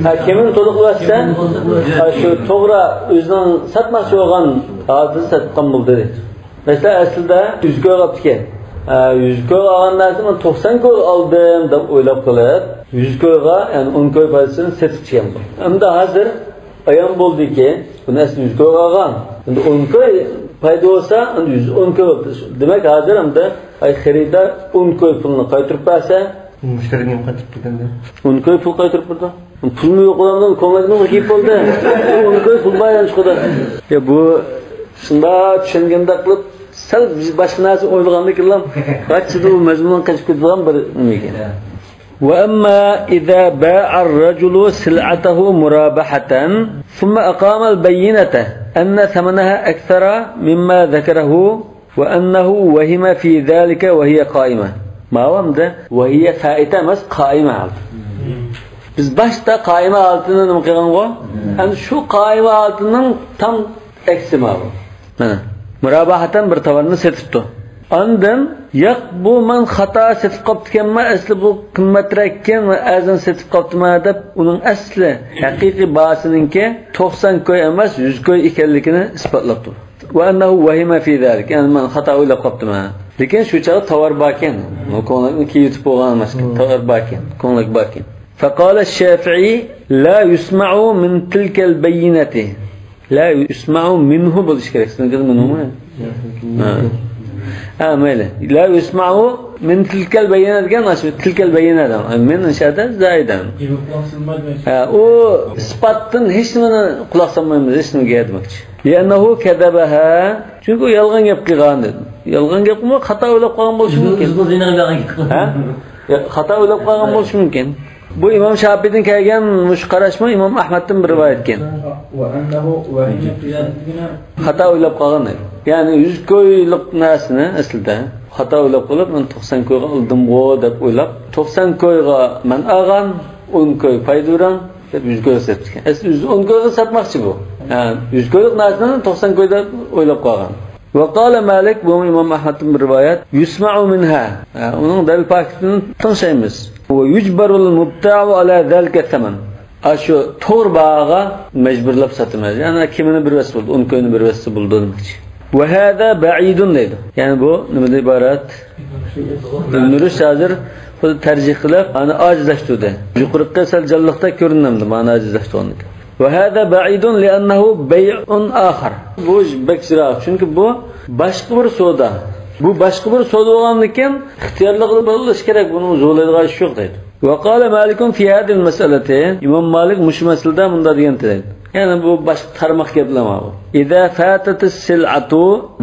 ھە، كېمىنى تولۇقلىۋەتسە، ھە، شۇ توغرا ئۆزىنىڭ ساتماقچى بولغان ھالىتىدە سېتىپ قالغان بولدى. مەسىلەن، ئەسلىدە يۈز كوي قاپتىكەن. ھە، يۈز كوي ئالغان نەرسىنى مەن توقسان كوي ئالدىم دەپ ئويلاپ قېلىپ، يۈز كويغا، يەنى ئون كوي پايدىسىنى سېتىپ چىقىدۇ. ئەمدى ھازىر ئايان بولدىكى، بۇنى ئەسلى يۈز كويغا ئالغان. ئەمدى ئون كوي پايدا بولسا، ئەمدى يۈز ئون كوي بولدى. دېمەك، ھازىر ئەمدى، ئاي، خېرىدار ئون كوي پۇلنى قايتۇرۇپ بەرسە، مۇشتەرى نېمە قايتۇرۇپ بەرگەندە؟ ئون كوي پۇل قايتۇرۇپ بەردى. پۇلمۇ يوق ئادەمنىڭ كۆڭلىنى كىيىپ بولدى. ئون كوي پۇل بار يانچۇقىدا. يا، بۇ شۇنداق چۈشەنگەندەك قىلىپ، سەل بىز باشقا نەرسە ئويلىغاندىن كېيىنلا، قاچىدۇ، مەزمۇننىڭ قېچىپ كېتىدىغان بىر نېمە ئىكەن. وأما إذا باع الرجل سلعته مرابحة ثم أقام البينة أن ثمنها أكثر مما ذكره وأنه وهم في ذلك وهي قائمة. ماۋۇ ئەمدى ۋەھىيە فائىتە ئەمەس، قائىمە ھالىتى. بىز باشتا قائىمە ھالىتىنى نېمە قىلغانغۇ؟ ئەمدى شۇ قائىمە ھالىتىنىڭ تام ئەكسى ماۋۇ. مانا، مۇراباھەتەن بىر تاۋارنى سېتىپتۇ. ئاندىن، ياق، بۇ مەن خاتا سېتىپ قاپتىكەنمەن، ئەسلى بۇ قىممەترەككەن، مەن ئەرزان سېتىپ قاپتىمەن دەپ، ئۇنىڭ ئەسلى ھەقىقىي باھاسىنىڭكى توقسان كوي ئەمەس، يۈز كوي ئىكەنلىكىنى ئىسپاتلاپتۇ. وأنه وهم في ذلك، يەنى مەن خاتا ئويلاپ قاپتىمەن. لېكىن شۇ چاغدا تاۋار باركەن، بۇ كۆڭلەكنى كىيىۋېتىپ بولغان ئەمەسكەن، تاۋار باركەن، كۆڭلەك باركەن. فقال الشافعي: لا يسمع من تلك البينة. لا يسمع منه بولۇشى كېرەك. سىزنىڭكى مىنھۇمۇ؟ ھە. ھە، مەيلى. لا يسمع من تلك البينة دېگەن، ئاشۇ تىلكەل بەينە دەڭ. مىن ئىنشادا زايدەن. ھە، ئۇ ئىسپاتتىن ھېچ نېمىنى قۇلاق سالمايمىز، ھېچ نېمىگە دېمەكچى. لأنه كذبها. چۈنكى ئۇ يالغان گەپ قىلغان دېدى. يالغان گەپمۇ خاتا ئويلاپ قالغان بولۇشى مۇمكىن. ھە؟ يا، خاتا ئويلاپ قالغان بولۇشى مۇمكىن. بۇ ئىمام شاپىدىن كەلگەن مۇشۇ قاراشمۇ ئىمام ئەھمەدتىن بىر رىۋايەت ئىكەن. خاتا ئويلاپ قالغان دەيدۇ. يەنى يۈز كويلۇق نەرسىنى ئەسلىدە خاتا ئويلاپ قېلىپ، مەن توقسان كويغا ئالدىمغۇ دەپ ئويلاپ، توقسان كويغا مەن ئالغان، ئون كوي پايدا بېرىڭ دەپ يۈز كويغا سېتىپتىكەن. ئەسلى يۈز ئون كويغا ساتماقچى بۇ. يەنى يۈز كويلۇق نەرسىنى توقسان كوي دەپ ئويلاپ قالغان. وقال مالك، بۇمۇ ئىمام ئەھمەدتىن بىر رىۋايەت، يسمع منها، ھە، ئۇنىڭ دەلىل پاكىتىنى تىڭشايمىز. ويجبر المبتاع على ذلك الثمن. ئاشۇ توغرا باھاغا مەجبۇرلاپ ساتىمىز. يەنى كېمىنى بېرىۋەتسە بولىدۇ، ئون كوينى بېرىۋەتسە بولىدۇ دېمەكچى. وهذا بعيد دەيدۇ. يەنى بۇ نېمىدىن ئىبارەت؟ ئىبن رۇشد ھازىر خۇددى تەرجىھ قىلىپ، ئانى ئاجىزلاشتۇردى. يۇقىرىقى سەل جانلىقتا كۆرۈنەمدى، مانا ئاجىزلاشتۇرغاندىكىن. وهذا بعيد لأنه بيع آخر. بۇ بەك يىراق، چۈنكى بۇ باشقا بىر سودا. بۇ باشقا بىر سودا بولغاندىكىن ئىختىيارلىقى بولۇشى كېرەك، بۇنىڭ زورلايدىغان ئىشى يوق دەيدۇ. وقال مالك في هذه المسألة، ئىمام مالىك مۇشۇ مەسىلىدە مۇنداق دېگەن دەيدۇ. يەنى بۇ باشقا تارماق گەپلەر بۇ. إذا فاتت السلعة،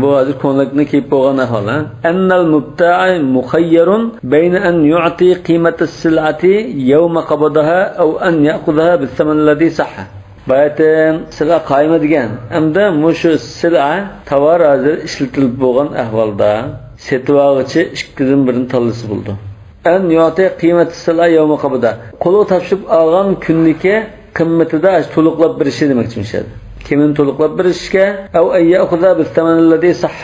بۇ ھازىر كۆڭلەكنى كىيىپ بولغان ئەھۋال، ھە؟ أن المبتاع مخير بين أن يعطي قيمة السلعة يوم قبضها أو أن يأخذها بالثمن الذي صح. باياتىن سىلئە قائىمە دېگەن. ئەمدى مۇشۇ سىلئە، تاۋار ھازىر ئىشلىتىلىپ بولغان ئەھۋالدا سېتىۋالغۇچى ئىككىدىن بىرىنى تاللىسا بولىدۇ. أن يعطي قيمة السلعة يوم قبضها. قولغا تاپشۇرۇپ ئالغان كۈنىدىكى قىممىتىدە تولۇقلاپ بېرىشى دېمەكچى مۇشۇ يەردە. كىمنى تولۇقلاپ بېرىشكە؟ أو أن يأخذ بالثمن الذي صح.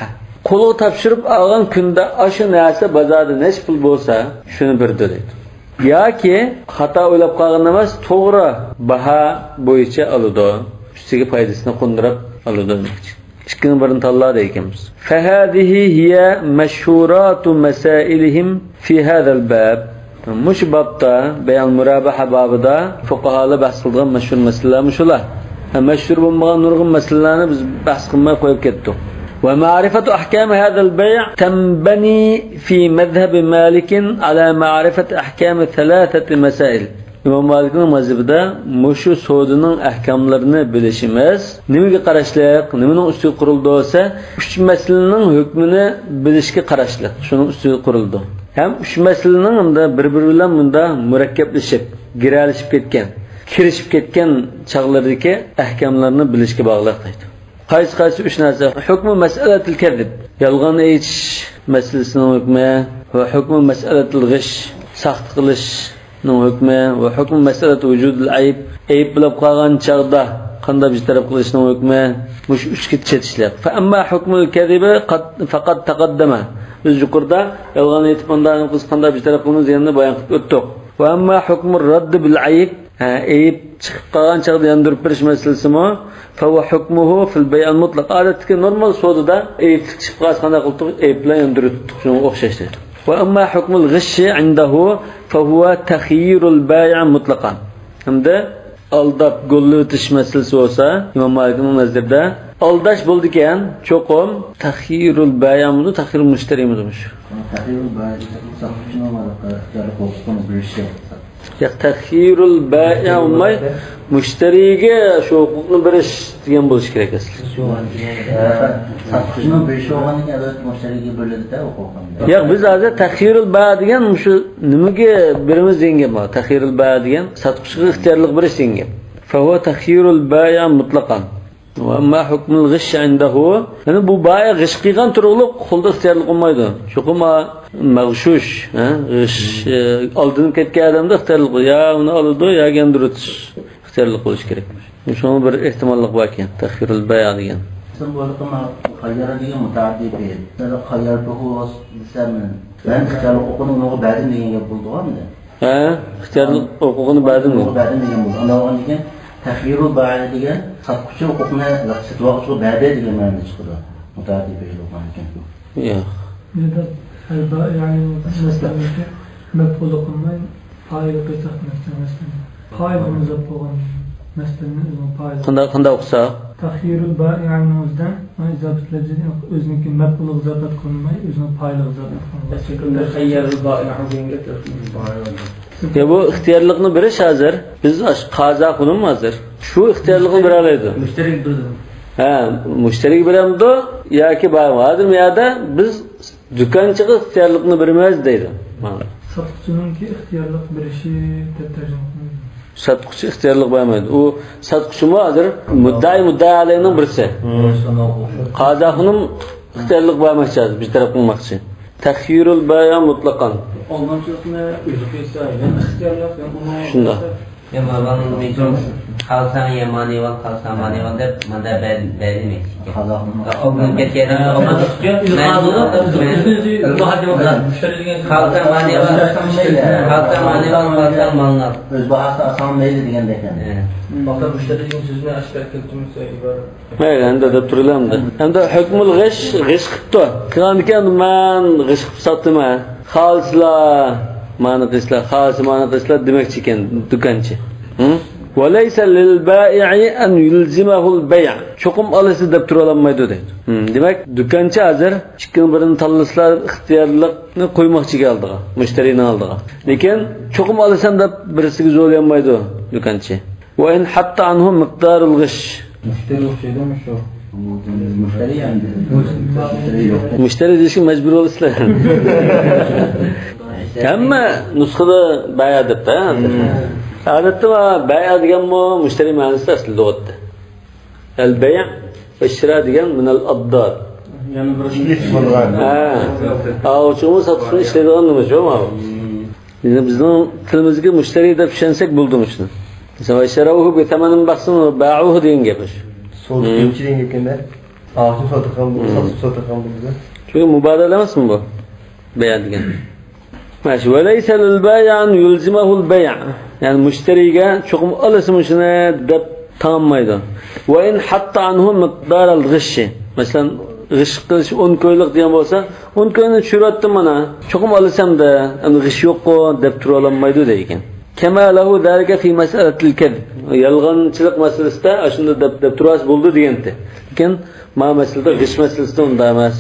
قولغا تاپشۇرۇپ ئالغان كۈندە ئاشۇ نەرسە بازاردا نەچچە پۇل بولسا، شۇنى بېرىدۇ دەيدۇ. ياكى خاتا ئويلاپ قالغان ئەمەس، توغرا باھا بويىچە ئالىدۇ. ئۈستىگە پايدىسىنى قوندۇرۇپ ئالىدۇ دېمەكچى. ئىككىنىڭ بىرىنى تاللا دەيدىكەنمىز. فهذه هي مشهورات مسائلهم في هذا الباب. مۇشۇ بابتا، بەيئۇل مۇرابىھە بابىدا فۇقاھالار بەھس قىلىدىغان مەشھۇر مەسىلىلەر مۇشۇلار. ھە، مەشھۇر بولمىغان نۇرغۇن مەسىلىلەرنى بىز بەھس قىلماي قويۇپ كەتتۇق. ومعرفة أحكام هذا البيع تنبني في مذهب مالك على معرفة أحكام ثلاثة مسائل. ئىمام مالىكنىڭ مەزھىپىدە مۇشۇ سودىنىڭ ئەھكاملىرىنى بىلىشىمىز نېمىگە قاراشلىق، نېمىنىڭ ئۈستىگە قۇرۇلىدۇ دېسە، ئۈچ مەسىلىنىڭ ھۆكمىنى بىلىشكە قاراشلىق، شۇنىڭ ئۈستىگە قۇرۇلىدۇ. ھەم ئۈچ مەسىلىنىڭ ئەمدى بىر-بىرى بىلەن مۇنداق مۇرەككەپلىشىپ، گىرەلىشىپ كەتكەن، كىرىشىپ كەتكەن چاغلىرىدىكى ئەھكاملىرىنى بىلىشكە باغلىق دەيدۇ. قايسى قايسى ئۈچ نەرسە؟ حكم مسألة الكذب، يالغان ئېيتىش مەسىلىسىنىڭ ھۆكمى، ۋە حكم مسألة الغش، ساختا قىلىشنىڭ ھۆكمى، ۋە حكم مسألة وجود العيب، ئەيىب بولۇپ قالغان چاغدا قانداق بىر تەرەپ قىلىشنىڭ ھۆكمى، مۇشۇ ئۈچكە چېتىشلىق. فأما حكم الكذب قد، فقد تقدم. بىز يۇقىرىدا يالغان ئېيتىپ، مۇنداق قىلسا قانداق بىر تەرەپ قىلىمىز دېگەننى بايان قىلىپ ئۆتتۇق. وأما حكم الرد بالعيب، ھە، ئەيىب چىقىپ قالغان چاغدا ياندۇرۇپ بېرىش مەسىلىسىمۇ، فهو حكمه في البيع المطلق. ئادەتتىكى نورمال سودىدا ئەيىبلىك چىقىپ قالسا قانداق قىلدۇق؟ ئەيىب بىلەن ياندۇرۇۋەتتۇق. شۇنىڭغا ئوخشاش دەيدۇ. وأما حكم الغش عنده فهو تخيير البائع مطلقا. ھەمدە ئالداپ، گوللىۋېتىش مەسىلىسى بولسا، ئىمام مالىكنىڭ نەزىرىدە ئالداش بولىدىكەن، چوقۇم تخيير البائعمىدۇ، تخيير المشتريمىدۇ مۇشۇ؟ تخيير البائع دېسەك، ساتقۇچىنىڭ ئىختىيارلىق ھوقۇقىنى بېرىشى. ياق، تخيير البائع بولماي، مۇشتەرىگە شۇ ھوقۇقنى بېرىش دېگەن بولۇشى كېرەك ئەسلى. ساتقۇچىنىڭ بېرىشى بولغاندىن كېيىن، ئەلۋەتتە، مۇشتەرىگە بېرىلىدۇ-دە ھوقۇق. ياق، بىز ھازىر تخيير البائع دېگەن مۇشۇ نېمىگە بېرىمىز دېگەن گەپ. تخيير البائع دېگەن ساتقۇچىغا ئىختىيارلىق بېرىش دېگەن گەپ. فهو تخيير البائع مطلقا. وأما حكم الغش عنده، يەنى بۇ بائىع غىش قىلغان تۇرۇقلۇق قولدا ئىختىيارلىق بولمايدۇ. چوقۇم مەغشۇش، ھە، غىش، ئە، ئالدىنىپ كەتكەن ئادەمدە ئىختىيارلىق بولىدۇ. يا ئۇنى ئالىدۇ، يا ياندۇرۇۋېتىش ئىختىيارلىق بولۇشى كېرەك. شۇڭا بىر ئېھتىماللىق بار ئىكەن، تخيير البائع دېگەن. بۇ خەييار دېگەن مۇتەئەددى پېئىل. مەسىلەن، خەييارتۇھۇ دېسەم، مەن ئىختىيارلىق ھوقۇقىنى ئۇنىڭغا بەردىم دېگەن گەپ بولىدىغۇ ئەمدى. ھە، ئىختىيارلىق ھوقۇقىنى بەردىم. ھوقۇقىنى بەردىم دېگەن بولىدۇ. ئانداق بولغاندىن كېيىن تخيير البائع دېگەن ساتقۇچى ھوقۇقنى سېتىۋالغۇچىغا بەردى دېگەن مەنىدە چىقىدۇ. مۇتەئەددى پېئىل بولغاندىن كېيىن. ياق. يەنى بەزىدە ئەلبائىيەنىڭ مەسىلىسى مەپئۇلى قىلماي، پائىلى قىلساق مەسىلەن، مەسىلەن. پائىلغا مۇزاپ بولغان مەسىلىنى ئۆزىنىڭ پائىلى. قانداق، قانداق ئوقۇساق؟ تخيير البائع ئىزاپەت لەپزى ئۆزىنىڭكى مەپئۇلىغا ئىزاپەت قىلماي، ئۆزىنىڭ پائىلىغا ئىزاپەت قىلىنغان. خەييار البائع دېگەن گەپ. يا، بۇ ئىختىيارلىقنى بېرىش ھازىر، بىز ئاش-، قازا خۇنۇم ھازىر شۇ ئىختىيارلىقنى بېرەلەيدۇ. مۇشتەرىگە بېرىدۇ. ھە، مۇشتەرىگە بېرەمدۇ ياكى بار؟ ھازىر بۇ يەردە بىز دۇكانچىغا ئىختىيارلىقنى بېرىمىز دەيدۇ. ساتقۇچىنىڭكى ئىختىيارلىق بېرىشى دەپ تەرجىمە قىلىنىدۇ. ساتقۇچى ئىختىيارلىق بەرمەيدۇ. ئۇ ساتقۇچىمۇ ھازىر مۇددىئى، مۇددىئى ئەلەينىڭ بىرسى. قازا خۇنۇم ئىختىيارلىق بەرمەكچى ھازىر، بىر تەرەپ قىلماقچى. تخيير البائع مطلقا. ئالدامچىلىقنى ئۆزى قىلسا، يەنە ئىختىيارلىق، يەنە ئۇنىڭ شۇنداق. يا ماۋۇنىڭ نېچۈن خالىساڭ يا مانى ئال، خالىساڭ مانى ئال دەپ، مانا بەر-، بەرمەيدۇ. قازا خۇنۇم. ئالدىن كەتكەن ئادەم ئالماس ئۈچۈن، مەن، مەن، خالىساڭ مانى ئال، خالىساڭ مانى ئال، خالىساڭ مالنى ئال. ئۆز باھاسىدا ئالساڭ مەيلى دېگەندەك ئەمدى. ھە. مۇشتەرىنىڭ سۆزىنى ئاشكارا كەلتۈرمىسە ئىبارەت. مەيلى، ئەمدى دەپ تۇرىلى ئەمدى. ئەمدى ھۆكمۇل غىش، غىش قىپتۇ. قىلغاندىكىن مەن غىش قىپ ساتتىم ھە. خالىسىلا مانى قىلسىلا، خالىسا مانى قىلسىلا دېمەكچى ئىكەن دۇكانچى. ھە؟ وليس للبائع أن يلزمه البيع. چوقۇم ئالىسىلا دەپ تۇرۇۋالالمايدۇ دەيدۇ. ھە، دېمەك، دۇكانچى ھازىر ئىككىنىڭ بىرىنى تاللىسىلا ئىختىيارلىقنى قويماقچى ئىكەن ئالدىغا، مۇشتەرىنىڭ ئالدىغا. لېكىن چوقۇم ئالىسەن دەپ بىرسىگە زورلىيالمايدۇ دۇكانچى. وإن حط عنه مقدار الغش. مۇشتەرى ئوخشايدۇ شۇ. مۇشتەرى ئەمدى. مۇشتەرى يوق. مۇشتەرى دېيىشكە مەجبۇر بولىسىلەر. ھەممە نۇسخىدا بايا دەپتۇ ھە. ئادەتتە بەيئە دېگەنمۇ مۇشتەرى مەنىسىدە ئەسلى لۇغەتتە. ئەل بەيئ ۋە شىرا دېگەن مىنەل ئابدال. يەنە بىر ئىككى بولغان. ھە. ئاۋۇچۇمۇ ساتقۇچىنى ئىشلەيدىغان نېمە شۇ ماۋۇ. يەنى بىزنىڭ تىلىمىزگە مۇشتەرى دەپ چۈشەنسەك بولدى مۇشۇنى. مەسىلەن، ۋە شەرەۋۇھۇ بى تەمەنىن باقسۇن، ۋە بەئۇھۇ دېگەن گەپ شۇ. سودىكى دېگەن گەپكەندە. ئاۋۇچۇ ساتقان بولدى، ساتقۇچى ساتقان بولدى. چۈنكى مۇبادىلە ئەمەسمۇ بۇ؟ بەيئە دېگەن. ماشى. ۋە لەيسە لىل بەيئ ئەن يۇلزىمەھۇل بەيئ. يەنى مۇشتەرىگە چوقۇم ئالىسىمۇ شۇنى دەپ تاڭالمايدۇ. ۋە ئىن ھەتتە ئەنھۇ مىقدارەل غىششى. مەسىلەن، غىش قىلىش ئون كويلۇق دېگەن بولسا، ئون كوينى چۈشۈرۈۋەتتىم مانا. چوقۇم ئالىسەمدە، ئەمدى غىش يوققۇ دەپ تۇرۇۋالالمايدۇ دەيدىكەن. كەما لەھۇ زالىكە فى مەسئەلەتىل كەزب. يالغانچىلىق مەسىلىسىدە ئاشۇنداق دەپ، دەپ تۇرۇۋالسا بولىدۇ دېگەنتى. لېكىن ما مەسىلىدە، غىش مەسىلىسىدە ئۇنداق ئەمەس.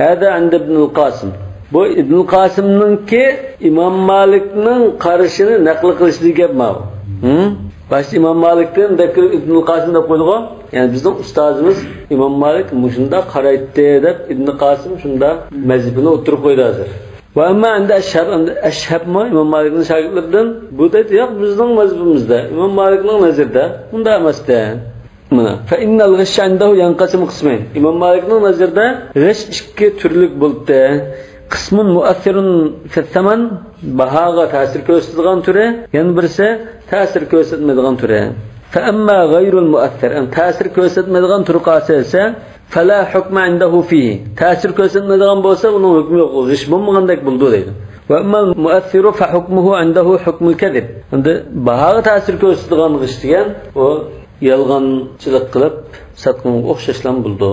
ھازا ئىندە ئىبنۇل قاسىم. بۇ ئىبنۇل قاسىمنىڭكى ئىمام مالىكنىڭ قارىشىنى نەقىل قىلىشىدىكى گەپ ماۋۇ. ھىم؟ باشتا ئىمام مالىكتىن دەپ كىرىپ ئىبنۇل قاسىم دەپ قويدىغۇ. يەنى بىزنىڭ ئۇستازىمىز ئىمام مالىك مۇشۇنداق قارايتتى دەپ ئىبنى قاسىم شۇنداق مەزھىپىنى ئوتتۇرىغا قويدى ھازىر. ۋە ئەمما ئەندە ئەشھەب، ئەندە ئەشھەبمۇ ئىمام مالىكنىڭ شاگىرتلىرىدىن بۇ دەيدۇ، ياق، بىزنىڭ مەزھىپىمىزدە، ئىمام مالىكنىڭ نەزىرىدە ئۇنداق ئەمەستە. مانا، فە ئىننەل غىششە ئىندەھۇ يەنقەسىمۇ قىسمەين. ئىمام مالىكنىڭ نەزىرىدە غىش ئىككى تۈرلۈك بولۇپتۇ. قىسمۇن مۇئەسسىرۇن فىسسەمەن، باھاغا تەسىر كۆرسىتىدىغان تۈرى، يەنە بىرسى تەسىر كۆرسەتمەيدىغان تۈرى. فە ئەمما غەيرۇل مۇئەسسىر، يەنى تەسىر كۆرسەتمەيدىغان تۈرى قالسا، فەلا ھۇكمە ئىندەھۇ فىھى. تەسىر كۆرسەتمەيدىغان بولسا، ئۇنىڭ ھۆكمى يوق. غىش بولمىغاندەك بولىدۇ دەيدۇ. ۋە ئەممەل مۇئەسسىرۇ فەھۇكمۇھۇ ئىندەھۇ ھۇكمۇل كەزىب. ئەمدى باھاغا تەسىر كۆرسىتىدىغان غىش دېگەن، ئۇ يالغانچىلىق قىلىپ ساتقىنىغا ئوخشاشلا بولىدۇ.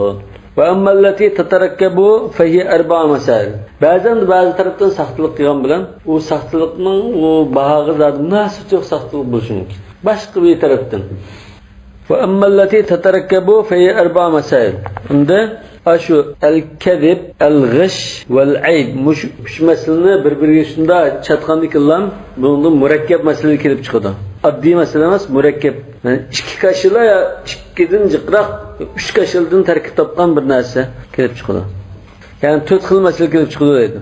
ۋە ئەممەللەتى تەتەرەككەبۇ فەھىيە ئەربەئۇ مەسائىل. بەزەن بەزى تەرەپتىن ساختىلىق قىلغان بىلەن، ئۇ ساختىلىقنىڭ ئۇ باھاغا زادى مۇناسىۋىتى يوق ساختىلىق بولۇشى مۇمكىن. باشقا بىر تەرەپتىن. ۋە ئەممەللەتى تەتەرەككەبۇ فەھىيە ئەربەئۇ مەسائىل. ئەمدى ئاشۇ ئەل كەزىب، ئەل غىش، ۋەل ئەيب. مۇشۇ ئۈچ مەسىلىنى بىر-بىرىگە شۇنداق چاتقاندىكىنلا بۇنىڭدىن مۇرەككەپ مەسىلە كېلىپ چىقىدۇ. ئاددىي مەسىلە ئەمەس، مۇرەككەپ. يەنى ئىككى كاشىلا يا ئىككىدىن جىقراق، ئۈچ كاشىلىدىن تەركىب تاپقان بىر نەرسە كېلىپ چىقىدۇ. يەنى تۆت خىل مەسىلە كېلىپ چىقىدۇ دەيدۇ.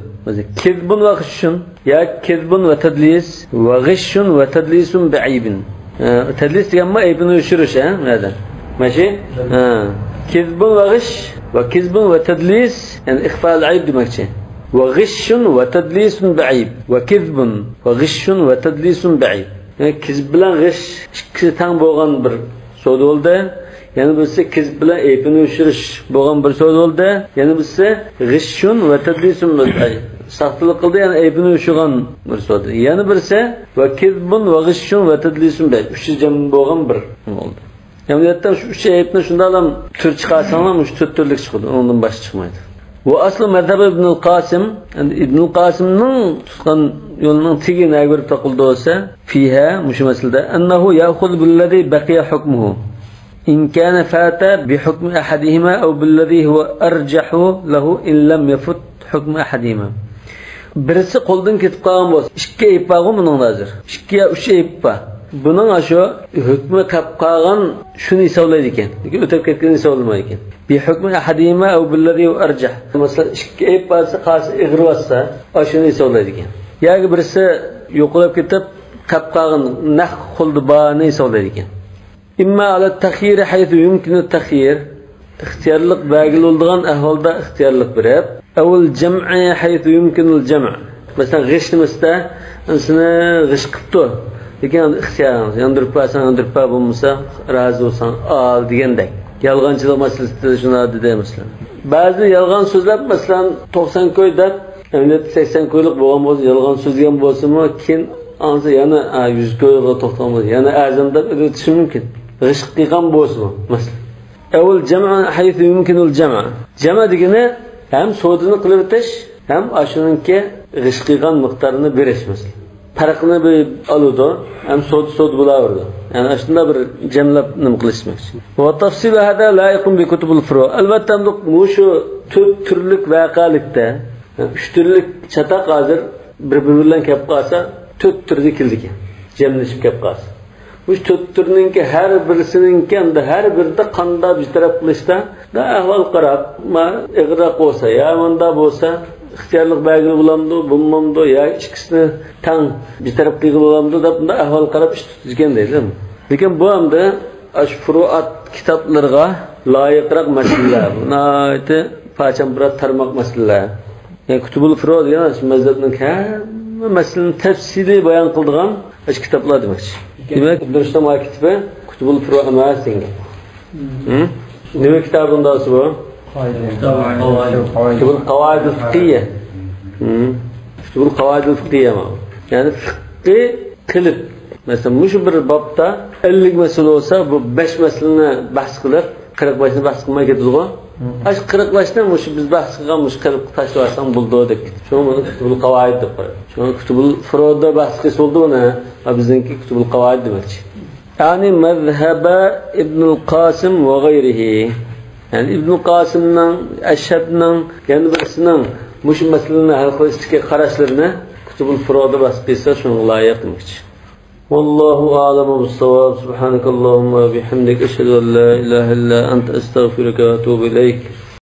كېزبۇن ۋە غىششۇن. يا كېزبۇن ۋە تەدلىس، ۋە غىششۇن ۋە تەدلىسۇن بىئەيبىن. ئە، تەدلىس دېگەنمۇ ئەيبىنى يوشۇرۇش، ھە، بۇ يەردە. ماشى؟ ھە. كېزبۇن ۋە غىش، ۋە كېزبۇن ۋە تەدلىس، يەنى ئىخفائىل ئەيب دېمەكچى. ۋە غىششۇن ۋە تەدلىسۇن بىئەيب. ۋە كېزبۇن ۋە غىششۇن ۋە تەدلىسۇن بىئەيب. يەنى كېزىب بىلەن غىش ئىككىسى تەڭ بولغان بىر سودا بولدى. يەنە بىرسى كېزىپ بىلەن ئەيىبىنى يوشۇرۇش بولغان بىر سودا بولدى. يەنە بىرسى غىششۇن ۋە تەدلىسۇن بىل-، ئەي، ساختىلىق قىلدى، يەنە ئەيىبىنى يوشۇرغان بىر سودا. يەنە بىرسى ۋە كېزىبۇن ۋە غىششۇن ۋە تەدلىسۇن بىل-، ئۈچى جەم بولغان بىر بولدى. ئەمەلىيەتتە شۇ ئۈچ ئەيىبنى شۇنداقلا تۈر چىقارساڭلار، مۇشۇ تۆت تۈرلۈك چىقىدۇ. ئۇنىڭدىن باشقا چىقمايدۇ. ۋە ئەسلۇ مەزھەبى ئىبنۇل قاسىم، ئەمدى ئىبنۇل قاسىمنىڭ تۇتقان يولىنىڭ تېگى نەگە بېرىپ تاقىلىدۇ دېسە، فىھا، مۇشۇ مەسىلىدە، ئەننەھۇ يەئخۇزۇ بىللەزى بەقىيە ھۇكمۇھۇ. ئىن كان فات بحكم أحدهما أو بالذي هو أرجح له إن لم يفت حكم أحدهما. بىرسى قولدىن كېتىپ قالغان بولسا، ئىككى ئەيىب بارغۇ بۇنىڭدا ھازىر. ئىككى يا ئۈچ ئەيىب بار. بۇنىڭ ئاشۇ ھۆكمى قېلىپ قالغان شۇنى ھېسابلايدىكەن. لېكىن ئۆتۈپ كەتكەننى ھېسابلىمايدىكەن. بحكم أحدهما أو بالذي هو أرجح. مەسىلەن، ئىككى ئەيىب بارسا، قارىسا ئېغىرلاشسا، ئاشۇنى ھېسابلايدىكەن. ياكى بىرسى يوقىلاپ كېتىپ، قېلىپ قالغان نەق قولدا بارنى ھېسابلايدىكەن. إما على التخيير حيث يمكن التخيير، ئىختىيارلىق بەرگىلى بولىدىغان ئەھۋالدا ئىختىيارلىق بېرىپ، أو الجمع حيث يمكن الجمع. مەسىلەن، غىش نېمىسىدە ئىنسىنى غىش قىپتۇ، لېكىن ئىختىيارىڭىز، ياندۇرۇپ بەرسەڭ ياندۇرۇپ بەر، بولمىسا رازى بولساڭ ئال دېگەندەك. يالغانچىلىق مەسىلىسىدە شۇنداق دېدى، مەسىلەن. بەزى يالغان سۆزلەپ، مەسىلەن، توقسان كوي دەپ، ئەمەلىيەتتە سەكسەن كويلۇق بولغان بولسا، يالغان سۆزلىگەن بولسىمۇ، كېيىن ئاڭسا يەنە، ھە، يۈز كويغا توختىغان بولسا، يەنە ئەرزان دەپ ئېلىۋېتىشى مۇمكىن. غىش قىلغان بولسىمۇ، مەسىلەن. أو الجمع حيث يمكن الجمع. جەمئ دېگىنى ھەم سودىنى قىلىۋېتىش، ھەم ئاشۇنىڭكى غىش قىلغان مىقدارىنى بېرىش، مەسىلەن. پەرقىنى بىر ئالىدۇ، ھەم سودا، سودا بولاۋېرىدۇ. يەنى ئاشۇنداق بىر جەملەپ نېمە قىلىش دېمەكچى. وتفصيل هذا لائق بكتب الفروع. ئەلۋەتتە، مۇشۇ تۆت تۈرلۈك ۋەقەلىكتە، ئۈچ تۈرلۈك چاتاق ھازىر بىر-بىرى بىلەن كەپ قالسا، تۆت تۈردە كېلىدىكەن، جەملىشىپ كەپ قالسا. مۇشۇ تۆت تۈرنىڭكى ھەر بىرسىنىڭكى ئەمدى ھەر بىرىدە قانداق بىر تەرەپ قىلىشتا، ئەھۋال قاراپ، ما ئېغىرراق بولسا، يا مۇنداق بولسا، ئىختىيارلىق بەرگىلى بولامدۇ، بولمامدۇ، يا ئىككىسىنى تەڭ بىر تەرەپ قىلغىلى بولامدۇ دەپ، بۇنداق ئەھۋال قاراپ ئىش تۇتىدىكەن دەيدۇ. لېكىن بۇ ئەمدى ئاشۇ فۇرۇئات كىتابلىرىغا لايىقراق مەسىلىلەر، بۇ ناھايىتى پارچە-پۇرات تارماق مەسىلىلەر. يەنى كۇتۇبۇل فۇرۇ دېگەن شۇ مەزھەپنىڭ ھەممە مەسىلىنى تەپسىلىي بايان قىلىدىغان ئاشۇ كىتابلار دېمەكچى. دېمەك، ئىبن رۇشدنىڭ كىتابى كۇتۇبۇل فۇرۇ ئەمەس دېگەن گەپ. ھە؟ نېمە كىتابىنىڭ داسى بۇ؟ كۇتۇبۇل قاۋائىدىل فىقھىيە. ھە. كۇتۇبۇل قاۋائىدىل فىقھىيە ماۋۇ. يەنى فىقھىي قىلىپ، مەسىلەن، مۇشۇ بىر بابتا ئەللىك مەسىلە بولسا، بۇ بەش مەسىلىنى بەھس قىلىپ، قىرىق بەشنى بەھس قىلماي كېتىدىغۇ. ھە. ئاشۇ قىرىق بەشنى مۇشۇ بىز بەھس قىلغان مۇشۇ قىلىپقا تاشلىۋەتسەڭ بولىدۇ دەپ كېتىپ. شۇڭا بۇنى كۇتۇبۇل قاۋائىد دەپ قويىدۇ. شۇڭا كۇتۇبۇل فۇرۇدا بەھس قىلسا بولىدۇ بۇنى. ھە، بىزنىڭكى كۇتۇبۇل قاۋائىد دېمەكچى. يەنى مەزھەبە ئىبنۇل قاسىم ۋە غەيرىھى. يەنى ئىبنۇل قاسىمنىڭ، ئەشھەبنىڭ، يەنە بىرسىنىڭ مۇشۇ مەسىلىنى ھەل قىلىشتىكى قاراشلىرىنى كۇتۇبۇل فۇرۇدا بەھس قىلسا شۇنىڭغا لايىق دېمەكچى. والله أعلم بالصواب. سبحانك اللهم وبحمدك، أشهد أن لا إله إلا أنت، أستغفرك وأتوب إليك.